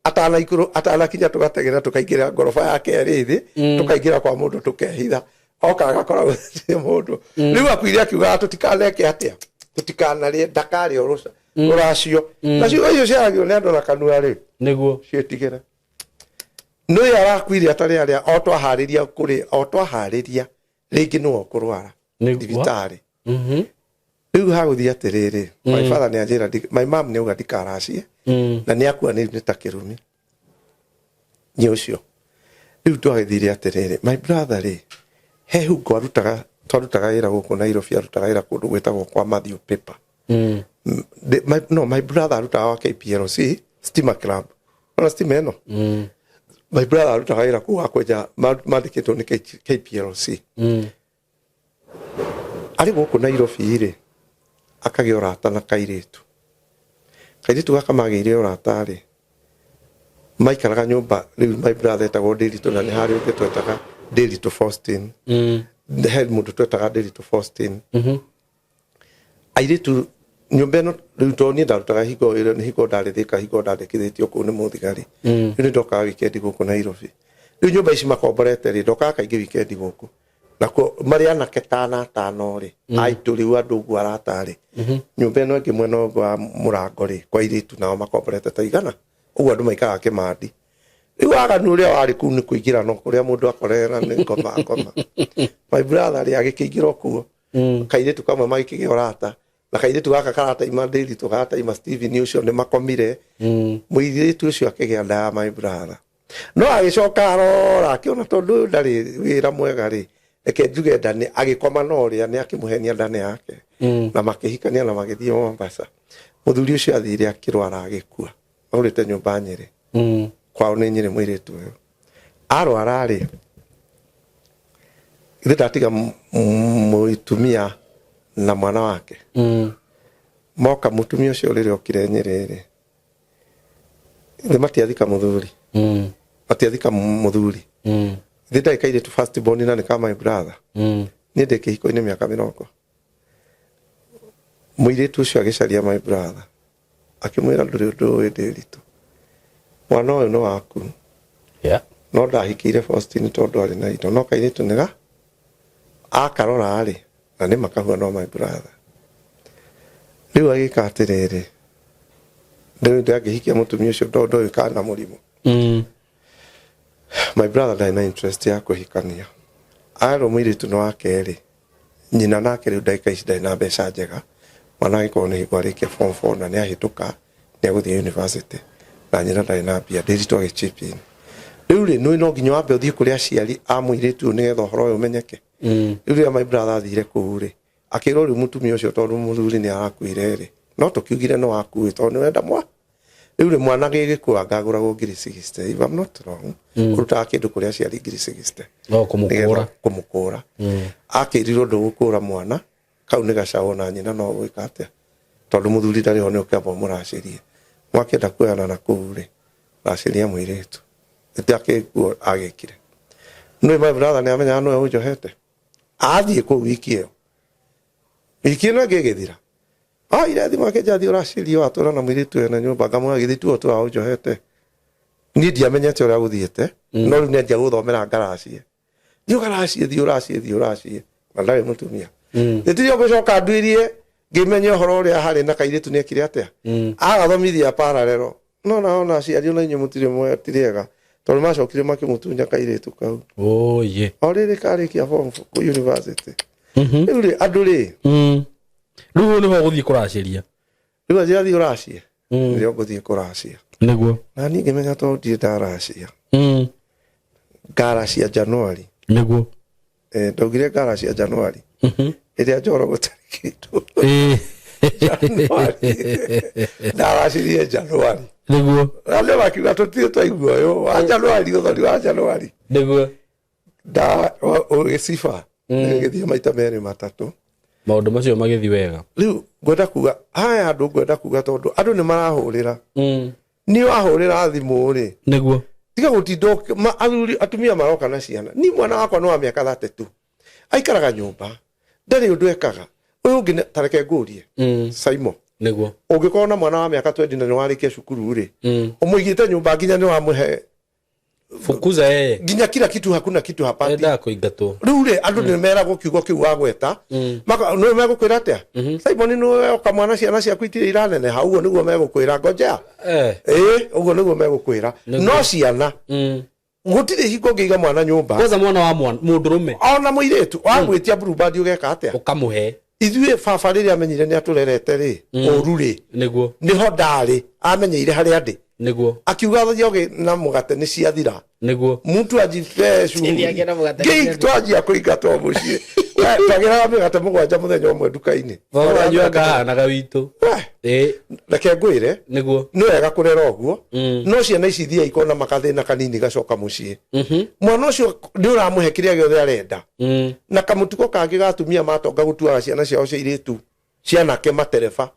atanaikũrũ atanakinya, tũgategera tũkaingĩra ngoroba ya kerĩ thĩ, tũkaingĩra kwa mũndũ tũkehitha, oka agakora gũtirĩ mũndũ. Rĩu akuire akiugaga tũtikaneke atĩa, tũtikanarĩe, ndakarĩe rũracio. Na ciugo icio ciaragio nĩ andũ na kanua rĩ, ciĩtigĩre. Nĩwe arakuire atarĩ arĩa o twaharĩria kũrĩ o twaharĩria rĩngĩ nĩwe ũkũrwara thibitarĩ. Rĩu hagũthiĩ atĩrĩrĩ, my father nĩ anjĩra my mom nĩ auga ndikaracie, na nĩ akua nĩ ta kĩrumi nĩ ũcio. Rĩu twagĩthire atĩrĩrĩ, my brother rĩ, he hungo arutaga, twarutaga wĩra gũkũ Nairobi, arutaga wĩra kũndũ gwĩtagwo kwa Matthew Paper. No, my brother arutaga wa KPLC Stima Club, ona stima ĩno. My brother arutaga wĩra kũu wa kwenja, mandĩkĩtwo nĩ KPLC. Arĩ gũkũ Nairobi rĩ, akagĩa ũrata na kairĩtu. Kairĩtu gaka magĩire ũrata rĩ, maikaraga nyũmba. Rĩu my brother etagwo Ndĩritũ, na nĩ harĩ ũngĩ twetaga Ndĩritũ Faustin. He mũndũ twetaga Ndĩritũ Faustin. Airĩtu nyũmba ĩno rĩu, tondũ niĩ ndarutaga hingo ĩrĩa nĩ hingo ndarĩ Thĩka, hingo ndandĩkithĩtio kũu nĩ mũthigari. Rĩu nĩ ndokaga wikendi gũkũ Nairobi. Rĩu nyũmba ici makomborete rĩ, ndokaga kaingĩ wikendi gũkũ. Nakuo marĩ anake tana atano rĩ, aitũ rĩu andũ ũguo arata rĩ, nyũmba ĩno ĩngĩ mwena ũngĩ wa mũrango rĩ, kwa airĩtu nao makomborete ta igana ũguo, andũ maikaraga kĩmandi. Rĩu waganu ũrĩa warĩ kũu nĩ kũingĩra no kũrĩa mũndũ akorera nĩ ngoma ngoma. My brother rĩ, agĩkĩingĩra o kuo, kairĩtu kamwe magĩkĩgĩa ũrata na kairĩtu gaka karataima Ndĩritũ, karataima Steven ũcio, nĩ makomire. Mũirĩtu ũcio akĩgĩa nda ya my brother, no agĩcoka arora akĩona tondũ ũyũ ndarĩ wĩra mwega rĩ, reke njuge nda nĩ agĩkoma na ũrĩa nĩ akĩmũhenia nda nĩ yake. Na makĩhikania na magĩthiĩ Mombasa. Mũthuri ũcio athire akĩrwara agĩkua. Agũrĩte nyũmba Nyĩrĩ. Kwao nĩ Nyĩrĩ. Mũirĩtu ũyũ arwara rĩ, ithe ndatiga mũtumia na mwana wake. Moka mũtumia ũcio rĩrĩa okire Nyĩrĩ rĩ, ithe matiathika mũthuri. Matiathika mũthuri. Thĩ ndarĩ kairĩtu first born na nĩ ka my brother. Niĩ ndĩ kĩhiko-inĩ mĩaka 20. Mũirĩtu ũcio agĩcaria my brother, akĩmwĩra, "Ndũrĩ ũndũ ũĩ, Ndĩritũ, mwana ũyũ nĩ waku." No ndahikĩire Faustin tondũ arĩ na indo, no kairĩtu nĩga akarora rĩ, na nĩ makahua no my brother. Rĩu agĩka atĩrĩrĩ, rĩu ndangĩhikia mũtumia ũcio tondũ ndoĩ kana mũrimũ. My brother ndarĩ na interest ya kũhikania. Arwo mũirĩtu nĩ wake rĩ, nyina nake rĩu ndagĩka ici ndarĩ na mbeca njega. Mwana agĩkorwo nĩ hingo arĩkia form 4 na nĩ ahĩtũka, nĩ agũthiĩ university, na nyina ndarĩ na mbia. Ndĩritũ agĩ chip in. Rĩu rĩ, nĩ no nginya wambe ũthiĩ kũrĩ aciari a mũirĩtu ũyũ nĩgetha ũhoro ũyũ ũmenyeke. Rĩu rĩrĩa my brother athire kũu rĩ, akĩrwo rĩu mũtumia ũcio tondũ mũthuri nĩ arakuire rĩ, no tũkiugire no akue tondũ nĩ wenda mwa rĩu rĩ, mwana gĩgĩkua ngagũragwo ngiri 60, if I'm not wrong. Ũrutaga kĩndũ kũrĩ aciari ngiri 60.
No kũmũkũra.
Nĩgetha kũmũkũra. Akĩrirwo ndũgũkũra mwana kau nĩ gacaũ, na nyina no gwĩka atĩa tondũ mũthuri ndarĩ ho, nĩ ũkĩamba ũmũracĩrie. Mwakĩenda kuoyana na kũu rĩ, racĩria mũirĩtu ĩtakĩguo agĩkire. Nĩ my brother nĩ amenyaga nĩwe ũnjohete. Athiĩ kũu wiki ĩyo, wiki ĩno ĩngĩ ĩgĩthira, oire thimũ akĩnjia, "Thiĩ ũracĩrie watũra na mũirĩtu ena nyũmba." Ngamwĩra, "Githĩ tuo tũra ũnjohete?" Niĩ ndiamenyete ũrĩa gũthiĩte, no rĩu nĩanjia gũthomera ngaracie, "Thiĩ ũgaracie, thiĩ ũracie, thiĩ ũracie," na ndarĩ mũtumia. Nĩtirio ngũcoka nduirie ngĩmenya ũhoro ũrĩa harĩ na kairĩtu nĩekire atĩa, agathomithia parallel. No naona aciari ona inyuĩ mũtirĩ tirĩ ega tondũ macokire makĩmũtunya kairĩtu kau.
Oye.
O rĩrĩ karĩkia form four kũ university. Rĩu rĩ, andũ rĩ,
Rĩu hau nĩho ũgũthiĩ kũracĩria.
Rĩu anjĩra, "Thiĩ ũracie." Nĩrĩo ngũthiĩ kũracia. Na niĩ ngĩmenya tondũ ndirĩ ndaracia, ngaracia Januari. Ndaugire ngaracia Januari ĩrĩa njoro gũtarĩ kĩndũ. Januari ndaracirie Januari. Andũ makiuga tũtirĩ twaigua ũyũ wa Januari, ũthoni wa Januari. Nda gĩciba gĩthiĩ maita merĩ matatũ.
Maũndũ macio magĩthiĩ wega.
Rĩu ngwenda kuga haya, andũ, ngwenda kuga tondũ andũ nĩ marahũrĩra, niĩ wahũrĩra thimũ rĩ, tiga gũtinda athuri atumia maroka na ciana. Ni mwana wakwa nĩ wa mĩaka 32, aikaraga nyũmba, ndarĩ ũndũ ekaga. Ũyũ ũngĩ tareke ngũrie, Simon, Ũngĩkorwo na mwana wa mĩaka 20 na nĩ warĩkia cukuru rĩ, ũmũigĩte nyũmba nginya nĩ wamũhe
Fukuza yeye.
Nginya kila kitu, hakuna kitu hapati.
Endaga kũingatwo.
Rĩu rĩ, andũ nĩ meragwo kiugo kĩu wagweta. Nĩ megũkwĩra atĩa, Simon? Nĩ oka mwana, ciana ciaku itirĩ iraneneha. Ũguo nĩguo megũkwĩra, ngojea. Ĩĩ, ũguo nĩguo megũkwĩra. No ciana, gũtirĩ hingo ũngĩiga mwana nyũmba.
Kwanza mwana wa mwana mũndũrũme.
Ona mũirĩtu wamwĩtia Blueband, ũgeka atĩa?
Ũkamũhe.
Ithuĩ baba rĩrĩa amenyire nĩ atũrerete rĩ, ũru rĩ, nĩho ndarĩ amenyeire harĩa ndĩ. Akiuga njogi na mũgate nĩ ciathira. Mtu ajipee shughuli.
Ĩthiage na mũgate nĩ
Ngĩi
ciathira.
twanjia kũingatwo mũciĩ. We, twagĩraga mĩgate 7 mũthenya ũmwe nduka-inĩ.
Baba wanyu angahanaga witũ.
We, reke ngwĩre, nĩ wega kũrera ũguo, no ciana ici ithiaga ikona makathĩna kanini gacoka mũciĩ. Mwana ũcio nĩ ũramũhe kĩrĩa gĩothe arenda. Na kamũtugo kangĩ ga atumia matonga gũtuaga ciana ciao cia irĩtu cianake matereba.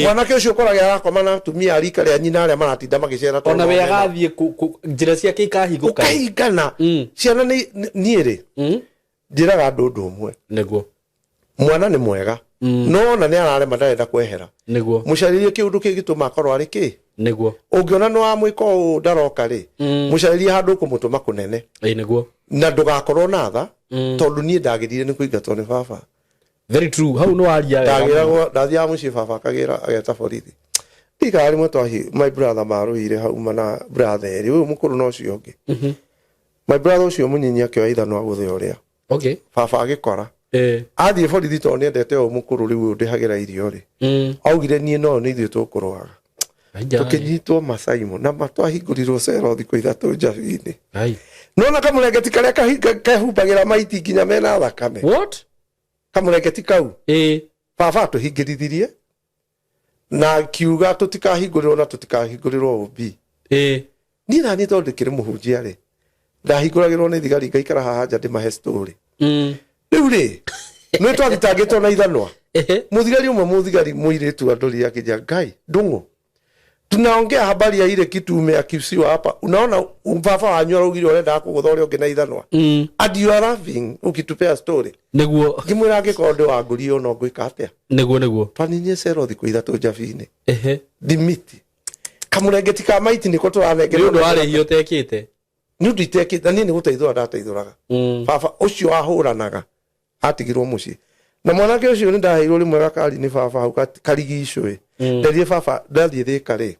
Mwanake ũcio ũkoraga arakoma na atumia a rika rĩa nyina arĩa maratinda magĩcera tondũ
Ona we
mena-
agathiĩ njĩra ciake ikahingũka.
Ũkahingana. Ciana niĩ rĩ, njĩraga andũ ũndũ ũmwe. Mwana nĩ mwega, no ona nĩ ararema, ndarenda kwehera, mũcarĩrie kĩũndũ kĩngĩtũma akorwo arĩ kĩ. Ũngĩona nĩ wamwĩka ũũ ndaroka rĩ, mũcarĩrie handũ ũkũmũtũma kũnene. Na ndũgakorwo na tha, tondũ niĩ ndagĩrire nĩ kũingatwo nĩ baba.
Very true, hau nĩ waria wega mũno.
Ndagĩragwo, ndathiaga mũciĩ, baba akagĩra ageta borithi. Ndikara rĩmwe twahi my brother marũire hau mana brother erĩ, ũyũ mũkũrũ na ũcio ũngĩ. My brother ũcio mũnyinyi akĩoya ithanwa gũthĩ ũrĩa baba agĩkora. Athiĩ borithi tondũ nĩendete ũyũ mũkũrũ, rĩu ũyũ ndĩhagĩra irio rĩ, augire niĩ no nĩ ithuĩ tũkũrũaga.
Aija.
Tũkĩnyitwo macaimo na matwahingũrirwo cero thikũ 3 njabi-inĩ.
Ai.
Nona kamũrengeti karĩa kehumbagĩra maiti nginya mena thakame.
What?
Kamũrengeti kau. Baba atũhingĩrithirie na akiuga tũtikahingũrĩrwo na tũtikahingũrĩrwo ũmbi. Niĩ naniĩ tondũ ndĩkĩrĩ mũhunjia rĩ, ndahingũragĩrwo nĩ thigari, ngaikara haha nja ndĩmahe story. Rĩu rĩ, nĩ twathitangĩtwo na ithanwa. Mũthigari ũmwe, mũthigari mũirĩtu andũrire akĩnjia, "Ngai ndũng'ũ Tunaongea habari ya ile kitu umeakiusiwa hapa. Unaona baba wanyu araugire ũrenda kũgũtha ũrĩa ũngĩ na ithanwa. And you are laughing ũkitupea story.
Niguo.
Ngĩmwĩra angĩkorwo ndĩ wa ngũri ĩyo no ngwĩka atĩa?
Niguo niguo.
Twaninie cero thikũ 3 njabi-inĩ.
Ehe.
Thimiti. Kamũrengeti ka maiti nĩko
Nĩ
tũranengerwo.
ũndũ warĩhio ũtekĩte.
Nĩ ũndũ itekĩte na niĩ nĩ gũteithũra ndateithũraga. Baba ũcio ahũranaga atigirwo mũciĩ. Na mwanake ũcio nĩ ndaheirwo rĩmwe gakari nĩ baba hau karigicũ ĩ. Nderire baba ndathiĩ Thĩka rĩ,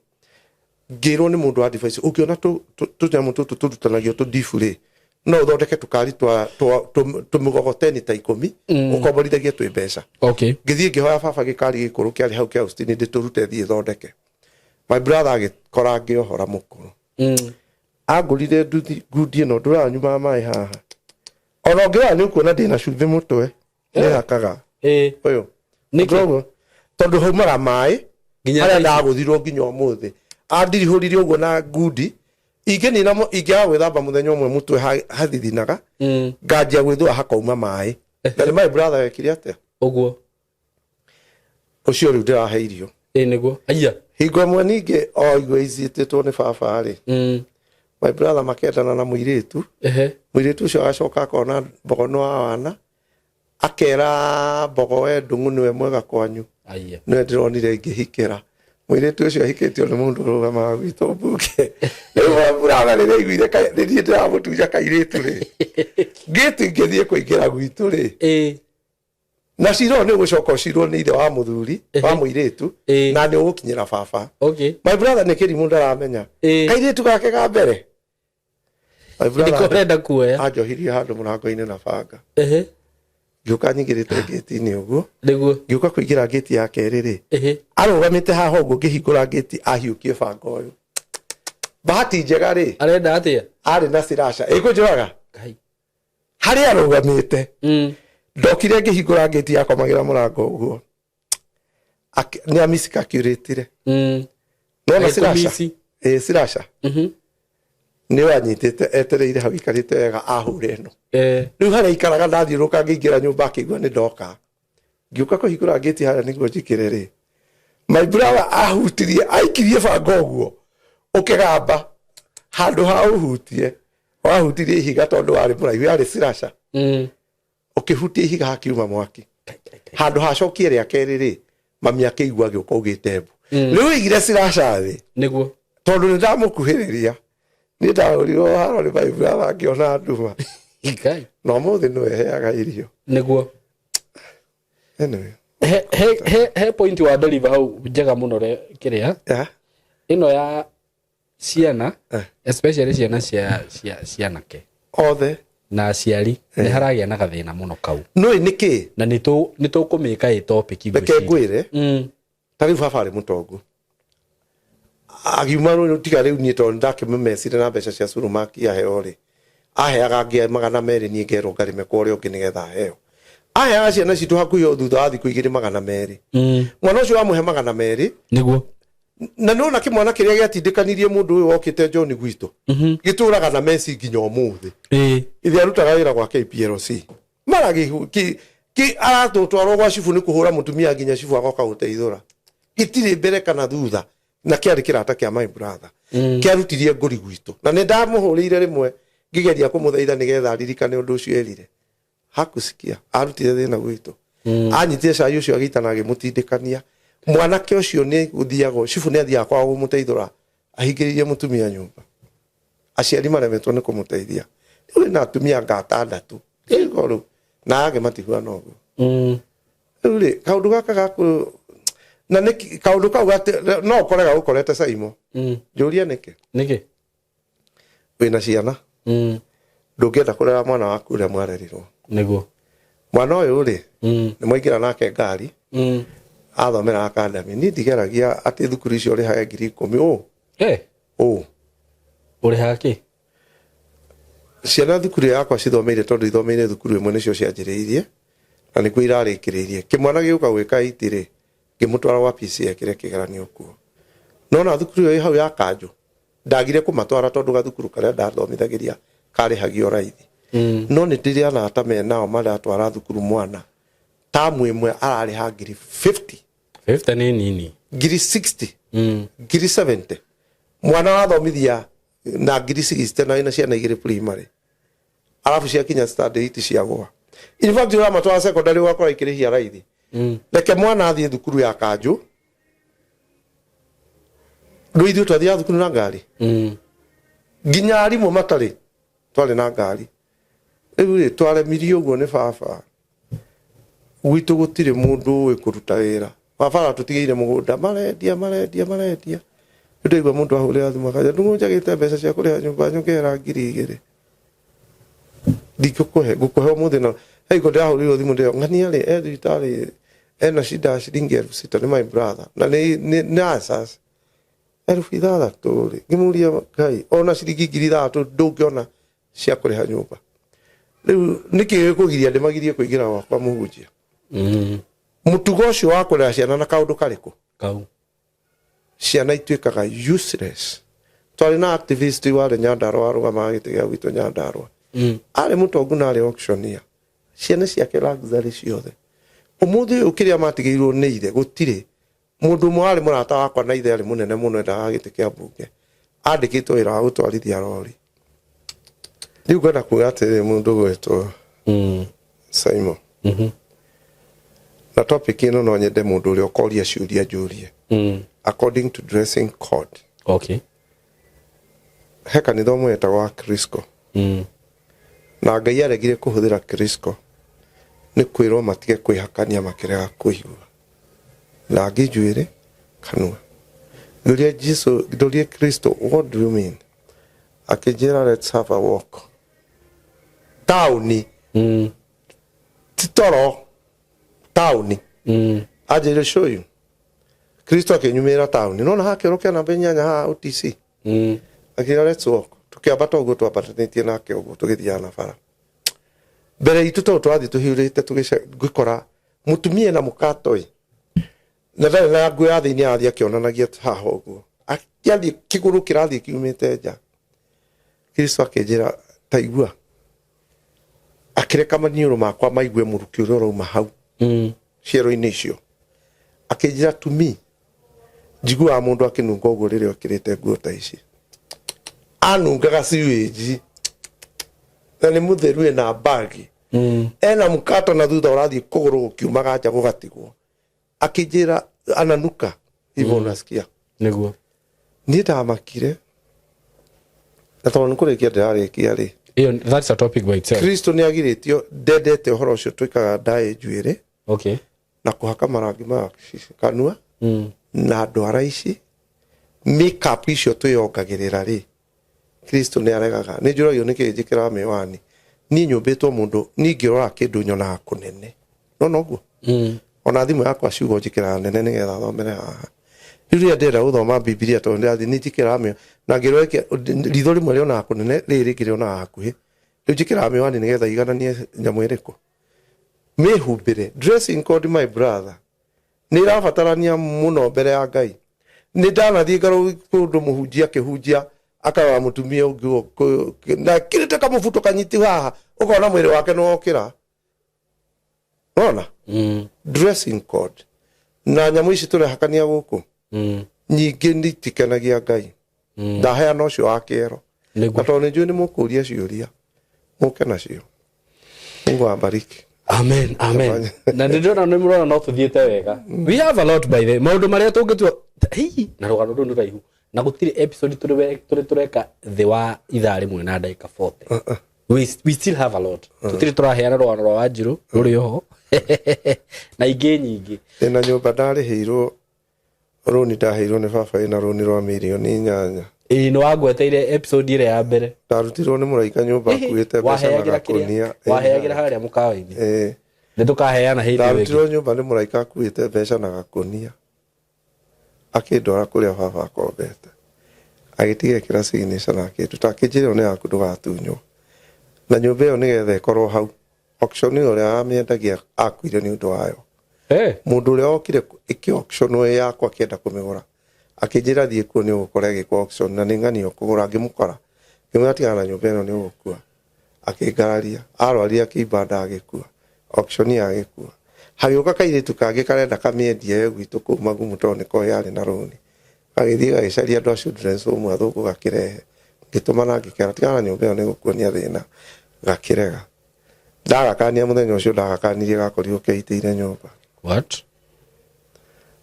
ngĩrwo nĩ mũndũ wa advice ũngĩona tũnyamũ tũtũ tũrutanagio tũndibu rĩ, no ũthondeke tũkari twa tũmĩgogoteni ta 10 ũkomborithagie twĩ mbeca.
Okay.
Ngĩthiĩ ngĩhoya baba gĩkari gĩkũrũ kĩarĩ hau kĩa Austin ndĩtũrute thiĩ thondeke. My brother agĩkora ngĩohora mũkũrũ. Angũrire nduthi ngundi ĩno ndũranyumaga maĩ haha. Ona ũngĩrora nĩ ũkuona ndĩna cumbĩ mũtwe. Nĩhakaga. Ũyũ.
Nĩkĩ?
Ũguo. Tondũ haumaga maĩ
Nginya
harĩa
thaa ici.
ndagũthirwo nginya ũmũthĩ. Andirihũrire ũguo na ngundi. Ingĩnina ingĩaga gwĩthamba mũthenya ũmwe mũtwe hathithinaga. Nganjia gwĩthũa hakauma maĩ. Na nĩ my brother wekire atĩa?
Ũguo.
Ũcio rĩu ndĩrahe irio.
Ĩĩ nĩguo. Aya.
Hingo ĩmwe ningĩ o igwe iciĩtĩtwo nĩ baba rĩ. My brother makendana na mũirĩtu.
Ehe.
Mũirĩtu ũcio agacoka akona mbogo nĩ wa wana. Akera mbogo we ndũng'ũ nĩwe mwega kwanyu.
Aya.
Nĩwe ndĩronire ingĩhikĩra. Mũirĩtu ũcio ahikĩtio nĩ mũndũ ũrũgamaga gwitũ mbunge. Rĩu my brother rĩrĩa aiguire nĩ niĩ ndĩramũtunya kairĩtu rĩ. Ngĩti ngĩthiĩ kũingĩra gwitũ rĩ. Na cira ũyũ nĩ ũgũcoka ũcirwo nĩ ithe wa mũthuri, wa mũirĩtu, na nĩ ũgũkinyĩra baba.
Okay.
My brother nĩ kĩrimũ ndaramenya. Kairĩtu gake ka mbere. My brother
Nĩko ũrenda kuoya.
anjohirie handũ mũrango-inĩ na banga.
Ehe.
Ngĩũka nyingĩrĩte ngĩti-inĩ ũguo.
Nĩguo.
Ngĩũka kũingĩra ngĩti ya kerĩ rĩ.
Ehe.
Arũgamĩte haha ũguo ngĩhingũra ngĩti ahiũkie banga ũyũ. Bahati njega rĩ.
Arenda atĩa?
Arĩ na sirasha. Ĩkũnjũraga?
Ngai.
Harĩa arũgamĩte. Ndokire ngĩhingũra ngĩti yakomagĩra mũrango ũguo. Nĩ amisikacuratire. Nona sirasha?
Agĩkũmici.
Ĩ, sirasha. Nĩ wanyitĩte etereire hau ikarĩte wega ahũre ĩno. Rĩu harĩa ikaraga ndathiũrũrũka ngĩingĩra nyũmba akĩigua nĩ ndoka. Ngĩũka kũhingũra ngĩti harĩa nĩguo njikĩre rĩ. My brother ahutirie, aikirie banga ũguo. Ũkĩgamba handũ ha ũhutie. Wahutirie ihiga tondũ warĩ mũraihu, yarĩ sirasha. Ũkĩhutia ihiga hakiuma mwaki. Handũ hacokie rĩa kerĩ rĩ, mami akĩigua agĩũka augĩte mbu. Rĩu aigire sirasha thĩ.
Nĩguo.
Tondũ nĩ ndamũkuhĩrĩria. Nĩ ndahũrirwo haro nĩ my brother ngĩona nduma.
Ngai.
Na ũmũthĩ nĩwe heaga irio.
Nĩguo.
Anyway.
He point wa deliver hau njega mũno re kĩrĩa.
Yeah.
Ĩno ya ciana, especially ciana cia cianake.
Othe.
Na aciari nĩ haragĩa na gathĩna mũno kau.
Nũĩ nĩkĩ?
Na nĩ tũkũmĩka ĩ topic
Reke
ngwĩciria.
ngwĩre. Ta rĩu baba arĩ mũtongu. Agiuma rĩu tiga rĩu niĩ tondũ ndakĩmũmecire na mbeca cia Surumaki aheo rĩ. Aheaga angĩ 200 niĩ ngerwo ngarĩme kwa ũrĩa ũngĩ nĩgetha aheo. Aheaga ciana citũ hakuhĩ o thutha wa thikũ igĩrĩ 200. Mwana ũcio wamũhe 200.
Nĩguo.
Na nĩwona kĩmwana kĩrĩa gĩatindĩkanirie mũndũ ũyũ wokĩte John gwitũ. Gĩtũraga na Messi nginya ũmũthĩ. Ithe arutaga wĩra gwa KPLC. Mara aratũtwarwo gwa cibu nĩ kũhũra mũtumia nginya cibu agoka gũteithũra. Gĩtirĩ mbere kana thutha. Na kĩarĩ kĩrata kĩa my brother. Kĩarutirie ngũri gwitũ. Na nĩ ndamũhũrĩire rĩmwe ngĩgeria kũmũthaitha nĩgetha aririkane ũndũ ũcio erire. Hakusikia. Arutire thĩna gwitũ. Anyitire cai ũcio agĩitana agĩmũtindĩkania. Mwanake ũcio nĩ gũthiagwo, cibu nĩ athiaga kwao kũmũteithũra, ahingĩrĩirie mũtumia nyũmba. Aciari maremetwo nĩ kũmũteithia. Rĩu ena atumia anga 6. Ĩko rĩu. Na age matihuana ũguo. Rĩu rĩ, kaũndũ gaka gaku, na nĩ kaũndũ kau gati, no ũkore gagũkorete Saimo. Njũria nĩkĩ?
Nĩkĩ?
Wĩna ciana? Ndũngĩenda kũrera mwana waku ũrĩa mwarerirwo.
Nĩguo.
Mwana ũyũ rĩ, nĩ mwaingĩra nake ngari, athomera academy. Niĩ ndigeragia atĩ thukuru icio ũrĩhage ngiri ikũmi. Ũ? Ũ.
Ũrĩhaga kĩ?
Ciana thukuru yakwa cithomeire tondũ ithomeire thukuru ĩmwe nĩcio cianjĩrĩirie na nĩkuo irarĩkĩrĩirie. Kĩmwana gĩũka gwĩka IT rĩ, ngĩmũtwara gwa PC ekĩre kĩgeranio kuo. Nona thukuru ĩyo ĩ hau ya Kanjũ, ndagire kũmatwara tondũ gathukuru karĩa ndathomithagĩria karĩhagio raithi. No nĩ ndĩrĩ arata me nao maratwara thukuru mwana tamu ĩmwe ararĩha ngiri 50.
50 nĩ nini.
Ngiri 60. Ngiri 70 mwana wathomithia na ngiri 60 na wĩna ciana igĩrĩ primary, arabu ciakinya standard 8 ciagũa. In fact, ũramatwara secondary ũgakora ikĩrĩhia raithi. Reke mwana athiĩ thukuru ya kanjũ. Rĩu ithuĩ twathiaga thukuru na ngari, nginya arimũ matarĩ twarĩ na ngari. Rĩu rĩ, twaremirio ũguo nĩ baba. Gwitũ gũtirĩ mũndũ ũĩ kũruta wĩra. Baba aratũtigĩire mũgũnda, marendia, marendia, marendia. Rĩu ndaigua mũndũ ahũrĩra thimũ akanja, ndũng'ũnjagĩte mbeca cia kũrĩha nyũmba, nyongera 2000. Ndingĩkũhe, ngũkũhe ũmũthĩ. Na hingo ndĩrahũrĩirwo thimũ, ndĩro ng'ania rĩ, e thibitarĩ, ena shida ya ciringi 6,000. Nĩ my brother na nĩ answers 6,000 rĩ. Ngĩmũria, Ngai, ona ciringi 6,000 ndũngĩona cia kũrĩha nyũmba? Rĩu nĩkĩ gĩkũgiria ndĩmagirie kũingĩra gwakwa mũhunjia? Mũtugo ũcio wa kũrera ciana na kaũndũ karĩkũ?
Kau.
Ciana ituĩkaga useless. Twarĩ na activist warĩ Nyandarũa, warũgamaga gĩtĩ gĩa gwitũ Nyandarũa. Arĩ mũtongu na arĩ auctioneer. Ciana ciake luxury ciothe. Ũmũthĩ ũyũ kĩrĩa matigĩirwo nĩ ithe gũtirĩ. Mũndũ ũmwe warĩ mũrata wakwa na ithe arĩ mũnene mũno, endaga gĩtĩ kĩa mbunge, andĩkĩtwo wĩra wa gũtwarithia rori. Rĩu ngwenda kuga atĩrĩrĩ, mũndũ gwetwo Simon, na topic ĩno no nyende mũndũ ũrĩa ũkoria ciũria njũrie according to dressing code. He kanitha ũmwe wetagwo wa Crisco, na Ngai aregire kũhũthĩra Crisco nĩ kwĩrwo matige kwĩhakania, makĩrega kũigua rangi njuĩrĩ kanua. Ngĩũria Jesu, ngĩũria Kristo, "What do you mean?" Akĩnjĩra, "Let's have a walk taũni." Ti toro, taũni. Anjĩrire, "Show you." Kristo akĩnyumĩra taũni, nona haha kĩoro kĩa namba 8 haha OTC. Akĩra, "Let's walk." Tũkĩambata ũguo, twambatanĩtie nake ũguo, tũgĩthiaga na bara mbere itũ tondũ tũrathiĩ tũhiũrĩte. Ngĩkora mũtumia na mũkato ĩ, na ndarĩ na nguo ya thĩinĩ, arathiĩ akĩonanagia haha ũguo, akĩathiĩ kĩgũrũ kĩrathiĩ kiumĩte nja. Kristo akĩnjĩra, "Ta igua." Akĩreka maniũrũ makwa maigue mũrukĩ ũrĩa ũrauma hau ciero-inĩ icio. Akĩnjĩra, "To me, njiguaga mũndũ akĩnunga ũguo rĩrĩa ekĩrĩte nguo ta ici." Anungaga sewage na nĩ mũtheru, ena bagi, ena mũkato na thutha ũrathiĩ kũgũrũ gũkiumaga nja gũgatigwo. Akĩnjĩra, "Ananuka hivyo, unasikia?"
Nĩguo.
Niĩ ndamakire, na tondũ nĩ kũrĩkia ndĩrarĩkia rĩ,
Ĩyo, that's a topic by itself.
Kristo nĩ agirĩtio, ndendete ũhoro ũcio twĩkaga ndaĩ njuĩrĩ na kũhaka marangi ma kanua na ndwara ici, makeup icio twĩyongagĩrĩra rĩ, Kristo nĩ aregaga. Nĩ njũragio nĩkĩ njĩkĩraga mĩwani. Niĩ nyũmbĩtwo mũndũ, niĩ ngĩrora kĩndũ nyonaga kũnene, no noguo ona thimũ yakwa ciugo njĩkĩraga nene nĩgetha thomere haha. Rĩu rĩrĩa ndĩrenda gũthoma Bibilia, tondũ ndĩrathiĩ nĩ njĩkĩraga mĩo na ngĩrora ritho rĩmwe rĩonaga kũnene, rĩrĩ rĩngĩ rĩonaga hakuhĩ. Rĩu njĩkĩraga mĩwani nĩgetha igananie nyamũ ĩrĩkũ mĩhumbĩre. Dressing code, my brother, nĩ ĩrabatarania mũno mbere ya Ngai. Nĩ ndanathiĩ ngarũ kũndũ, mũhunjia akĩhunjia akarora mũtumia ũngĩ na kĩrĩte kamũbuto kanyiti haha, ũkona mwĩrĩ wake nĩ wokĩra wona. Dressing code na nyamũ ici tũrehakania gũkũ nyingĩ nĩ itikenagia Ngai. Ndaheana ũcio wa kĩero na tondũ nĩ njũĩ nĩ mũkũria ciũria, mũke nacio. Mungu awabariki.
Amen, amen. Na nĩ ndĩrona nĩ mũrona no tũthiĩte wega. We have a lot, by the way. Maũndũ marĩa tũngĩtua hii na rũgano rũu nĩ rũraihu na gũtirĩ episode tũrĩ tũreka thĩ wa ithaa rĩmwe na ndagĩka 40. We still have a lot. Tũtirĩ tũraheana rũgano rwa Wanjirũ rũrĩ oho na ingĩ nyingĩ.
Ndĩna nyũmba ndarĩhĩirwo rũni, ndaheirwo nĩ baba, ĩna rũni rwa mirioni 8.
Ĩĩ, nĩ wangweteire episode ĩrĩa ya mbere.
Ndarutirwo nĩ mũraika nyũmba akuĩte mbeca na
Waheagĩra kĩrĩa
gakũnia.
Waheagĩra harĩa mũkawa-inĩ.
Ĩĩ.
Nĩ tũkaheana hĩndĩ ĩyo ĩngĩ.
Ndarutirwo nyũmba nĩ mũraika akuĩte mbeca na gakũnia, akĩndwara kũrĩa baba akombete, agĩtiga ĩkĩra signature na akĩnduta, akĩnjĩra, "Ĩyo nĩ yaku, ndũgatunywo." Na nyũmba ĩyo nĩgetha ĩkorwo hau, auction ũrĩa wamĩendagia akuire nĩ ũndũ wayo. Mũndũ ũrĩa wokire ĩkĩ auction ĩ yakwa akĩenda kũmĩgũra, akĩnjĩra, "Thiĩ kuo, nĩ ũgũkora ĩgĩkwo auction na nĩ ng'ani ũkũgũra." Ngĩmũkora, ngĩmwĩra, "Tigana na nyũmba ĩno, nĩ ũgũkua." Akĩngararia, arwarire, akĩimba nda, agĩkua, auction agĩkua. Hagĩũka kairĩtu kangĩ karenda kamĩendie gwitũ kũu Magumu, tondũ nĩko yarĩ na rũni. Gagĩthiĩ gagĩcaria andũ a children's home athũngũ gakĩrehe. Ngĩtũmana ngĩkera tigana na nyũmba ĩyo nĩ gũkuonia thĩna. Gakĩrega. Ndagakania mũthenya ũcio ndagakanirie gakorirwo keitĩire nyũmba.
What?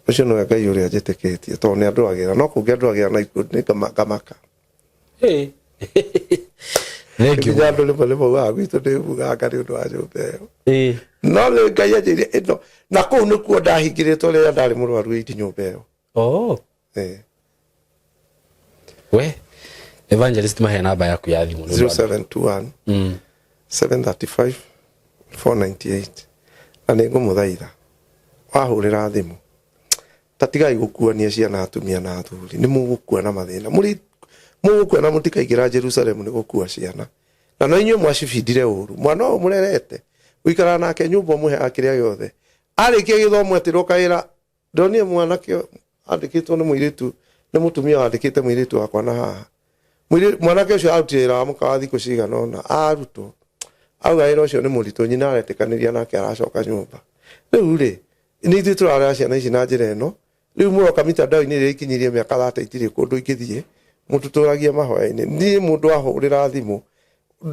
Ũcio nĩwe Ngai ũrĩa njĩtĩkĩtie tondũ nĩ andũagĩra no kũngĩ andũagĩra na ikundi nĩ ngamaka.
Hey. Thank you.
Nginya andũ rĩmwe nĩ maugaga gwitũ nĩ muganga nĩ ũndũ wa nyũmba ĩyo.
Eh.
No nĩ Ngai anjĩrire ĩno na kũu nĩkuo ndahingĩrĩtwo rĩrĩa ndarĩ mũrwaru ĩndi nyũmba ĩyo.
Oh.
Eh.
We. Evangelist mahe namba yaku ya thimũ.
0721 735 498 na nĩ ngũmũthaitha wahũrĩra thimũ ta tigai gũkuania ciana atumia na athuri nĩ mũgũkua na mathĩna mũrĩ mũgũkua na mũtikaingĩra Jerusalemu nĩ gũkua ciana na no inyuĩ mwacibindire ũru mwana ũyũ mũrerete ũikaraga nake nyũmba ũmũheaga kĩrĩa gĩothe arĩkia gĩthomo etirwo kawĩra ndonire mwanake andĩkĩtwo nĩ mũirĩtu nĩ mũtumia wandĩkĩte mũirĩtu wakwa na haha mwanake ũcio arutire wĩra wa mũkawa thikũ cigana ũna arutwo auga wĩra ũcio nĩ mũritũ nyina aretĩkanĩria nake aracoka nyũmba rĩu rĩ nĩ ithuĩ tũrarera ciana ici na njĩra ĩno rĩu mũroka mitandao-inĩ ĩrĩa ikinyirie mĩaka thate itirĩ kũndũ ingĩthiĩ mũtũtũragie mahoya-inĩ niĩ mũndũ ahũrĩra thimũ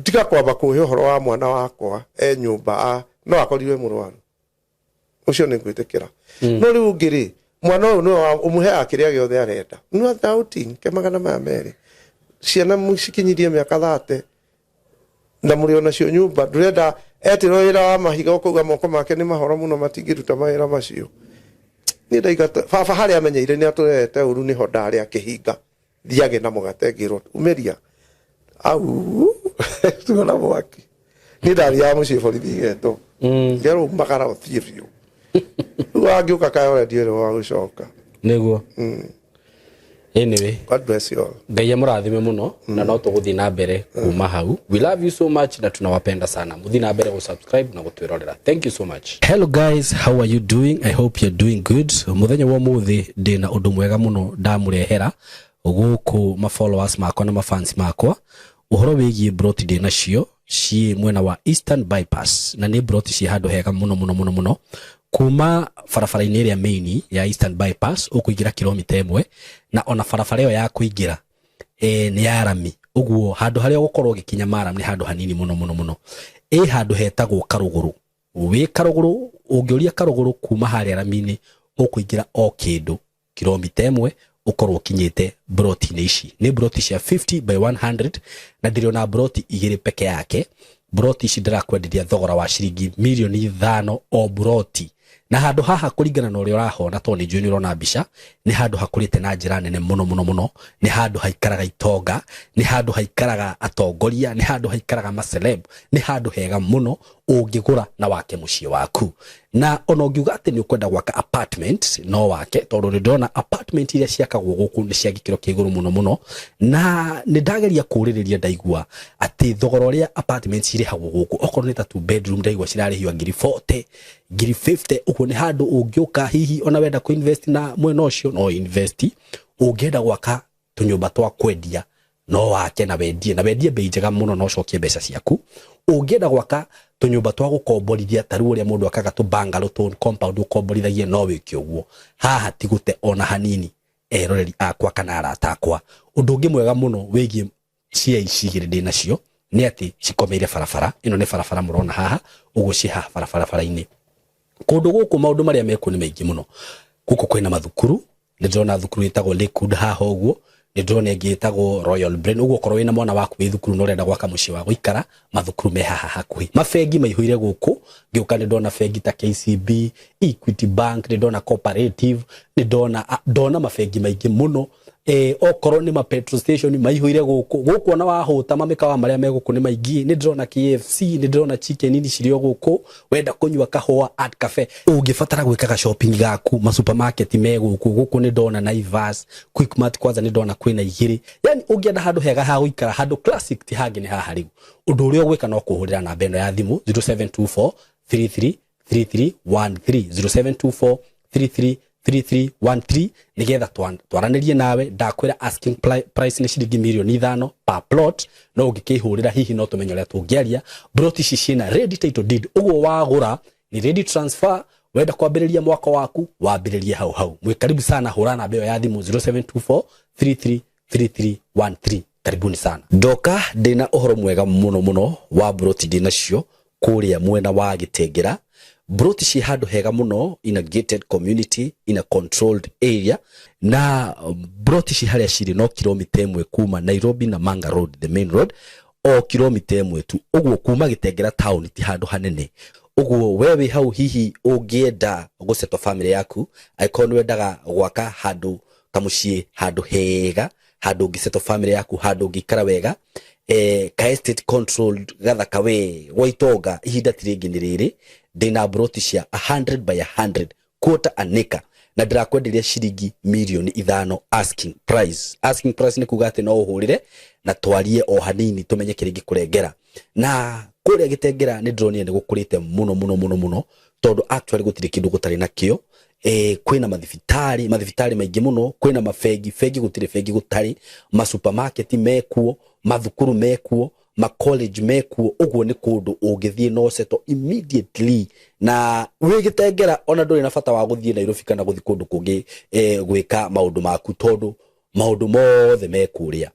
tiga kwamba kũhe ũhoro wa mwana wakwa e nyũmba no akorirwe mũrwaru ũcio nĩ ngwĩtĩkĩra no rĩu ũngĩ rĩ mwana ũyũ nĩwe ũmũheaga kĩrĩa gĩothe arenda no outing ke magana maya merĩ ciana cikinyirie mĩaka thate na mũrĩ onacio nyũmba ndũrenda etirwo wĩra wa mahiga ũkauga moko make nĩ mahoro mũno matingĩruta mawĩra macio niĩ ndaigata baba harĩa amenyeire nĩ atũrerete ũru nĩho ndarĩ akĩhinga thiage na mũgate ngĩrwo umĩria au tuona mwaki niĩ ndathiaga mũciĩ borithi igetwo ngerwo umagara ũthiĩ biũ rĩu angĩũka kayore ndiũĩ wa gũcoka.
Nĩguo. Anyway,
God bless you all.
Ngai amũrathime mũno na no tũgũthiĩ na mbere kuma hau. We love you so much na tunawapenda sana. Mũthiĩ na mbere gũsubscribe na gũtwĩrorera. Thank you so much. Hello guys, how are you doing? I hope you're doing good. Mũthenya wa ũmũthĩ ndĩna ũndũ mwega mũno ndamũrehera gũkũ ma followers makwa na ma fans makwa ũhoro wĩgiĩ broti ndĩ nacio ciĩ mwena wa Eastern Bypass na nĩ broti ciĩ handũ hega mũno mũno mũno mũno kuma barabara-inĩ ĩrĩa main ya Eastern Bypass ũkũingĩra kilomita 1 na ona barabara ĩyo ya kũingĩra nĩ ya rami ũguo handũ harĩa ũgũkorwo ũgĩkinya maram nĩ handũ hanini mũno mũno mũno ĩ handũ hetagwo Karũgũrũ wĩ Karũgũrũ ũngĩũria Karũgũrũ kuma harĩa rami-inĩ ũkũingĩra o kĩndũ kilomita 1 ũkorwo ũkinyĩte broti-inĩ ici nĩ broti cia 50 by 100 na ndĩrĩ ona broti 2 peke yake broti ici ndĩrakwenderia thogora wa ciringi milioni 5 o broti na handũ haha kũringana na ũrĩa ũrahona tondũ nĩ njũĩ nĩ ũrona mbica nĩ handũ hakũrĩte na njĩra nene mũno mũno mũno nĩ handũ haikaraga itonga nĩ handũ haikaraga atongoria nĩ handũ haikaraga maceleb nĩ handũ hega mũno ũngĩgũra na wake mũciĩ waku na ona ũngiuga atĩ nĩ ũkwenda gwaka apartment no wake tondũ nĩ ndĩrona apartment iria ciakagwo gũkũ nĩ cia gĩkĩro kĩa igũrũ mũno mũno na nĩ ndageria kũũrĩrĩria ndaigua atĩ thogora ũrĩa apartment cirĩhagwo gũkũ okorwo nĩ ta 2 bedroom ndaigua cirarĩhio ngiri 40 ngiri 50 ũguo nĩ handũ ũngĩũka hihi ona wenda kũ invest na mwena ũcio no invest ũngĩenda gwaka tũnyũmba twa kwendia no wake na wendie bei njega mũno na ũcokie mbeca ciaku ũngĩenda gwaka tũnyũmba twa gũkomborithia ta rĩu ũrĩa mũndũ akaga tũ bungalow tũ compound ũkomborithagia no wĩke ũguo haha ti gũte ona hanini eroreri akwa kana arata akwa ũndũ ũngĩ mwega mũno wĩgiĩ cia ici igĩrĩ ndĩ nacio nĩ atĩ cikomeire barabara ĩno nĩ barabara mũrona haha ũguo ciĩ haha barabara-inĩ kũndũ gũkũ maũndũ marĩa mekuo nĩ maingĩ mũno gũkũ kwĩna mathukuru nĩ ndĩrona thukuru ĩtagwo Lakewood haha ũguo nĩ ndĩrona ĩngĩ ĩtagwo Royal Brain ũguo okorwo wĩna mwana waku wĩ thukuru na ũrenda gwaka mũciĩ wa gũikara mathukuru me haha hakuhĩ mabengi maihũire gũkũ ngĩũka nĩ ndona bengi ta KCB Equity Bank nĩ ndona Cooperative nĩ ndona mabengi maingĩ mũno okorwo nĩ ma petrol station maihũire gũkũ gũkũ ona wahũta mamĩkawa marĩa me gũkũ nĩ maingĩ nĩ ndĩrona KFC nĩ ndĩrona chicken ini cirĩ o gũkũ wenda kũnyua kahũa at cafe ũngĩbatara gwĩkaga shopping gaku ma supermarket me gũkũ gũkũ nĩ ndona Naivas Quickmart kwanza nĩ ndona kwĩna 2 yani ũngĩenda handũ hega ha gũikara handũ classic ti hangĩ nĩ haha rĩu ũndũ ũrĩa ũgwĩka no kũhũrĩra namba ĩno ya thimũ 0724 33 3313 0724 33 3313 nigetha twaranĩrie nawe ndakwĩra asking price nĩ ciringi milioni 5 per plot no ũngĩkĩhũrĩra hihi no tũmenye ũrĩa tũngĩaria plot ici ciĩna ready title deed ũguo wagũra nĩ ready transfer Wenda kwambĩrĩria mwako waku, wambĩrĩrie hau hau. Mwĩ karibu sana, hũra namba ĩyo ya thimũ 0724 333313. Karibuni sana. Ndoka ndĩna ũhoro mwega mũno mũno wa broti ndĩnacio kũrĩa mwena wa Gĩtengera. Broti ciĩ handũ hega mũno, in a gated community, in a controlled area, na broti ci harĩa cirĩ no kilomita 1 kuma Nairobi na Manga Road, the main road, o kilomita 1 tu. Ũguo kuma Gĩtengera town ti handũ hanene. Ũguo we wĩ hau, hihi ũngĩenda gũsettle family yaku, angĩkorwo nĩ wendaga gwaka handũ kamuciĩ, handũ hega, handũ ũngĩsettle family yaku, handũ ũngĩikara wega, ka estate controlled gathaka we gwa itonga, ihinda ti rĩngĩ nĩ rĩrĩ. Ndĩna broti cia 100 by 100, quarter an acre, na ndĩrakwenderia ciringi mirioni 5 asking price. Asking price nĩ kuga atĩ no ũhũrĩre na twarie o hanini tũmenye kĩrĩa ingĩkũrengera. Na kũrĩa Gĩtengera nĩ ndĩronire nĩ gũkũrĩte mũno mũno mũno mũno, tondũ actually gũtirĩ kĩndũ gũtarĩ nakĩo. Kwĩna mathibitarĩ, mathibitarĩ maingĩ mũno, kwĩna mabengi, bengi gũtirĩ bengi gũtarĩ, masupermarket mekuo, mathukuru mekuo, ma college mekuo. Ũguo nĩ kũndũ ũngĩthiĩ no settle immediately na wĩ Gĩtengera, ona ndũrĩ na bata wa gũthiĩ Nairobi kana gũthiĩ kũndũ kũngĩ gwĩka maũndũ maku, tondũ maũndũ mothe me kũrĩa.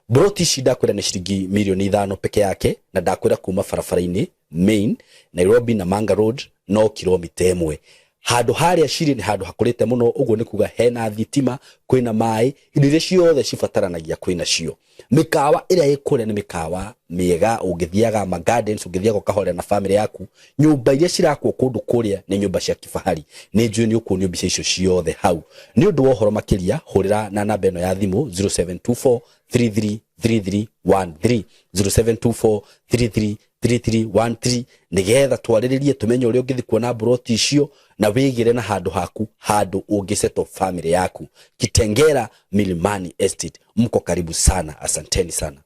Broti ici ndakwĩra nĩ ciringi mirioni 5 peke yake, na ndakwĩra kuma barabara-inĩ main Nairobi na Manga Road no kilomita 1. Handũ harĩa cirĩ nĩ handũ hakũrĩte mũno. Ũguo nĩ kuga hena thitima, kwĩna maĩ, indo iria ciothe cibataranagia kwĩna cio. Mĩkawa ĩrĩa ĩ kũrĩa nĩ mĩkawa mĩega, ũngĩthiaga ma gardens, ũngĩthiaga ũkahorera na family yaku. Nyũmba iria cirakwo kũndũ kũrĩa nĩ nyũmba cia kifahari. Nĩ njũĩ nĩ ũkuonio mbica icio ciothe hau. Nĩ ũndũ wa ũhoro makĩria, hũrĩra na namba ĩno ya thimũ 0724 333313, 0724 333313, nigetha twarĩrĩrie tũmenye ũrĩa ũngĩthiĩ kuona mburoti icio na wĩgĩre na handũ haku, handũ ũngĩsettle family yaku. Kitengera Milimani Estate, mko karibu sana. Asanteni sana.